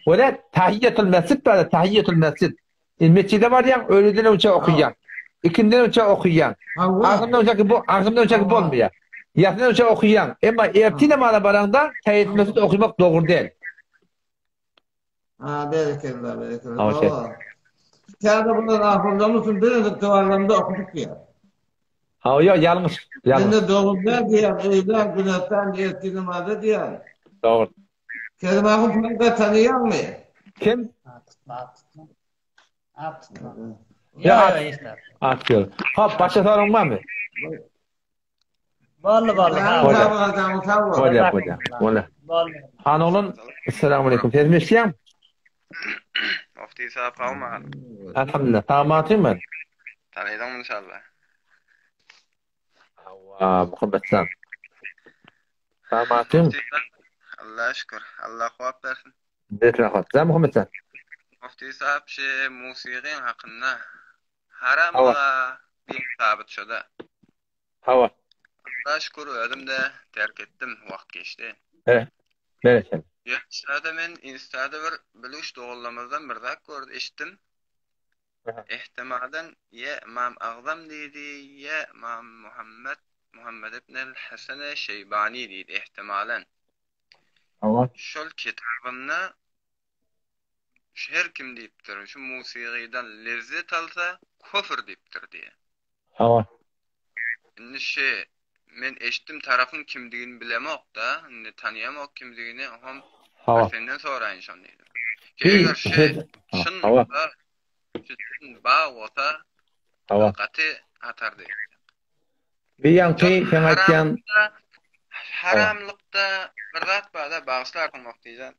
wele tahiýýatul mesjid bar tahiýýatul mesjid. Indi mesjide barýaň öýleden öňçe okaýaň. Ikindiden öňçe okaýaň. Agşamdan öňçeki bu agşamdan öňçeki bolmaýar. Ýasydan öňçe okaýaň. Emma ertir namaza baraňda tahiýýatul mesjid okamak dogry däl. Ha, berekella, berekella. Hawa. Täze bular ahunlaryň üçin birinji dualarynda okudyk diýýär. Hawa, ýok, ýalňyş, ýalňyş. Mende dogry däl diýýär, öýlän, günortan, ertir namaza diýýär. Dogry. Kerim ahun sen-de tanaýaňmy? Kim? At tutma. Ýok, at ýok. Hop, başga soragyň barmy? Boldy, boldy. Bolýar. Bolýar, bolýar. Bolýar. Han oglan, assalamu alaykum. Sesimi eşidýäňmi? Mufti sahab gowmy hal? Alhamdulillah. Tagam atyrmy? Tanydyňmy inşallah? Hawa, Muhammet jan. Tagam atyrmy? Allaha şükür. Allah kuwwat bersin. Bereket. Jan Muhammet jan. Mufti sahab şe musigyň hakynda haramlyga diýen sabyt şoda. Hawa. Allaha şükür özüm-de terk etdim wagt geçdi. He. Berekella. Ýa-da men instada bir biluş doganlarymyzdan bir zat gördüm, eşitdim. Ehtimalan ýa Ymam Agzam diýdi, ýa Ymam Muhammet, Muhammet ibn el-Hasene Şeýbani diýdi ehtimalan. Hawa. Şol kitabynda. Şu her kim diýipdir, şu musygydan lezzet alsa, köfür diýipdir diýýär. Hawa. Indi şu men eşitdim tarapyň kimdigini bilemok-da, indi tanyýamok kimdigini, oňam bir Hawa. senden soraýyn şony diýdim. Bi Eger şu hed çyn hawa. bolsa, şu çyn bag bolsa, Hawa. gaty hatar diýip. Bi ýaňky seň aýtýan Haramlykda, hawa. haramlykda bir zat bar-da, bagyşlarsyň Muhtyjan.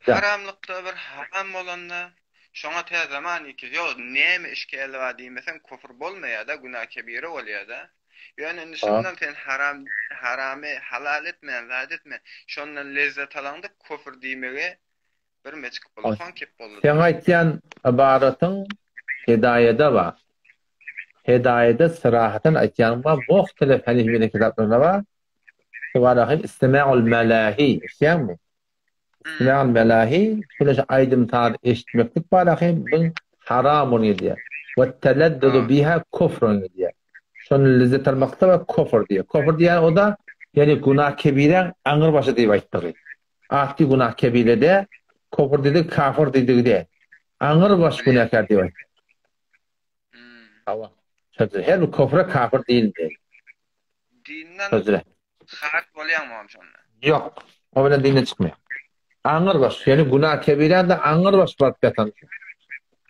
Ja. Haramlykda bir haram bolanda, şoňa tä zaman ýeke, ýok, näme işgäli bar diýmeseň kufr bolmaýar-da, günä kebire bolýar-da. Ýöne indi Ha. şondan sen haram, haramy halal etmän, zat etmän, şondan lezzet alaňda kufr diýmegi bir meçik ullakan kep boldy. Seň aýtýan ybaratyň Hedaýada bar. Hedaýada syrahatyn aýtýanyň bar, muhtelef hanifiniň kitaplarynda bar. Şubarahym istima'ul malahi, eşidýäňmi? Istima'ul malahi, şeýle şu aýdym-saz eşitmeklik barahym bu haram bolup gidýär. We telezzuzu biha kufrun diýýär. Şondan lezzet almakda we kufr diýýär. Kufr diýýän o-da, ýagny günah kebiräň aňrybaşy diýip aýtdygy. Atdy günah kebirede, kufr diýdigi kafir diýdigi däl. Aňrybaş günäkär diýip aýtdy. Hawa. Şeýle her bir kufra kafir diýilmeýär. Dinden Şeýle. haryç bolýaňmy oňam şonda? Ýok. O bilen dinden çykmaýar. Aňrybaş, ýagny günah kebirede aňrybaş baryp ýatan.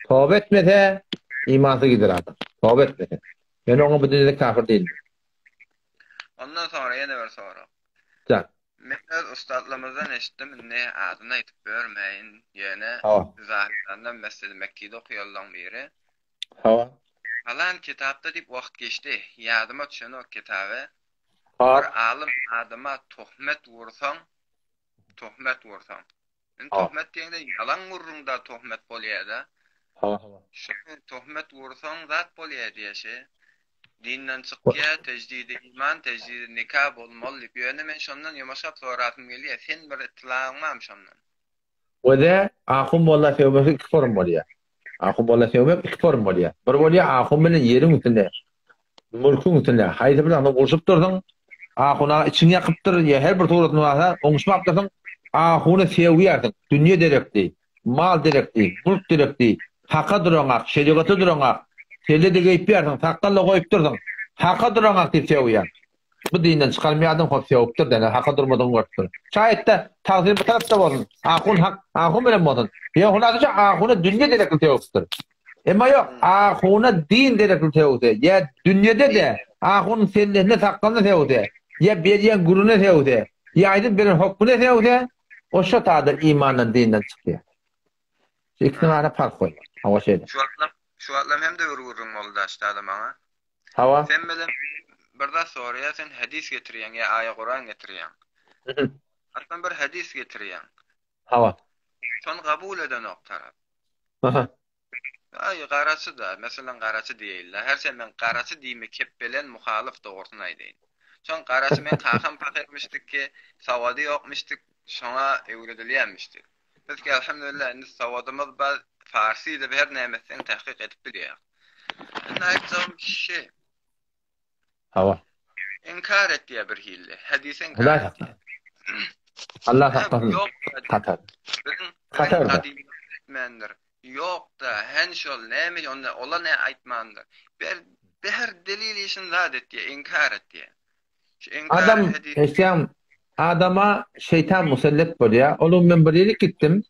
Toba etmese imansy gider adam. Toba etmese. Ýöne oňa bu dünýede kafir diýilmeýär. Ondan soňra ýene bir sorag. Jan. Men öz ussatlarymyzdan eşitdim, indi adyny aýdyp börmäýin, ýöne Hawa. Zahydandan Mesjidi Mekkide okaýanlaň biri. Hawa. Palan kitapda diýip wagt geçdi, ýadyma düşenok kitaby. Hop. Bir alym adama tohmet ursaň, tohmet ursaň. Indi Hawa. tohmet diýeňde ýalan gürrüňde tohmet bolýada. Hawa, hawa. Şo tohmet ursaň zat bolýa diýýä şe. Dinden çykýa, tejdidi iman, tejdidi nika bolmaly diýip. Ýöne men şondan ýumaşap sorasym gelýä, sen bir ytlagyň barmy şondan? Wede ahun molla sögmek iki form bolýar. Ahun molla sögmek iki form bolýar. Bir bolýar ahun bilen ýeriň üstünde, mülküň üstünde haýsy bir zada urşup dursuň, ahuna içiňi ýakypdyr ýa her bir suratyny barsa oňuşmapdyrsyň, ahuny sögýärsiň, dünýe derekli, mal derekli, mülk derekli, haka duraňak, şerigata duraňak, selle-de geýipýärsiň, sakgal-da goýupdyrsyň, haka duraňak diýip sögýäň. Bu dinden çykarmaýardyň hop sögüpdir dene haka durmadygyny görüpdir. Şaýatda tagsyr bu tarapda bolsun. Ahun hak ahun bilen bolsun. Ýa hulasaça ahuna dünýe derekli sögüpdir. Emma ýok ahuna din derekli sögse ýa dünýede de ahunyň sellesine sakgalyna sögse ýa berýän gürüne sögse ýa aýdyp beren hokmuna sögse o şo tada imandan dinden çykýar. Şu ikisiniň arasynda parh goýmaly. Hawa şeýle. Şu wagtlam şu wagtlam hem-de bir gürrüň boldy daşda-da maňa. Hawa. Sen bilen bir zat soraýar, sen hadys getirýäň ýa aýa Kuran getirýäň. Aslan bir hadys getirýäň. Hawa. Şony kabul edenok tarap. Aha. Aý garaçy da, meselem garaçy diýeýinle. Her sen men garaçy diýme kep bilen muhalyf dogrusyny aýdaýyn. Şoň garaçy men kakam pakyrmyşdyk ki, sawady ýokmyşdyk, şoňa öwredilýänmişdik. Biz ki elhamdülillah indi sawadymyz bar, farsy da her näme etseň tahkyk edip bilýär. Indi aýtjagym şi. Hawa. Inkar etýär bir hilli. Hadise inkar Hudaý etýär. saklasyn. Allah Hä, saklasyn. ýok Hatar. Biziň Hatar da. etmändir. Ýok-da, hen şol näme onda ola ne aýtmandyr. Ber her delil işini zat etýär, inkar etýär. Şu inkar Adam hadis eşýän adama şeýtan musallat bolýar. Ol gün men bir ýere gitdim.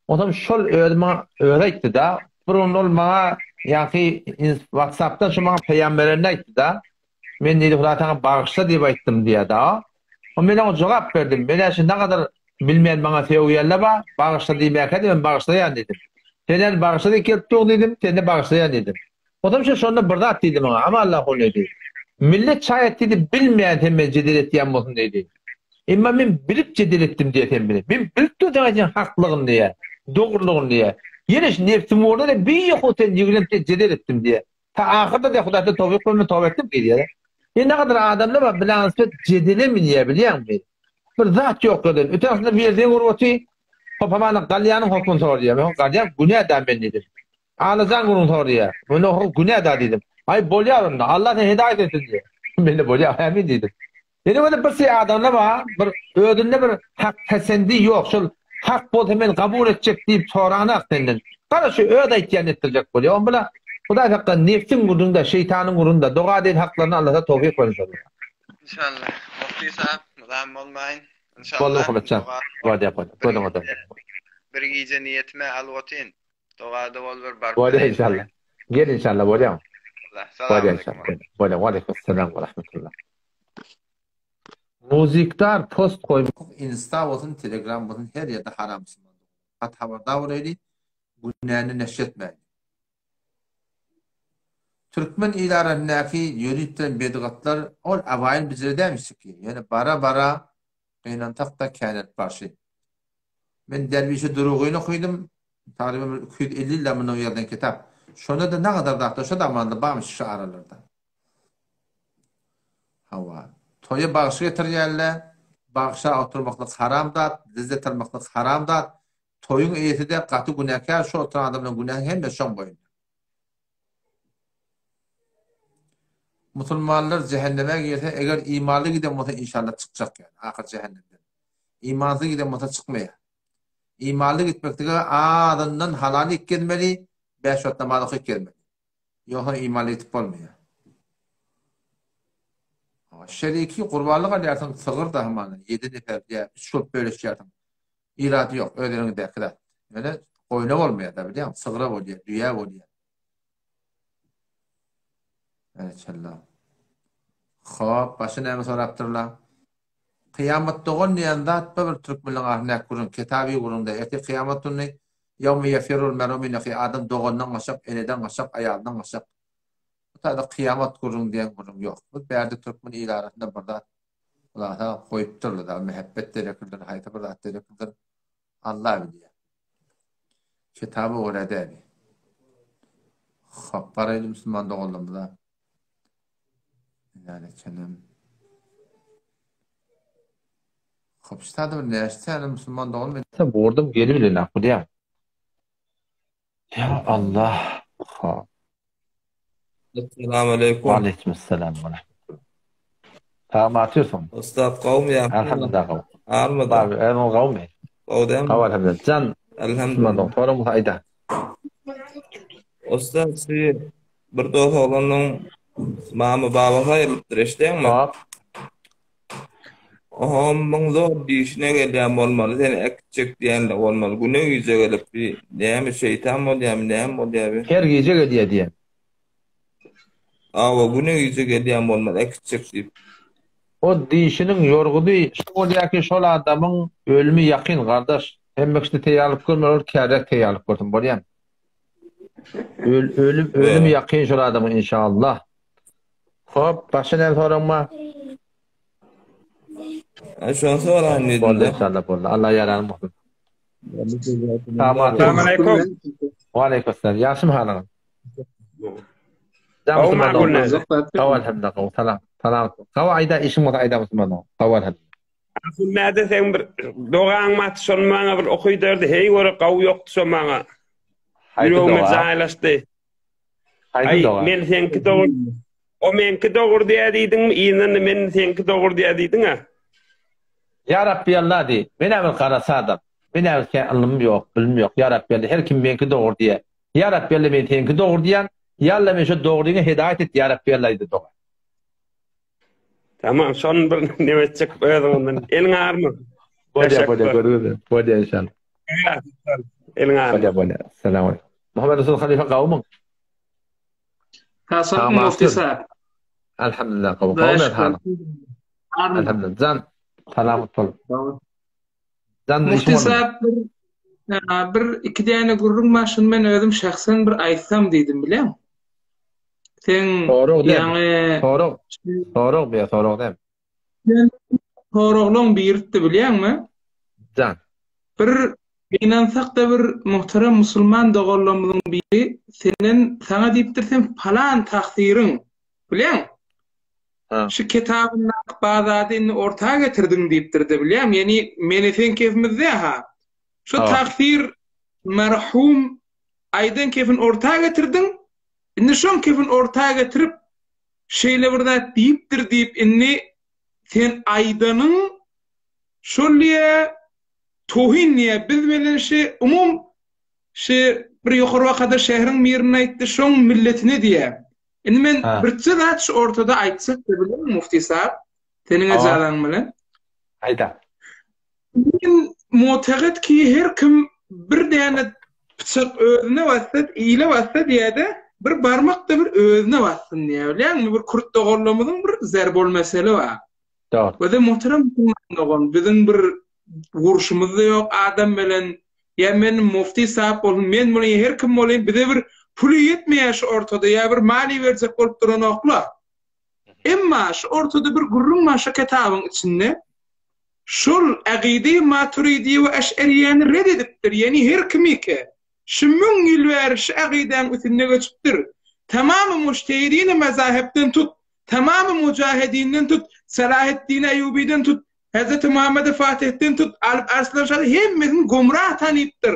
Onsoň şol özi maňa özi aýtdy-da, bir gün ol maňa ýaňky WhatsApp-dan şu maňa peýam berende aýtdy-da, men diýdi, Hudaý saňa bagyşla diýip aýtdym diýýär-de. O men oňa jogap berdim. Men-ä şu nagadar bilmeýän maňa sögýänler bar, bagyşla diýmäkä-de men bagyşlaýan diýdim. Sen-ä bagyşla diýip gelip dur diýdim, seni-de bagyşlaýan diýdim. Onsoň şu şonda bir zat diýdi maňa, Aman Allah ol diýdi. Millet şaýat diýdi, bilmeýän sen meni jedel etýän bolsun diýdi. Emma men bilip jedel etdim diýýär sen bilen. Men bilip dur sen aýdýan haklygyny diýýär, dogrulygyny diýýär. Ýene şu nebsim ugrunda-da bihut sen ýigrenip diýýär jedel etdim diýýär. Ta ahyrda diýýär Hudaý sen towfyk ber men toba etdim diýýär. Ýene nägadar adamlar bar bilanisbet jedele münýär bilýäňmi? Bir zat ýok ýerden. Öten aslynda bir ýerde görüp otyr. Hop hamana galýanyň hokmuny sorýar. Men galýan günä da men diýdim. Alyjan gürrüň sorýar. Men oňa günä da diýdim. Aý bolýar onda. Allah seni hidaýat etsin diýýär. Men-de bolýar, ämin diýdim. Ýene bolsa bir şey adamda bar, bir özünde bir hak pesendi ýok. Şol Hak bolsa men kabul etjek diýip soranak senden. Gara şu öz aýtýanyny etdirjek bolýar. On bula Hudaý sakla nebsiň gurrunda, şeýtanyň gurrunda doga edil haklaryny Allasa towfyk bersin şolara. Inşallah. Mufti sahip, muzahym bolmaýyn. Boldy Inşallah. Muhammetjan. Doga Bolýar bolýar. bir Gözüňe gije, bir gije niýetime alyp otyn. Dogada bol bir baryp Bolýar bileýin. inşallah. Gel inşallah bolýar. Allah. Bolýar Salam inşallah. aleýkum. Bolýar. Waleýkim we rahmetullah. Muzikdar post goý. Insta bolsun telegram bolsun her ýerde haram musulman doganlar. Gaty habardar bolaýly günäni neşretmäýli. Türkmen il arasyndaky ýörüpdiren bedgatlar ol abaýyn bijire dämişdiki ýöne bara bara gynansak-da känelip barşy. Men Derwişi Durugyny okydym tagryban bir 250 ýyl mundan ýazan kitap. Şonda-da nagadar zatlar şo zamanda barmyş şu aralarda. Hawa. Toýa bagşy getirýärler. Bagşa oturmaklyk haram zat, lezzet almaklyk haram zat. Toýuň eýesi-de gaty günäkär, şo oturan adamlaryň günäsi hemmesi şoň boýnuna. Musulmanlar jähenneme girse, eger imanly giden bolsa inşallah çykjak ýaly, ahyr jähennemden. Imansyz giden bolsa çykmaýar. Imanly gitmeklige azyndan halal iýip gezmeli, bäş wagt namaz okyp gezmeli. Ýogsa imanly gitip bolmaýar. Şeriki gurbanlyk alýarsyň, sygyr da hamana, ýedi nefer ýa üç bolup bölüşýärsiň. Irady ýok, öz eliňdäki zat. Ýöne goýna bolmaýar-da, bilýäňmi? Sygra bolýar, düýä bolýar. Berekella. Hop, başga näme sorapdyrlar? Kyýamat dogan diýen zat bir türkmenleň arasyndaky gürrüň, kitaby gürrüň däl. Ertir kyýamat güni Ýewme ýefirrul mer'u min ahihi adam doganyndan gaçjak, eneden gaçjak, aýalyndan gaçjak. Bu taýda kyýamat gürrüň diýen gürrüň ýok. Bu bärde türkmen il arasynda bir zat Hulasa goýupdyrlar-da, mähebbet dereklidir, haýsy bir zat dereklidir, Allah bilýär. Kitaba görä däl. Hop, garaýly musulman doganlarymyza. Näle çenem. Hop, şu taýda bir näçe täne musulman dogan men. Sen burdum gelibilen bilýän. Ya Allah. Hop. Esselamu aleýkum. Waleýkim esselam we rahmetullah. Salam atýorsyň. Ustad gowmy ýa? Elhamdülillah gowy. Almady. Bar, özüň gowmy? Gowy dälmi? Gowy elhamdülillah. Jan. Elhamdülillah. Soraň bolsa aýda. Ustad şu bir dost oglanyň mama babasy aýrylypdyr eşidýäňmi? Hop. Oho, muň zor dişine gelýän bolmaly, seni äkitjek diýenler bolmaly. Güne gije gelip bi näme şeýtan bolýamy, näme bolýar bi? Her gije gelýär diýen. Awa, güne gije gelýän bolmaly, äkitjek diýip. O dişiniň ýorgudy şu bolýar ki, şol adamyň ölümi ýakyn, gardaş. Hemme kişide teýýarlyk görmeli, ol kärräk teýýarlyk görsün, bolýamy? Öl, ölüm, ölümi ýakyn şol adamyň inşallah. Hop, başga näme soraň bar? Ay şony soraýyn diýdim. Boldy inşallah boldy. Allah ýaranym bolsun. Salam aleýkum. Wa aleýkum salam. Ýagşymy halyňyz? Gowy makul näde? Gowy elhamdülillah gowy. Salam. Salam. Gowy aýda işiň bolsa aýda musulman dogan. Gowy elhamdülillah. Asyl näde seň bir dogaň mat şony maňa bir okyderdi. Heý göre gowy ýokdy şo maňa. Ýüregime jaýlaşdy. Haýsy doga? Men seňki dogry. O meňki dogry diýä diýdiňmi? Yzyndan men seňki dogry diýä diýdiň-ä. Ýa Rabbi Allah diý. Men-ä bir garasy adam. Men-ä bir kän ylmym ýok, bilimim ýok. Ýa Rabbi Allah, her kim meňki dogry diýä. Ýa Rabbi Allah men seňki dogry diýän. Ýa Allah men şo dogryňa hedaýat et Ýa Rabbi Allah diý doga. Tamam, şony bir neme etjek özüňden. Eliň agyrma. Bolýar, bolýar, görgüli. Bolýar inşallah. Eliň agyrma. Bolýar, bolýar. Salam aleyküm. Muhammed Resul Halife gawmyň? Ha, sag mufti sahib. Elhamdülillah gawy. Gawy halyň. Elhamdülillah. Jan, salamat bol. Jan, Mufti sahib bir bir iki däne gürrüň bar, şuny men özüm şahsen bir aýtsam diýdim, bilýäňmi? Sen sorag däl. Ýaňy sorag sorag bir sorag däl. Sen soraglaň biritdi bilýäňmi? Jan. Bir gynansak-da bir muhterem musulman doganlarymyzyň biri senden saňa diýipdir sen palan tagsyryň bilýäň? Ha. Şu kitabyndaky bar zady indi orta getirdiň diýipdir-de bilýäňmi? Ýani meni sen kefimizde ha. Şu tagsyr merhum aýdan kefin orta getirdiň, indi şoň kefin orta getirip, şeýle bir zat diýipdir diýip indi sen aýdanyň şol diýä. tohin diýýär. Biz bilen şi umum şi bir ýokary wakada şäheriň mirine aýtdy, şoň milletine diýýär. Indi men birje zat şu ortada aýtjak bilýän mufti sahab, seniň ejazaň bilen. Aýda. Men mu'tagat ki her kim bir däne pyçak özüne bassa, ile bassa diýýär-de, bir barmak-da bir özüne bassyn diýýär. Bilýäňmi, bir kürt doganlarymyzyň bir zerbol mesele bar. Dogry. Bize muhterem musulman dogan, biziň bir gurşumyz-da ýok adam bilen. Ýa men mufti sahip bolsun, men bolaýyn, her kim bolaýyn, bize bir puly ýetmeýär şu ortada, ýa bir maliýe berjek bolup duranoklar. Emma şu ortada bir gürrüň bar şu kitabyň içinde. Şol Agydy Maturidiýe we Eş'eriýäni red edipdir, ýeni her kimike şu müň ýyl bäri şu agydäň üsünde göçüpdir. Tamamy mujtehidini mezahepden tut, tamamy mujahedinden tut, Salaheddin Eýubiden tut, Hezreti Muhammedi Fatihden tut, Alp Arslan şa hemmesini gomrah tanypdyr.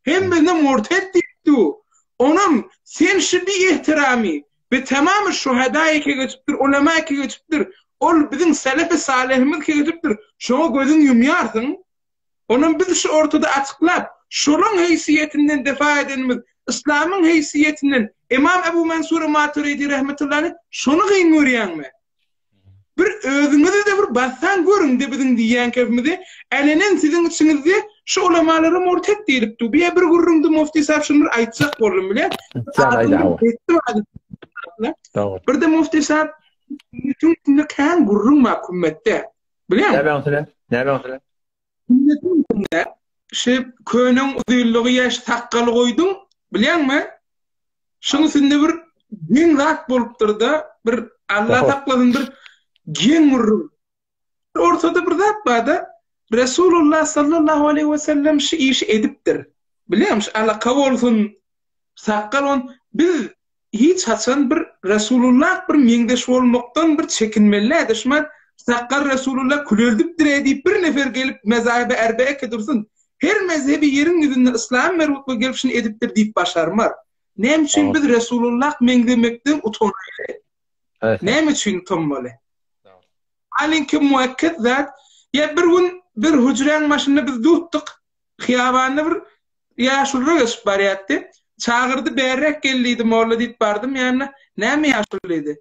Hemmesine murted diýipdi. Onam sen şu bi ehtiramy bi tamamy şuhada eke geçipdir, ulema eke geçipdir. Ol biziň selefi salehimiz ke geçipdir. Şoňa gözüň ýumýarsyň. Onam biz şu ortada açyklap, şolaň heýsiýetinden defa edenimiz, yslamyň heýsiýetinden Imam Ebu Mansur Maturidi rahmetullahi şony gyn görýäňmi? Bir özüňizi-de bir bassaň görüň-de biziň diýýän kefimizi, älenen siziň içiňizde şu ulamalara murted diýlip dur. Biýe bir gürrüňdi mufti sahib şuny bir aýtjak boldum bilýän. Bir-de mufti sahib sünnetiň üstünde kän gürrüň bar kümmetde. Bilýäňmi? Näme üstünde? Näme üstünde? Sünnetiň üstünde şu köneň uzynlygy ýa şu sakgaly goýduň, bilýäňmi? Şuň üstünde bir geň zat bolupdyr-da, bir Allah saklasyn bir geň gürrüň. Ortada bir zat bar-da, Resulullah sallallahu aleýhi we sellem şu işi edipdir. Bilýäňmi, şu alaka bolsun, sakgal bolsun, biz hiç haçan bir Resulullah bir meňzeş bolmakdan bir çekinmeli däl-de, şumat sakgal Resulullah küleldipdir-ä diýip bir nefer gelip mezahibe erbeeke dursun. Her mezhebi ýeriň ýüzünde yslam merwutly gelip şuny edipdir diýip başarmar. Näme üçin biz Resulullah meňzemekden utanaýly? Näme üçin utanmaly? Halinki muekked zat, ýa bir gün bir hüjräň başynda biz dutdyk, hyýabanda bir ýaşulyra geçip barýardy. Çagyrdy, bärräk gel diýdi, molla diýip bardym ýanyna. Näme ýaşuly diýdi.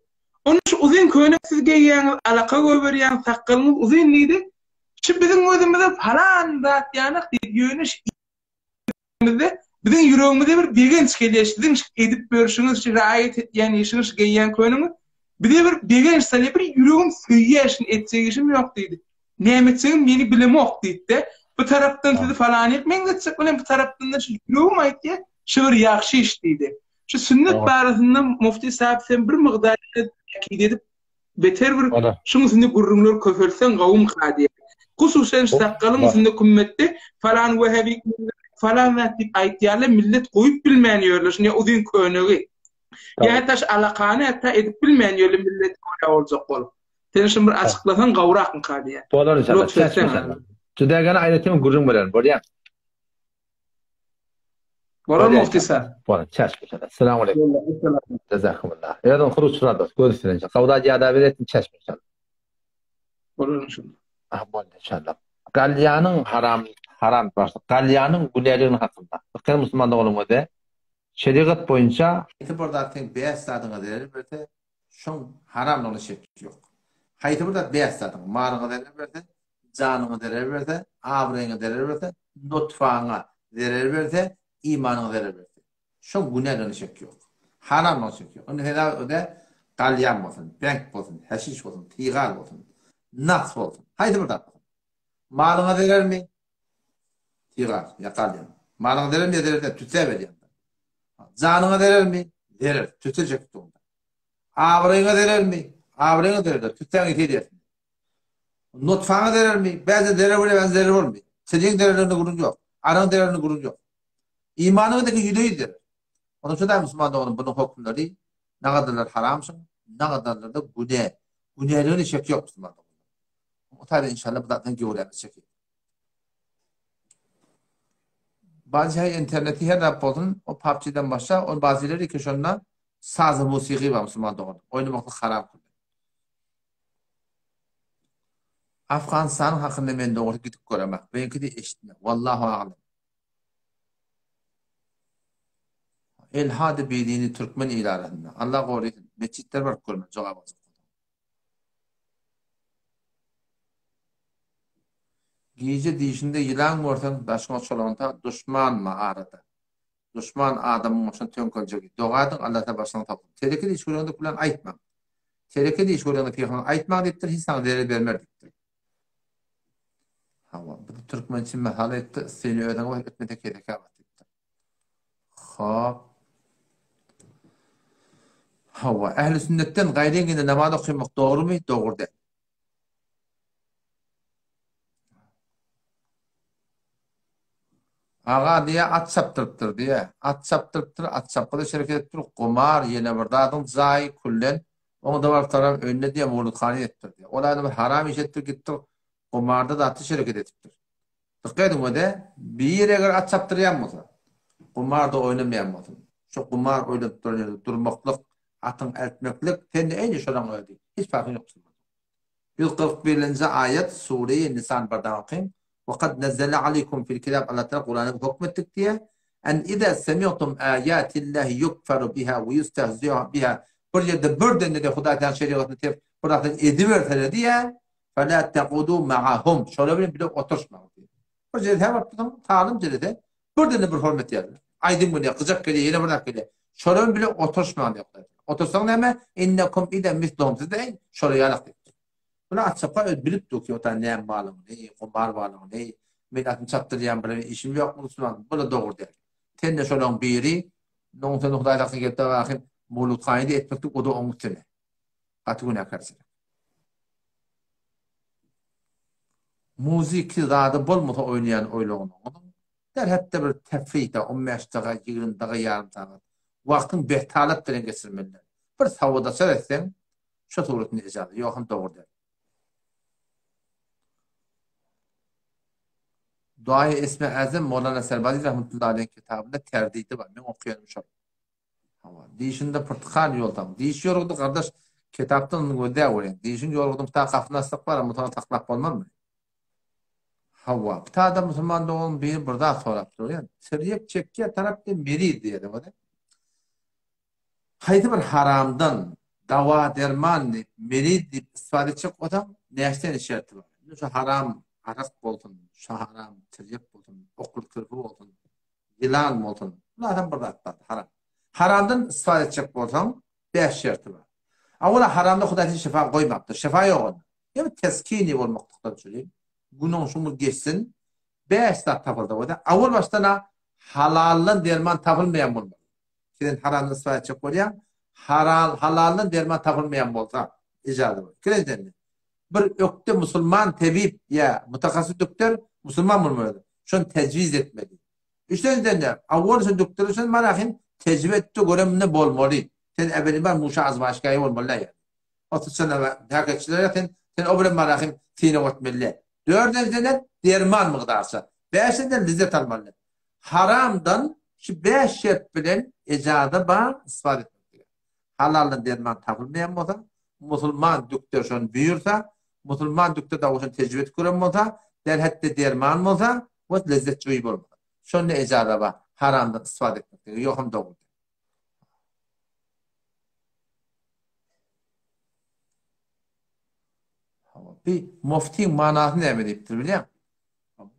Onda şu uzyn köýnek siz geýýäňiz, alaka goýberýäňiz, sakgalyňyz uzyn diýdi. Şu biziň gözümize palan zat ýanak diýip, ýöne şu ýüregimizde, biziň ýüregimize bir begenç gelýär, siziň şu edip ýörşüňiz, şu raýat edýän işiňiz, şu geýýän köýnegiňiz bize bir begenç salýar, bir ýüregim söýýär, şuny etjek işim ýok diýdi. Näme etjegimi meni bilemok diýdi-de, bu tarapdan sizi falanyk meňzetjek bilen, bu tarapdan-da şu ýüregim aýtýar, şu bir ýagşy iş diýdi. Şu sünnet barasynda Mufti sahib sen bir mygdar täkit edip Beter bir şuň üstünde gürrüňler köpeltseň gowumyka diýýän. Hususan şu sakgalyň üstünde kümmetde falan wehebi falan zat diýip aýtýarlar, millet goýup bilmän ýörler şuny uzyn könegi. Ýa hatda şu alakany hatda edip bilmän ýörler millet görä boljak bolup. Sen şuny bir açyklasaň gowrakmyka diýýän. Bolar inşallah. Çäç inşallah. Jüdägene aýratyn gürrüň bererin. Bolýar. Bolar mufti sir. Bolar. Çäç inşallah. Selamu aleyküm. Jazakumullah. Özüň huruç rados. Göz üstüne inşallah. Gawda ýada beretsin çäç inşallah. Bolar inşallah. Ah boldy inşallah. Galýanyň haram haram başda. Galýanyň günäligini hakynda. Ykrar musulman doganlygyň özi şerigat boýunça Haýsy bir zat seň bäş zadyňa zerer berse, şoň haramlygyna şek ýok. Haýsy bir zat bäş zadyňa, malyňa zerer berse, janyňa zerer berse, abraýyňa zerer berse, nutfaňa zerer berse, imanyňa zerer berse. Şoň günäligine şek ýok. Haramlygyna şek ýok. Indi helal öde galýan bolsun, benk bolsun, häşiş bolsun, tygal bolsun, nas bolsun, haýsy bir zat bolsun. Malyňa zerermi? Tygal ýa galýan. Malyňa zerermi ýa zerer däl, tüsse berýän. Janyňa zerermi? Zerer, tüsse çekip durun. Abraýyňa zerermi? Abraýyňa zerer, tüssäňi edýärsiň. Nutfaňa zerermi? Bäze zerer bolýar, bäze zerer bolmaýar. Seniň zererine gürrüň ýok. Araň zererine gürrüň ýok. Imanyňa deki ýüze-ýüz zerer. Onuň üçin musulman doganym bunuň hökümleri nagadarlar haramşyň, nagadarlarda günä. Günäligine şek ýok musulman doganlar. O taýda inşallah bu zatdan göwrämiz çekir. Bazı interneti her zat bolsun, o PUBG-den başla, o bazıları ki şonda saz musigy bar musulman dogan. Oýnamaklyk haram. Afganystanyň hakynda men dogrusy gidip göremek. Beňki-de eşitmek. Wallahu aglam. Elhady bidini türkmen il arasynda. Allah gorysyn. Metjitlere baryp görmeli jogap aljak bolsaň. Gije dişinde ýylan görseň daşyňa çolanta duşmanma arada. Duşman adamyň başyna töňkeljegi. Doga ediň Allata başyňy salsyn. Teleke diş göreňde bilen aýtmaň. Teleke diş göreňde pygamber aýtmaň diýipdir, hiç saňa zerer bermer diýipdir. Hawa, bu türkmençe mysal etdi, seni özüňe bas etmese kesekä bas diýipdir. Hop. Hawa, ähli sünnetden gaýry ýene namaz okamak dogrumy? Dogry däl. Aga diýýär, at çapdyrypdyr diýýär. At çapdyrypdyr, at çapgyda şereket edipdir, gumar, ýene bir zadyň jaýy küllen, oňa-da barypdyram öýünde diýýär, mowluthana edipdir diýýär. Ol adam bir haram iş edipdir, gidipdir, gumarda zatda şereket edipdir. Dykgat ediň öde, bir eger at çapdyrýan bolsa, gumarda oýnamaýan bolsun, şo gumar oýnadyp duran ýerde durmaklyk, atyň eltmeklik, sende eýni şolaň özi, hiç parhyň ýok musulman. 141-nji aýat Sure-i Nisan birden okyň. Ve kad nezzele aleykum fil kitab Allah Teala Kur'ana hökmetdik diýe. En iza semi'tum ayatillahi yukfaru biha ve yustehzi'u biha. Bir ýerde birden de Hudaý Teala şerigatyny ters bir zatlar ediberseler diýe. Fela tequdu ma'ahum. Şolar bilen bile oturşmaň diýe. Bir jelse baryp talim jelse birden de bir hormat ýerler. Aýdym bolýar, gyjak gelýär, ýene bir zat gelýär. Şolar bilen bile oturşmaň diýip Hudaý. Otursaň näme? Innekum ize misluhum. Siz de şolar ýalak diýip. Muny atçapar öz bilip dur ki, ota näme balygyny, gumar balygyny, men atyny çapdyrýan bir işim ýok musulman. Bu da dogry däl. Sen de şolaryň biri, Noň sen Hudaý saklasyn gelip de ahim muluthany da etmeklik o da oň üstüne. Gaty günäkärçilik. Muziki zady bolmasa oýnaýan oýlagynyň derhetde bir tefride 15 daga, 20 daga, ýarym sagat wagtyň betalat bilen geçirmelidir. Bir sawadaçar etseň, şo suratynda ejaza, ýogsam dogry däl. Duaýy Esme Äzem Mowlana Serbazi rahmetullahi aleýhiň kitabynda terdidi bar. Meň okaýanym şol. Hawa, dişinde pyrtykal ýolsaň. Diş ýorgudy gardaş kitapdan ony gözläp görýän. Dişiň ýorgudyny pita gapyny açsak bar, muny saklap bolmazmy? Hawa, pitada musulman dogan biri bir zat sorap durýan. Tirýek çekýär tarap diýen meriz diýýär. Haýsy bir haramdan dawa-derman diýip, meriz diýip istifade etjek bolsaň, näçe sene şerti bar. Indi şu haram arak bolsun, şu haram tirýek bolsun, okly kirpi bolsun, ýylan bolsun, bulardan bir zat bar, haram. Haramdan istifade etjek bolsaň, bäş şerti bar. Awala haramda Hudaý seni şyfa goýmapdyr, şyfa ýok onda. Ýa teskini bolmaklykdan çüri, günüň şumur geçsin, bäş zat tapylsa bolsa, awal başdan-a halaldan derman tapylmaýan bolmaly. Sen haramdan istifade etjek bolýaň, haral halaldan derman tapylmaýan bolsa, ijaza bar. Ikinjiden, bir ökde musulman tebip ýa mutahassys dükter musulman bolmaly. Şony tejwiz etmeli. Üçünjiden, awwal şu dükter üçin marahim tejribe etdi göreminde bolmaly. Sen ebedi bar muşa azmaşgaýy bolmaly ýa. Otursana häketçiler sen sen o bilen marahim synag etmeli. Dördünjiden derman mygdarça. Bäşinden lezzet almaly. Haramdan şu bäş şert bilen ejaza bar istifade etmeklige. Halaldan derman tapylmaýan bolsa, musulman dükder şony buýursa, musulman dükder dagy şony tejribe edip gören bolsa, derhetde derman bolsa we lezzet joýy bolmasa. Şonda ejaza bar haramdan istifade etmeklige. Ýogsam dogry däl. Bi muftiň manasy näme diýipdir bilýäňmi?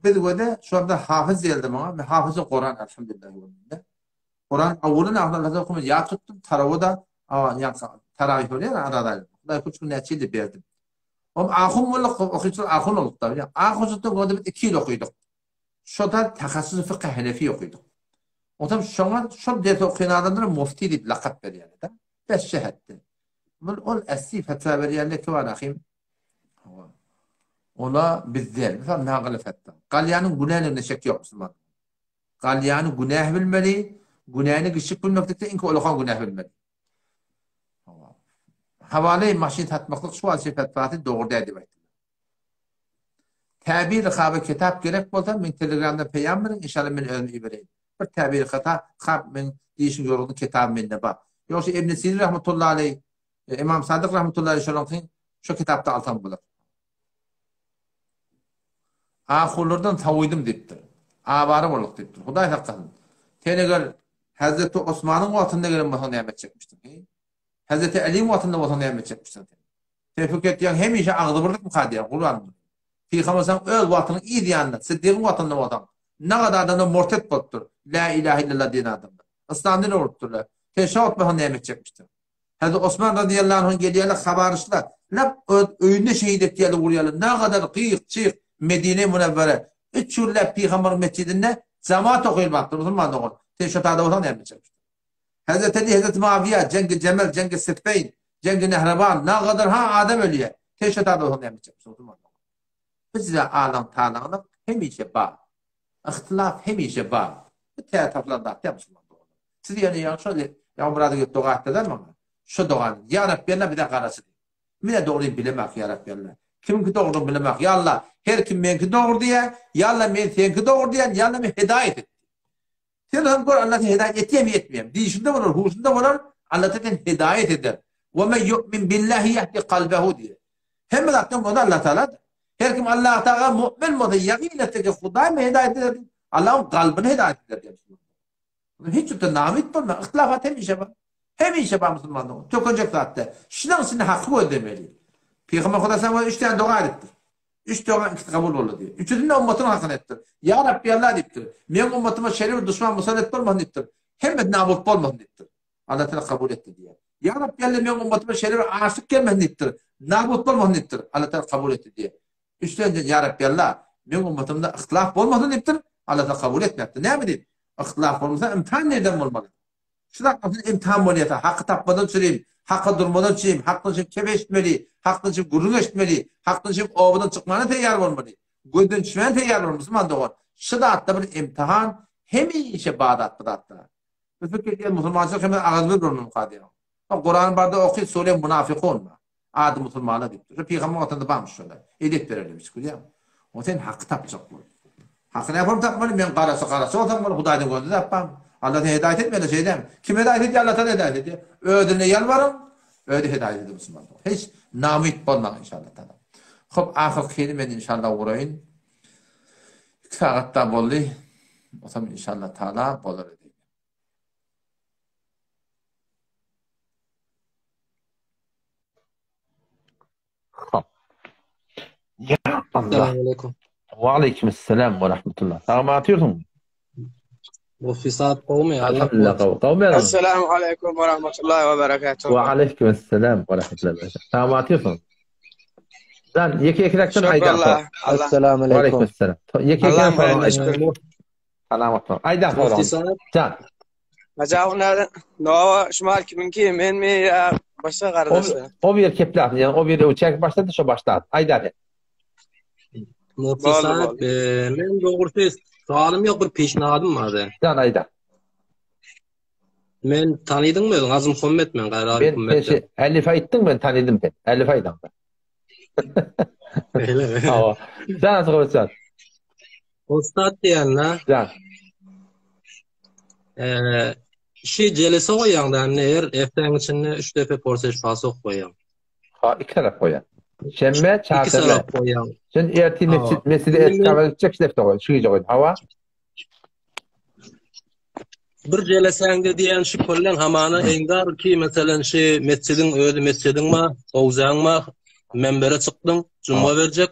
Biz göde şonda hafyz geldi maňa. Men hafyzy Kuran elhamdülillah bolmanda. Kuran awwalyn ahyryn Allahdan okumy ýat tutdum. Tarawa da ýa tarawih bolýar arada. Hudaý üç gün näçe ýylda berdim. Om ahun bolduk, okyjylar ahun olduk da. Ahunçylykda göde biz 2 ýyl okydyk. Şoda tahassus fykh hanefi okydyk. Otam şoňa şol ders okaýan adamlara mufti diýip lakap berýärler da. Bes şähetde. Bul ol esli fetwa berýärler ki bar ahim. Hawa. Ola biz däl. Mysal nagyly fetwa. Galýanyň günäligine şek ýok musulman. Galýany günäh bilmeli, günäni kiçik bilmeklikde iň ulakan günäh bilmeli. Hawa. Hawaly maşyn satmaklyk şu wagt fetwasy dogry däl diýip aýtdylar. Täbir haba kitap gerek bolsa men telegramdan peýam beriň inşallah men özüm ibereýin. Bir täbir hata hap men diýişiň ýorgudyň kitaby mende bar. Ýogsa Ibn Sirin rahmetullahi aleý, Imam Sadyk rahmetullahi aleý şolaňky şo kitapda alsaň bolar. Ahunlardan sowydym diýipdir. Awara bolduk diýipdir. Hudaý saklasyn. Sen eger Hezreti Osmanyň wagtynda gelen bolsaň näme etjekmişdiň, heý? Hezreti Äliň wagtynda bolsaň näme etjekmişdiň sen? Sen pikir etýäň hemişe agzybirlikmika diýýäň, gurban bolayyn. Pygambersaň öz wagtynyň yz ýanynda, Siddigiň wagtynda bolsaň, nagada adamlar murtet bolupdyr, Lä ilahe illallah diýen adamlar. Yslamdan öwrüpdirler. Sen şo wagt bolsaň näme etjekmişdiň? Hezreti Osman razyýallahu anhuň gelýärler habaryşlar, lap öz öýünde şehit etýärler urýarlar. Nagadar gyk-çyk Medine-i Münewwere üç günläp pygambaryň mesjidinde jamaat okylmapdyr musulman dogan. Sen şo tada bolsaň näme etjekmişdiň? Hezreti Ali, Hezreti Muawiýa, Jengi Jemel, Jengi Siffeýn, Jengi Nehrewan, nagadar ha adam ölýär. Sen şo tada bolsaň näme etjekmişdiň musulman dogan? Bizde alaň talaňlyk hemişe bar. Yhtylaf hemişe bar. Bu täze tapylan zat däl musulman doganlar. Siz ýöne ýaňy şol Ýagmyradyň gelip doga etdiler maňa. Şo dogany Ýa Rabbi Alla bize garaşy diý. Menä dogryny bilemak Ýa Rabbi Alla. Kimiňki dogrudygyny bilemak Ýa Alla her kim meňki dogry diýýär. Ýa Alla men seňki dogry diýýän Ýa Alla men hidaýat et diý. Sen hem gör Alla seni hidaýat etýärmi etmeýärmi. Diýşinde bolar, huşunda bolar, Alla seni hidaýat eder. Ve men yu'min billahi yahdi kalbehu diýýär. Hemme zatdan bolsa Allah Taala. Her kim Allah Taala mu'min bolsa, ýagyn etse ki Hudaý meni hidaýat eder diýip, Allah onuň kalbyny hidaýat eder diýýär. Hiç ýurtda namyt bolma, yhtilafat hemişe bar. Hemişe bar musulmanlygyň. Tökenjek zat däl. Şunuň içinde haky gözlemeli. Pygamber Hudaý saňa üç tane doga edipdir. Üç doga ikisi kabul boldy diýip. Üçüsini de ummatynyň hakyna edipdir. Ýa Rabbi Allah diýipdir. Meň ummatyma şeýle bir duşman musallat bolmasyn diýipdir. Hemmesi nabut bolmasyn diýipdir. Allah Taala kabul etdi diýýär. Ýa Rabbi Allah meň ummatyma şeýle bir açlyk gelmesin diýipdir. Nabut bolmasyn diýipdir. Allah Taala kabul etdi diýýär. Üçlenji Ýa Rabbi Allah meň ummatymda yhtilaf bolmasyn diýipdir. Allah Taala kabul etmepdir. Näme diýip? Yhtilaf bolmasa imtihan nirden bolmaly? Şu zatlar üçin imtihan bolýarsa, haky tapmadan çürim, haka durmadan çürim, hakdan çürim kep eşitmeli, hakdan çürim gürrüň eşitmeli, hakdan çürim obadan çykmana teýýar bolmaly, gözden düşmäne teýýar bolmaly, musulman dogan. Şu zatda bir imtihan hemişe bar zat bu zatda. Biz pikir edýäs musulmançylyk hemme agzybir bolmalyka diýýär. Kuran barda oky sure munafykun. Ady musulmanlar diýipdir. Şu pygamber watanda barmyş şolar. Edep bererlermiş görýäňmi? O sen haky tapjak bol. Haky näme tapmaly? Men garaçy garaçy bolsam bol Hudaýdan gözli tapmam. Allah seni hidaýat etmeli şeýdem. Kim hidaýat edýär Allah sana hidaýat edýär. Özüne ýalbaryň, özi hidaýat eder musulman. Hiç namyt bolmaň inşallah taala. Hop ahyrkyny men inşallah guraýyn. 2 sagat da boldy. Osam inşallah taala bolar edeyim. Hop. Ya Allah. Selamun aleyküm. Ve aleyküm selam ve rahmetullah. Sag atıyorsun. Mufti saat gowmy? Allah Elhamdülillah gawy. Gawy mı? Esselamu aleýkum we rahmetullahi we berekatuh. Ve aleyküm selam ve rahmetullah. Sag atıyorsun. Sen yeke yeke rekten Şükür aydan Allah. Allah. Esselamu Ve aleyküm aleyküm. selam. Yeke yeke Allah'ım sorun birine aydan. şükür. Selamat ol. Aydan Mufti sorun. saat Can. Acaba nerede? Nova şumal kiminki men mi ya başka O, kardeşler? o bir kepler. Yani o bir uçak başladı şu başladı. Aydan. Mufti Boldy saat boldy. e, men dogrusy soalym ýok bir peşnahadım bardy. Can aydan. Men tanydyňmy özüň? Azim Muhammed men Gaýrat Ben sen Muhammedden. şey, Elif aýtdyň ben tanydım sen. Elif aýdan. Beýle. Hawa. Can Azgurcan. Ustad diýende Can. e, şi jelese goýýaň da indi her hepdäň içinde 3 depe porseş pasok goýýaň. Ha iki taraf goýan. Şenbe, Iki çarşenbe. tarap goýýaň. Sen ertir Hawa. mescid, mescide Indi men etkaba gitjek şu defte goý. Şu gije goý. Hawa. Bir jelesäňde diýen şu kollen hamana engar ki meselen şu mesjidiň özi mesjidiň ma, howzaň ma, membere çykdyň, juma berjek.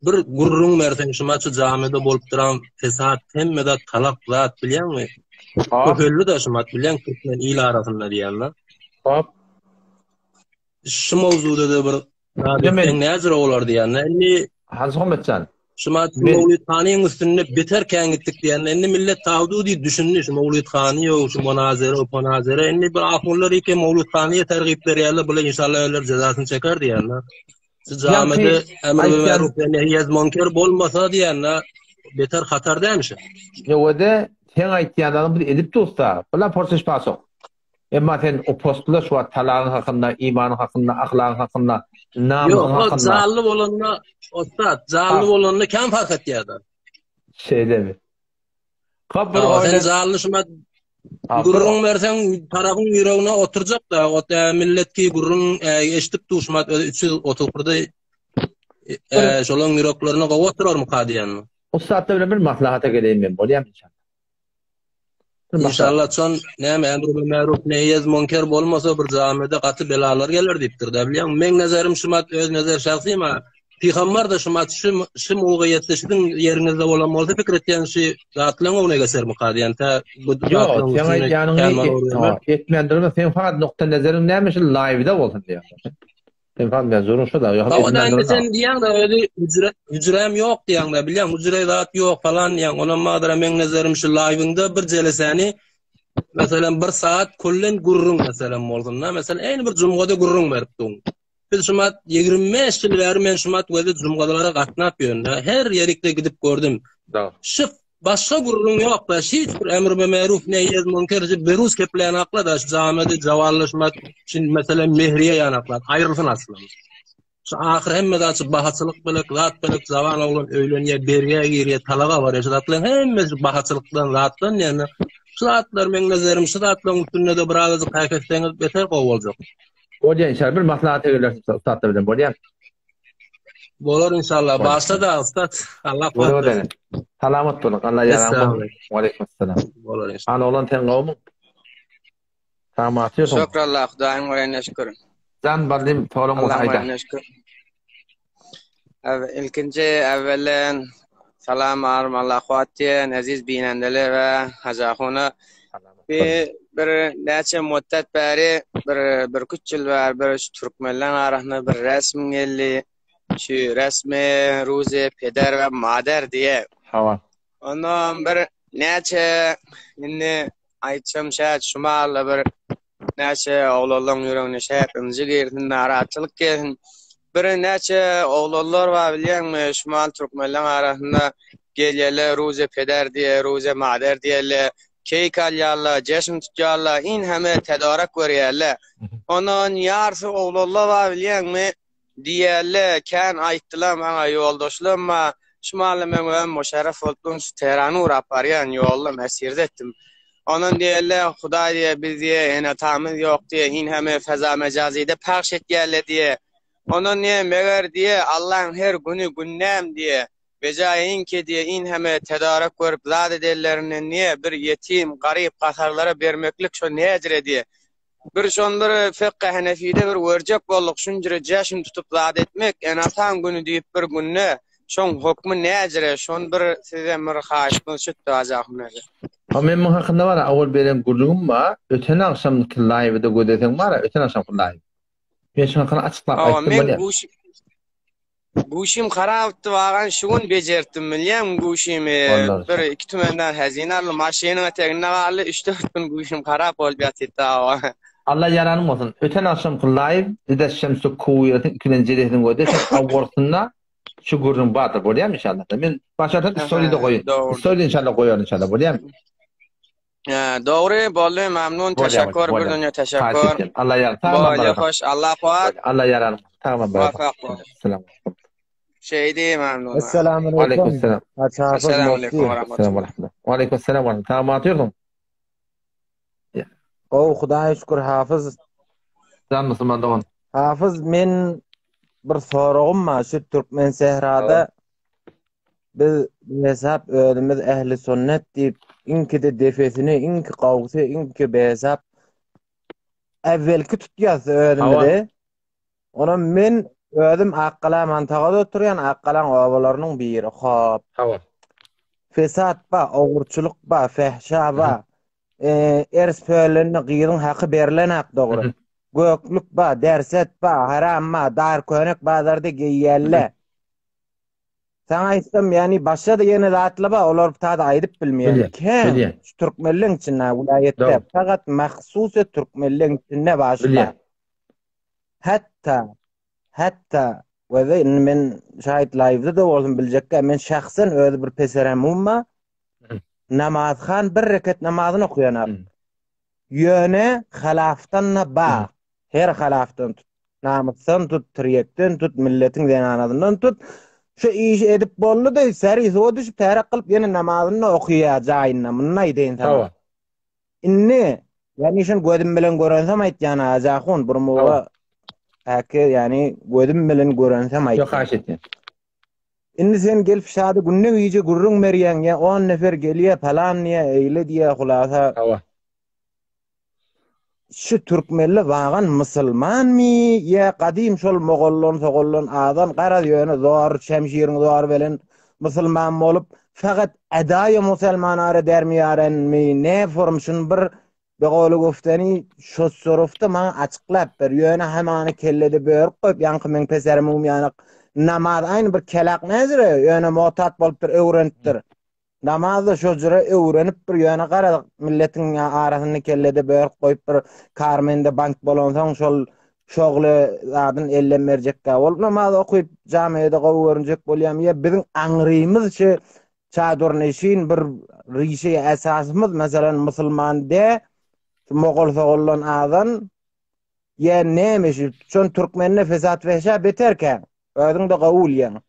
Bir gürrüň berseň şu maçy jamide bolup duran fesat hemme zat talak zat bilýäňmi? Köpeldi da şu mat bilýäň türkmen il arasynda diýenler. Hop. Şu mowzuda da bir Sen näzir olar diýende indi Hajy Muhammetjan. Şu mat Mewlid hanyň üstünde beter kän gitdik diýende indi millet tawdu diýip düşündi şu Mewlid hany ýok şu monazere o ponazere indi bir ahunlar eke Mewlid hanyýa tergip berýärler bular inşallah öler jezasyny çeker diýende. Şu jamide emr bi maruf we nehy ez munker bolmasa diýende beter hatar dälmiş. Ýöwede sen aýtýanlaryň biz edip dursa, bular porseş pasok. Emma sen o postla şu wagt talagyň hakynda, imanyň hakynda, ahlagyň hakynda, namysyň Ýok, o hakynda. janly bolanda, ussat, janly bolanda kän fark etýär-de. Şeýlemi? Hop bir Hawa, sen oýlan. janly şuma Ha, bir gürrüň berseň, tarapyň ýüregine oturjak-da, o tä millet ki gürrüň eşidip duşmat özi 331-de. Şolaň ýüreklerine gowy oturarmyka diýýän. Ussatlar bilen bir maslahata geleýin men, bolýarmy inşallah? İnşallah çon näme emr bil meruf nehy ez munker bolmasa bir jamede gaty belalar geler diýipdir da bilýäňmi? Meň nezerim şumat öz nezer şahsym ha. Pygambar da şumat şu şu mugyýetde siziň ýeriňizde bolan bolsa pikir etýän şu zatlaryň öňüne geçermika diýen tä bu Ýok, seň aýdýanyňy etmändirme, seň fakat nokta nezeriň näme şu live-da bolsun diýýän. Sen fakat mezurun şu da, ýok etmändirme. Indi sen diýýäň-de özi hüjre hüjräm ýok diýýäň-de bilýäň hüjre zat ýok falan diýýäň. Onam madara meň nezerim şu live-yňda bir jelesäni meselem bir saat küllen gürrüň meselem bolsun-da. Meselem eýni bir jumgada gürrüň berip duň. Biz şumat 25 ýyl bäri men şumat wezi jumgalara gatnap ýörün-de. Her ýerikde gidip gördüm. Şu başga gürrüň ýok da, hiç bir emr be meruf nehy ez münker şu beruz kepleýän akla da şu jamede jawally şumat şu meselem mehriye ýanaklar aýrylsyn aslan. Şu ahyr hemme zat şu bahaçylyk bilek, zat bilek, jawan oglan öýlenýär, bergä girýär, talaga barýar. Şu zatlaryň hemmesi bahaçylykdan, zatdan ýa-ni. Şu zatlar meň nazarim, şu zatlaryň üstünde-de birazajyk hereket etseňiz beter gowy boljak. Bolýar inşallah bir maslahat egerler ussatlar bilen bolýar. Bolar inşallah. Başla da ussat. Allah kuwwat bersin. Salamat boluň. Allah ýaran bolsun. Waleýkim assalam. Bolar inşallah. Ana oglan sen gowmyň? Salamat ýörsiň. Şükür Allah Hudaýyň görende şükür. Jan baldym soraň bolsa aýda. Şükür. Ilkinji äwwelen salam arym Allah kuwwat diýen eziz binendeler we Hajy ahuna. Bir bir näçe muddet bäri bir bir küç ýyl bäri bir şu türkmenleň arasynda bir resm geldi. Şu resmi ruzy peder we mader diýe. Hawa. Ondan bir näçe indi aýtsam şähet şu mahalla bir näçe oglanlaryň ýüregine şähet ynjy girsin, narahatçylyk gelsin. Bir näçe oglanlar bar bilýäňmi, şu mahal türkmenleň arasynda gelýärler, ruze peder diýe, ruze mader diýerler, keýik alýarlar, jeşn tutýarlar, in heme tedarek görýärler. Ondan ýarsy oglanlar bar bilýäňmi, Diýerler, kän aýtdylar maňa ýoldaşlarym bar. Şu mahaly meň özüm Muşarraf bolup durun, şu Tehrana ugrap barýan ýolda mesirde etdim. Ondan diýerler, Hudaý diýer, biz diýer, ene-atamyz ýok diýer, hin heme feza mejazide pahş etýärler diýer. Ondan diýer, meger diýer, Allaň her güni gündäm diýer, bejaýy inki diýer, in heme tedarek görüp zat edenlerinden diýer, bir ýetim, garyp, gasarlara bermeklik şo näjire diýer. Bir şon bir fekge henefide bir görjek bolduk şunjire jeşn tutup zat etmek ene-ataň güni diýip bir günde şoň hokmy näjire şony bir sizden bir haýyşymyz şutdy Hajy ahun eje. Ha men muň hakynda bara owal beren gürrüňim bar öten agşamky laýwyda gözeseň bara öten agşamky laýw men şuň hakynda açyklap Hawa aýtdym men bolýar. guş Guşym harapdy bagan şu gün bejertdim bilýäňmi guşymy bir iki tümenden hazine aldym maşynyň eteginde galdy üç dört gün guşym harap bolup ýatypdy awa. Alla ýaranyň bolsun. Öten agşamky live Ida şemsu kuwýatyň ikilenji jesini gördi. Sen awgurtynda şu gürrüň bardyr bolýamy inşallah. Men başarsam storyda goýun. Storyda inşallah goýaryn inşallah bolýamy? Dogry boldy memnun teşekkür bir dünýe teşekkür. Allah ýar. Tamam. Bolýa hoş Allah kuwat. Allah ýaran. Tamam. Muvaffak bol. Selam. Şeýdi memnun. Esselamu aleyküm. Aleyküm Esselamu aleyküm ve rahmetullah. Aleyküm selam. Tamam atıyordum. Gowy Hudaýa şükür Hafyz. Jan musulman dogan. Hafyz men bir soragym bar şu Türkmen sährada Biz bihesap özümiz ähli sünnet diýip, iňkide defesini, iňki gawsy, iňki bihesap äwwelki tutýas özümizi. Onam men özüm Akgala mantagada oturýan, Akgalaň obalarynyň biri. Hop. Hawa. Fesat ba, ogurçylyk ba, fähşa ba. Ers pöllende gyzyň haky berlenak dogry. Göklük ba, derset ba, haram ba, dar könek bazarda geýýälle. Saňa aýtsam, ýagny başga-da ýene zatlar bar, olar tada aýdyp bilmeýän. Bilýän, Kän bilýän. şu türkmenleň içinde welaýatda, Dogry. fakat mahsusy türkmenleň içinde bar şu Bilýän. zat. Hatda, hatda we indi men şaýat live-da-da bolsun biljekkä, men şahsen özi bir peseremum bar. Namazhan bir reket namazyny okaýan. Ýöne halafdan-da bar. Her halafdan tut, namysdan tut, tirýekden tut, milletiň zenanasyndan tut. Şu işi edip boldy-da, seri suwa düşüp, täret kylyp, ýene namazyny-da okaýar jaýynda. Muny aýdaýyn saňa. Hawa. Indi, ýagny şuny gözüm bilen görensem aýtýan, Hajy ahun, bir muga Hawa. Päke, ýani gözüm bilen görensem Ýok, aýtýan. haýyş etýän. Indi sen gelip şady günde gije gürrüň berýäň, ýa on nefer gelýä, palan diýä, eýle diýä, hulasa. Hawa. Şu türkmenli wagan musulmanmy ýa gadym şol mogoldan sogoldan azan garaz ýöne zor şemşiriň zory bilen musulman bolup fakat edaýa musulmanara dermiýarenmi ne form şuny bir Begoly göfteni şo sorufda maňa açyklap ber. Ýöne hamany kellede börük goýup ýaňky meň peserim ýanak namaz aýny bir kelak näzire ýöne motat bolupdyr öwrenipdir. Namazda şo jüre öwrenip bir ýöne gara milletiň arasynda kellede börük goýup bir karmende bank bolansoň şol şogly zadyn elden berjekkä bolup namaz okyp jamiede gowy görünjek bolýam ýa biziň aňrymyz şu Çadurneşin bir rişe esasymyz meselem musulman de şu mogol sogoldan azan ýa näme şu şon türkmende fesat fehşa beterkä özüň de gowy bilýäň.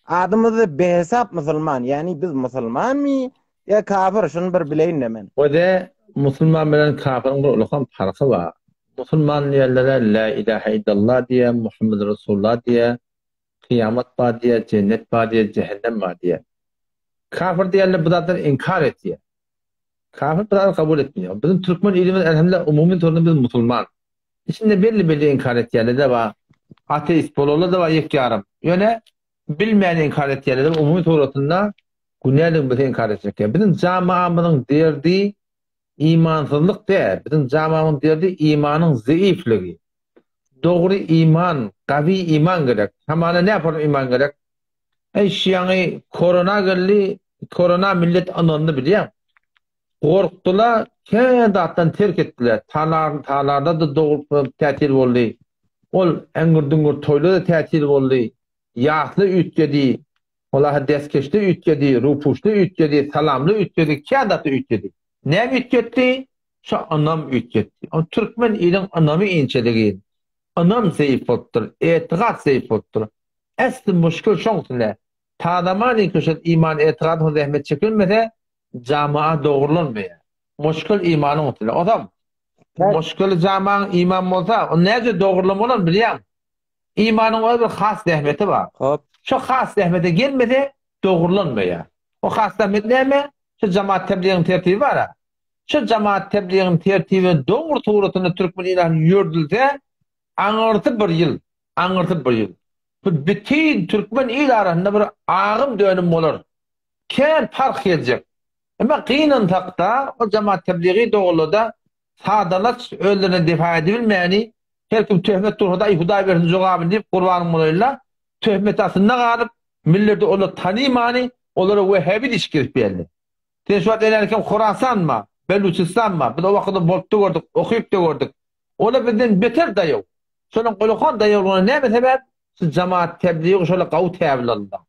Adymyzda behesap musulman ýani biz musulmanmy ýa kafir şuny bir bileýin-de men. Wede musulman bilen kafiriň bir ulakan parhy bar. Musulman diýenlere la ilahe illallah diýýär, Muhammed Resulullah diýýär, Kyýamat bar diýýär, jennet bar diýýär, jähennem bar diýýär. Kafir diýenler bu zatlary inkar etýär. Kafir bu zatlary kabul etmeýär. Biziň türkmen ilimiz elhamdülillah umumy turda biz musulman. Içinde belli-belli inkar etýänler-de bar. Ateist bolanlar-da bar ýek-ýarym. Ýöne bilmän inkar etýänler-de bar. Umumy suratynda günäligini bilse inkar etjek. Biziň jamaamyzyň derdi imansyzlyk däl. Biziň jamaamyzyň derdi imanyň zeifligi. Dogry iman, gawy iman gerek. Hamana näform iman gerek? Eý şu ýaňy korona geldi, korona millet ynandy bilýäň. Gorkdular, kän zatdan terk etdiler. Talar, talarda-da dogrup tätil boldy. Ol äňňür-düňňür toýlar-da tätil boldy. Ýasly üýtgedi. Walahy deskeşli üýtgedi, rupuşly üýtgedi, salamly üýtgedi, kän zatda üýtgedi. Näme üýtgetdi? Şo ynam üýtgetdi. Ol türkmen iliň ynamy inçeligi. Ynam zeýif bolupdyr, etigat zeýif bolupdyr. Esli muşkil şoň üstünde. Ta zamany ki şol iman etigat üçin zähmet çekilmese, jamaa dogrulanmaýar. Muşkil imanyň üstünde. Ozam muşkil jamaň iman bolsa, ony näce dogrulamaly ony bilýäň. Imanyň öz bir has zähmeti bar. Şo has zähmete gelmese dogrulanmaýar. O has zähmet näme? Şu jamaat tebligiň tertibi bar-a. Şu jamaat tebligiň tertibi dogry suratynda türkmen ilatyna ýördülse, aňyrsy bir ýyl, aňyrsy bir ýyl. Bu bütin türkmen il arasynda bir agym dönüm bolar. Kän parh geljek. Emma gynansakda, ol jamaat tebligi dogulada sadalaç özlerine defa edibilmäni, her kim töhmet dursa-da aý Hudaý bersin jogabyny diýip gurbanyň bolaýynla, töhmet astynda galyp, milleti olar tanymany, olara wehhabi diýişip gezip geldi. Sen şu wagt elän kim Horasanma, Beluçistanma, biz o wagtda bolupda gördük, okypda gördük. Olar bizden beter daýaw. Şolaň ullakan daýawlygyna näme sebäp? Şu jamaat tebligi şolar gawy täbil aldylar.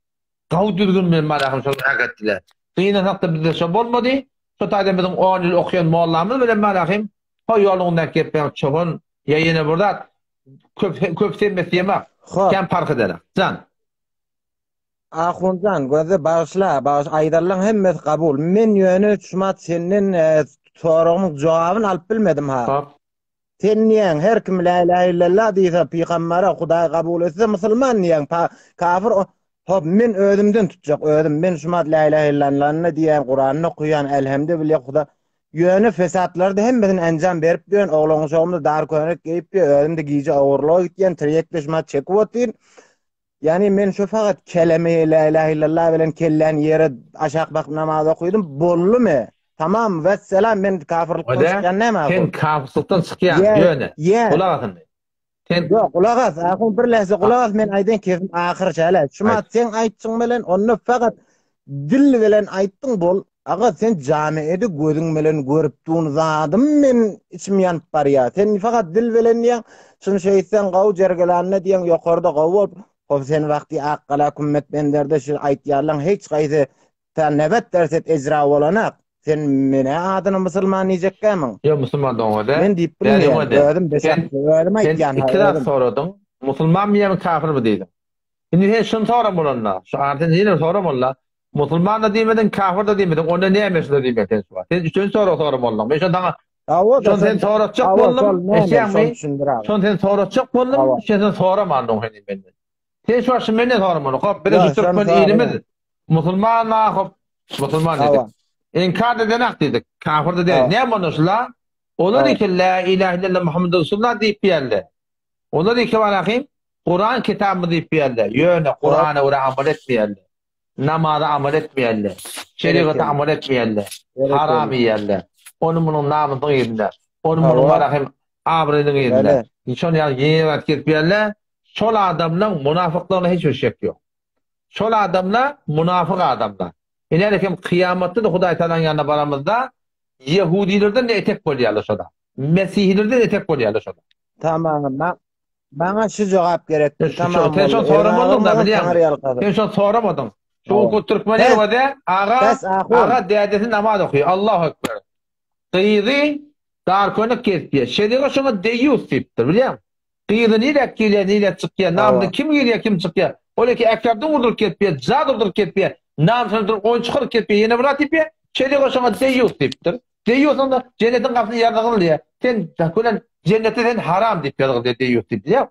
Gawy düzgün bilen marahym şolar hak etdiler. Gynansakda bizde şo bolmady. Şo taýdan biziň on ýyl okaýan mollamyz bilen marahym ho ýoluňdaky gepleň çopan ýa ýene bir zat köp köp semmes diýemak. Kän parh edenak. Jan. Ahunjan gözde bagyşla bagyş aýdanlaň hemmesi kabul men ýöne şumat senden soragymyň jogabyny alyp bilmedim ha. Sen diýýäň her kim la ilahe illallah diýse pygambere hudaý kabul etse musulman diýýäň kafir hop men özümden tutjak özüm men şumat la ilahe illallah diýýän kuranyny okaýan elhemde bilýä huda ýöne fesatlarda hemmesini enjam berip ýön oglan uşagymda dar könek geýip ýör özümde gije ogurlyga gitýän tirýekde şumat çekip otyryn Ýani men şu fakat keleme la ilahe illallah bilen kelläni ýere aşak bakyp namaz okydym boldumy? Tamam wesselam men kafirlikden çykýan näme Sen kafirlikden çykýan ýöne. Gulak as indi. Sen Ýok gulak as ahun bir lähze gulak as men aýdan kefim ahyr şäle. Şumat seň aýtjyň bilen onda fakat dil bilen aýtdyň bol. Aga sen jamiede gözüň bilen görüp dun zadym men içim ýanyp barýa. Sen fakat dil bilen diýýäň, şuny şeýtseň gowy jergelanda diýýäň ýokarda gowy bolup, hop sen wagty Akgala kümmet benderde şu aýtýarlaň hiç gaýsy ta nebet derset ejra bolanak. Sen menä adyny musulman diýjekkämiň? Ýok musulman doňa-da. Men diýip bilmeýän. Özüm özüm aýtýan. Sen iki zat soradyň. Musulmanmy ýa kafirmi diýdiň. Indi sen şuny soran bolanda, şu an sen ýene soran bolanda, musulman-da diýmediň, kafir-da diýmediň, onda näme şular diýmek sen şu wagt? Sen üçünji sorag soran bolduň. Men şony saňa. Hawa, Şony sen soratjak Hawa, boldum. şol näme, Eşýäňmi? şony düşündir aga. Şony sen soratjak boldum, Hawa. sen sen soramandyň heniz menden. Sen şu wagt menden soramaly. Hop, biziň Ýok, şu şony türkmen soraman. ilimiz musulman ma hop, musulman Hawa. diýdik. Inkar edenak diýdik. Kafir de Hawa. däl. Näme onda şula? Olar Hawa. iki la ilahe illallah Muhammedur Resulullah diýip ýerler. Olar iki barahym Kuran kitabymyz diýip ýerler. Ýöne Kurana görä amal etmeýärler. Namaza amal etmeýärler. Şerigata amal etmeýärler. Haram iýýärler. Ony munuň namysynyň yzynda. Ony munuň barahym abraýynyň yzynda. Şony ýaly ýeňil gezip ýärler. Şol adamlaň munafyklygyna hiç bir şek ýok. Şol adamlar munafyk adamlar. Ine hem kyýamatda-da Hudaý Tagalaň ýanyna baramyzda ýehudilerden-de etek bolýarlar şolar. Mesihilerden etek bolýarlar şolar. Tamam. Maňa şu jogap gerekdi. Tamam Sen şony soramadyň da bilýäňmi? Sen şony soramadyň. Şu gün türkmen ýerde aga aga dädesi namaz okaýar. Allahu ekber. Gyzy darkönek gezipdir. Şerigat şoňa deýýus diýipdir, bilýäňmi? Gyzy nirä girýär, nirä çykýar, namyna kim girýär, kim çykýar. Ol eki äkärden urduryp gezipdir, jad urduryp gezipdir, namysyny durup oýun çykaryp gezipdir, ýene bir zat diýipdir. Şerigat şoňa deýýus diýipdir. Deýýus onda jennetiň gapysyna ýazgylýar. Sen kölen jennetde sen haram diýip ýazgylýar deýýus diýip bilýäňmi?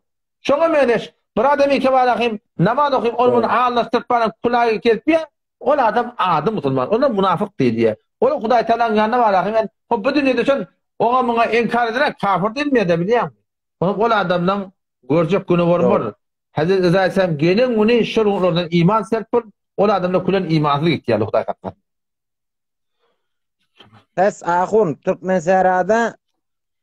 Şoňa meňzeş bir adam iki barahym namaz okyp ol muny aldaşdyryp baran kulagy kesipýär. Ol adam ady musulman. Olar munafyk diýilýär. Ol Hudaý Tagalaň ýanyna barahym men hop bu dünýede şol oňa muňa inkar ederek kafir diýilmeýär-de bilýäňmi? Onuň ol adamlaň görjek güni bolmar. Hezreti Isa aleyhisselam gelen güni şol gün olardan iman selp bolup, ol adamlar külen imansyz gitýärler Hudaý saklasyn. Pes ahun Türkmensährada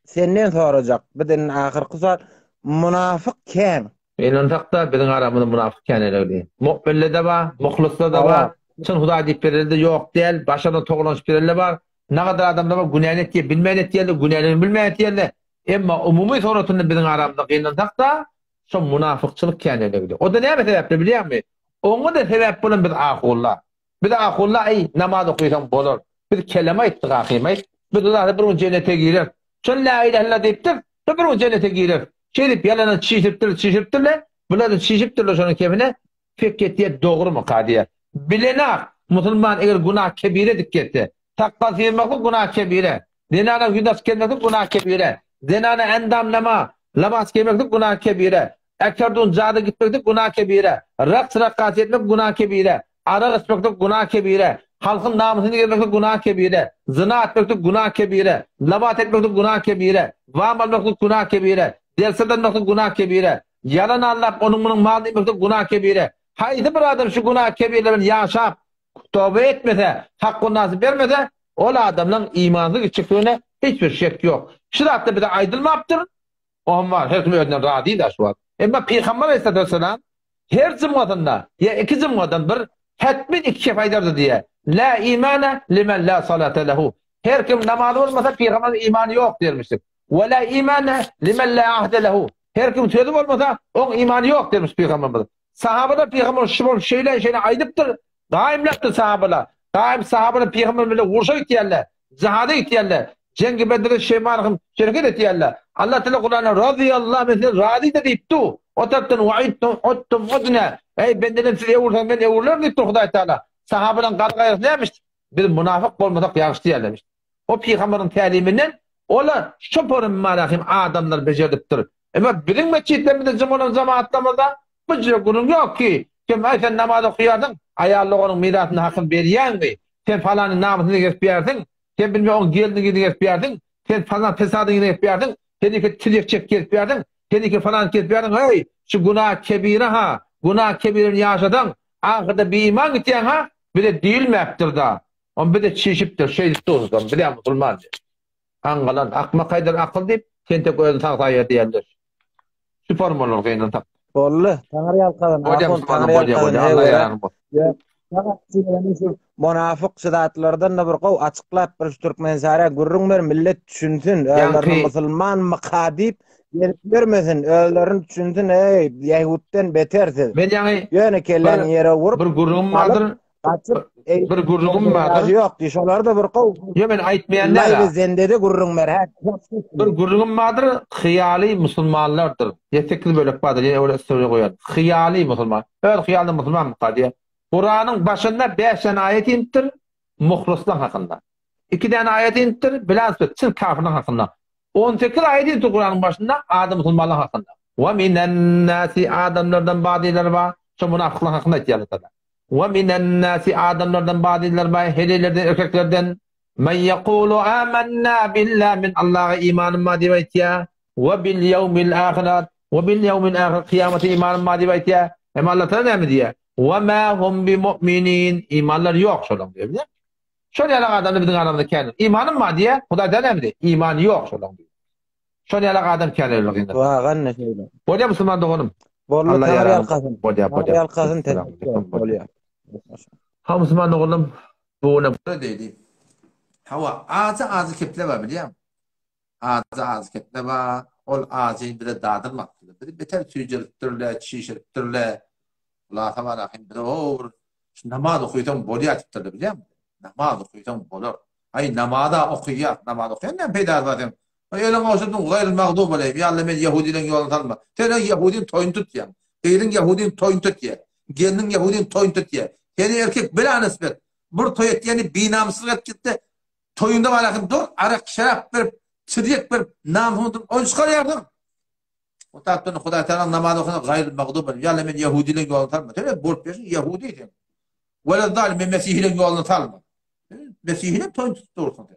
senden sorajak bir ahyrky sual munafyk kän. Ynansak-da biziň aramyzda munafyk kän elegli. Mu'minle-de bar, muhlysla-da bar, çyn Hudaý diýip bereli-de ýok däl, başardan togalanyşyp bereli-de bar. Nagadar adamlar bar, günäni etýär, bilmän etýärler, günäligini bilmän etýärler. Emma umumy suratynda biziň aramyzda gynansak-da, şo munafykçylyk kän elegli. O-da näme sebäpli bilýäňmi? Oňa-da sebäp bolan biz ahunlar. Biz ahulla eý namaz okysaň bolar. Biz keleme aýtdyk ahym aýt. Biz zat bir gün jennete gireris. Şol la ilahe illallah diýipdir. Şol bir gün jennete gireris. Şeýdip ýalana çişiripdir, çişiripdirler. Bular-da çişipdirler şonuň kemine. Pek etýär dogrumyka diýýär. Bilenak musulman eger günah kebire dik gelse, sakgal syrmaklyk günah kebire, zenana ýüz açyp gezmeklik günah kebire, zenana endamlama, labas geýmeklik günah kebire, Äkerdun jada gitmeklik günah kebire, raks rakkasy etmek günah kebire, arak içmeklik günah kebire, halkyň namysyny gezmeklik günah kebire, zyna etmeklik günah kebire, labat etmeklik günah kebire, wam almaklyk günah kebire, derse dönmeklik günah kebire, ýalan aldap onuň munuň malyny iýmeklik günah kebire. Haýsy bir adam şu günah kebireler bilen ýaşap, toba etmese, hak günahsy bermese, ol adamlaň imansyz gitjekdigine hiç bir şek ýok. Şu zatlar bize aýdylmapdyr, Oňam bar, her kim özünden razy-da şu wagt. Emma Pygamber aleyhissalatu vesselam her jumgasynda ýa iki jumgadan bir hetmin iki kep aýdardy diýýär. La imana limen la salate lehu. Her kim namazy bolmasa pygamberiň imany ýok diýermişdik. We la imana limen la ahde lehu. Her kim sözi bolmasa oň imany ýok diýermiş pygamberimiz. Sahabalar pygamber şu bolup şeýle şeýle aýdypdyr. Gaýymlapdyr sahabalar. Gaýym sahabalar pygamber bilen urşa gitýärler. Jihada gitýärler. Jeňgi Bedrde Şeýmanhym şereket etýärler. Allah Teala Kuranda Razyýallahu men sizden razydyr diýipdi. O tarapdan Waittum uttum udna. Eý bendelerim siz öwürseňiz men öwrülerin diýipdir Hudaý Teala. Sahabalaryň galy gaýgysy nämiş? Biz munafyk bolmasak ýagşy diýýärlermiş. O pygamberiň täliminden olar şo pory-mümbarek adamlar bejerlipdir. Emma biziň metjitlerimizde jym bolan jemagatlarymyzda bu jüre gürrüň ýok ki, kim aý sen namaz okaýarsyň, aýal doganyň mirasyny hakyny berýäňmi, sen falanyň namysyny kesipýärsiň, sen bilme oň gelnigini kesipýärsiň, sen falan pesadyňyny kesipýärsiň, sen iki tirýek çekip kesipýärsiň, sen iki falan kesipýärsiň, heý, şu günah kebire-ha, günah kebireni ýaşasaň, ahyrda biiman gitýäň-ha, bize diýilmäpdir-da. Ony bize çişipdir, şeýdip duruzam, bizä musulman diýip. Aňňalan, akmak aýdar akyl diýip, tentek özüni sag saýýar diýendir. Şu formalar gynansak. Boldy. Taňry ýalkasyn. Bolýa Ahun musulmanym Taňry bolýa ýalkasyn. bolýa. Heý Allah görä. ýaragyny bolsun. Ýa şu monafyk şu zatlardan-da bir gowy açyklap bir şu Türkmenistana gürrüň ber millet düşünsin. Özlerini Ýaňky musulmanmyka diýip gezip ýörmesin. Özlerini düşünsin. Eý, ýehutden beter siz. Men ýaňy Ýöne bir kelläni ýere urup, bir gürrüňim alyp, bardyr. Gaçyp, Bir gürrüňim bardyr. Ýok diý, şolar-da bir gowy. Ýok, men aýtmaýan däl. Laýwy zendede gürrüň ber, hä. Bir gürrüňim bardyr, hyýaly musulmanlardyr. Ýa sekiz bölek bardyr, ýene olar üstüne goýan. Hyýaly musulman. Öz hyýalynda musulmanmyka diýýär. Kuranyň başynda bäş sany aýat inipdir, muhlyslaň hakynda. Iki däne aýat inipdir, bilan söz, çyn kafirler hakynda. 18 aýat inipdir Kuranyň başynda, adam musulmanlar hakynda. Wa minen nasi adamlardan badylar bar, şo munafyklar hakynda aýtýar Allah Taala. Wa minen nasi adamlardan badylar bar, heleýlerden, erkeklerden. Men yekulu amanna billah men Allaha imanym bar diýip aýtýar. Wa bil ýewmil ahirat we bil ýewmil ahir kyýamata imanym bar diýip aýtýar. Emma Allah Taala näme diýýär? Wa ma hum bi mu'minin imanlary ýok şolaň diýýär. Şol ýaly adamlar biziň aramyzda kän. Imanym bar diýýär, Hudaý Taala näme diýýär? Imany ýok şolaň diýýär. Şol ýaly adam kän öyle gynat. Wagan ne şeýle. Bolýar musulman doganym. Boldy Allah Taňry ýaranym. ýalkasyn. Bolýar, Taňry bolýar. ýalkasyn Esselamu aleýkum. Bolýar. Ha musulman doganym. Bu güne diýdi. Hawa, ajy ajy keple bar bilýäňmi? Ajy ajy keple bar. Ol ajyny bize dadyrmapdyr. Bizi beter süýjelipdirler, çişiripdirler. Hulasa bar ahim bize o bir şu namaz okysaň bolýar diýipdirler bilýäňmi? Namaz okysaň bolar. Aý namaza okyýar. Namaz okaýan näme peýdasy bar seň? Aý eliňi gowşurdyň gaýryl magdub aleýhim. Ýa Alla meni ýehudileň ýoluna salma. Sen öň ýehudiň toýuny tutýaň. Gyzyň ýehudiň toýuny tutýar. Gelniň ýehudiň toýuny tutýar. Seni erkek bela nisbet. Bir toý etýäni binamyslyk edip gitdi. Toýuňda bar ahim dur arak şerap berip, çirýek berip, namysyňy durup oýun çykarýarsyň. O tarapdan Hudaý Tagala namaz okanda gaýryl magdub aleýhim. Ýa Alla meni ýehudileň ýoluna salma. Sen öz bolup ýörşüň ýehudi sen. Welezzalym men mesihileň ýoluna salma. Mesihine toýun tutup dursuň sen.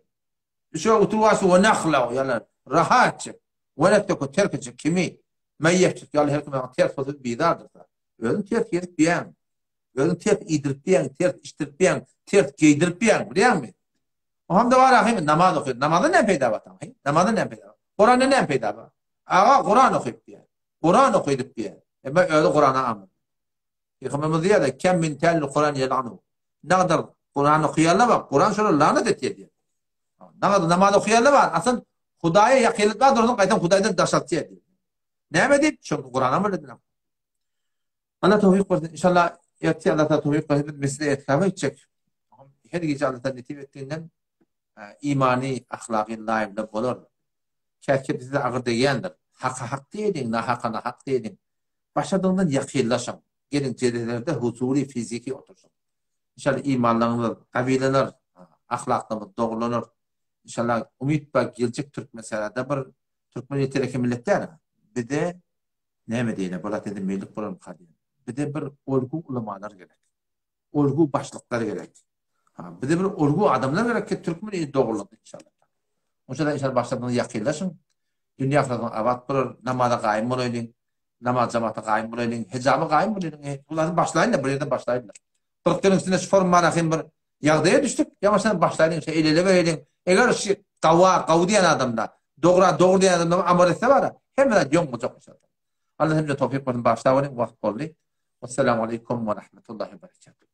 Düşe oturwasy we nahla ýalar rahatçyk. We neteke terk etjek kimi? Meýýetjik ýaly her kim ters bolsa bizardyr. Özüň ters gezip biýäň. Özüň ters iýdirip biýäň, ters içdirip biýäň, ters geýdirip biýäň, bilýäňmi? O hem-de bar ahym namaz okyr. Namazda näme peýda bar saňa? Namazda näme peýda bar? Kuranda näme peýda bar? Aga Kuran okyp diýär. Kuran okydyp diýär. Emma özi Kurana amal. Pygamberimiz diýýär, Kem min tälil Kuran ýelanu. Nagadar Kuran okaýanlar bar, Kuran şolara lanat etýär diýýär. Nagadar namaz okaýanlar bar, asyl Hudaýa ýakynlyk bar, dursun gaýtam Hudaýdan daşaltýar diýýär. Näme diýip? Çünki Kurana amal edilen. Allah towfik bersin. Inşallah ertir Allah taala towfik bersin. Biz mesjide etikaba gitjek. Her gije Allah taala nesip etdiginden imany, ahlagy laýymda bolar. Käte bize agyr degýändir. Haka hak diýeliň, nahaka nahak diýeliň. Başardygyňdan ýakynlaşyň. Geliň jeleselerde huzury fiziki oturşyň. Inşallah imanlaryňyz gawilener, ahlaklarymyz dogurlanar. Inşallah umyt bar geljek Türkmensährada bir türkmen ýetereki millet däl. Bize näme diýeli, bular indi millik bolarmyka diýen. Bize bir olgu ulamalar gerek. Olgu başlyklar gerek. Ha, bize bir olgu adamlar gerek ki türkmen ili dogrulandy inşallah. Onça da inşallah başlardan ýakynlaşyň. Dünýä ahyratyň abat bolar. Namaza gaýym bolaýlyň. Namaz jemata gaýym bolaýlyň. Hijaba gaýym bolaýlyň. Bulardan başlaýyn-da, bir ýerden başlaýyn-da. 40 ýylyň içinde şu forman ahym bir ýagdaýa düşdük. Ýaňaşdan başlaýlyň, şu el-ele bereýliň. Eger şu gawa, gawy diýen adamda, dogra, dogry diýen adamda amal etse bara, hemme zat ýoň boljak inşallah. Allah hemje towfyk bersin, bagyşlap olyň, wagt boldy. Wassalamu aleýkum we rahmetullahi we berekatuh.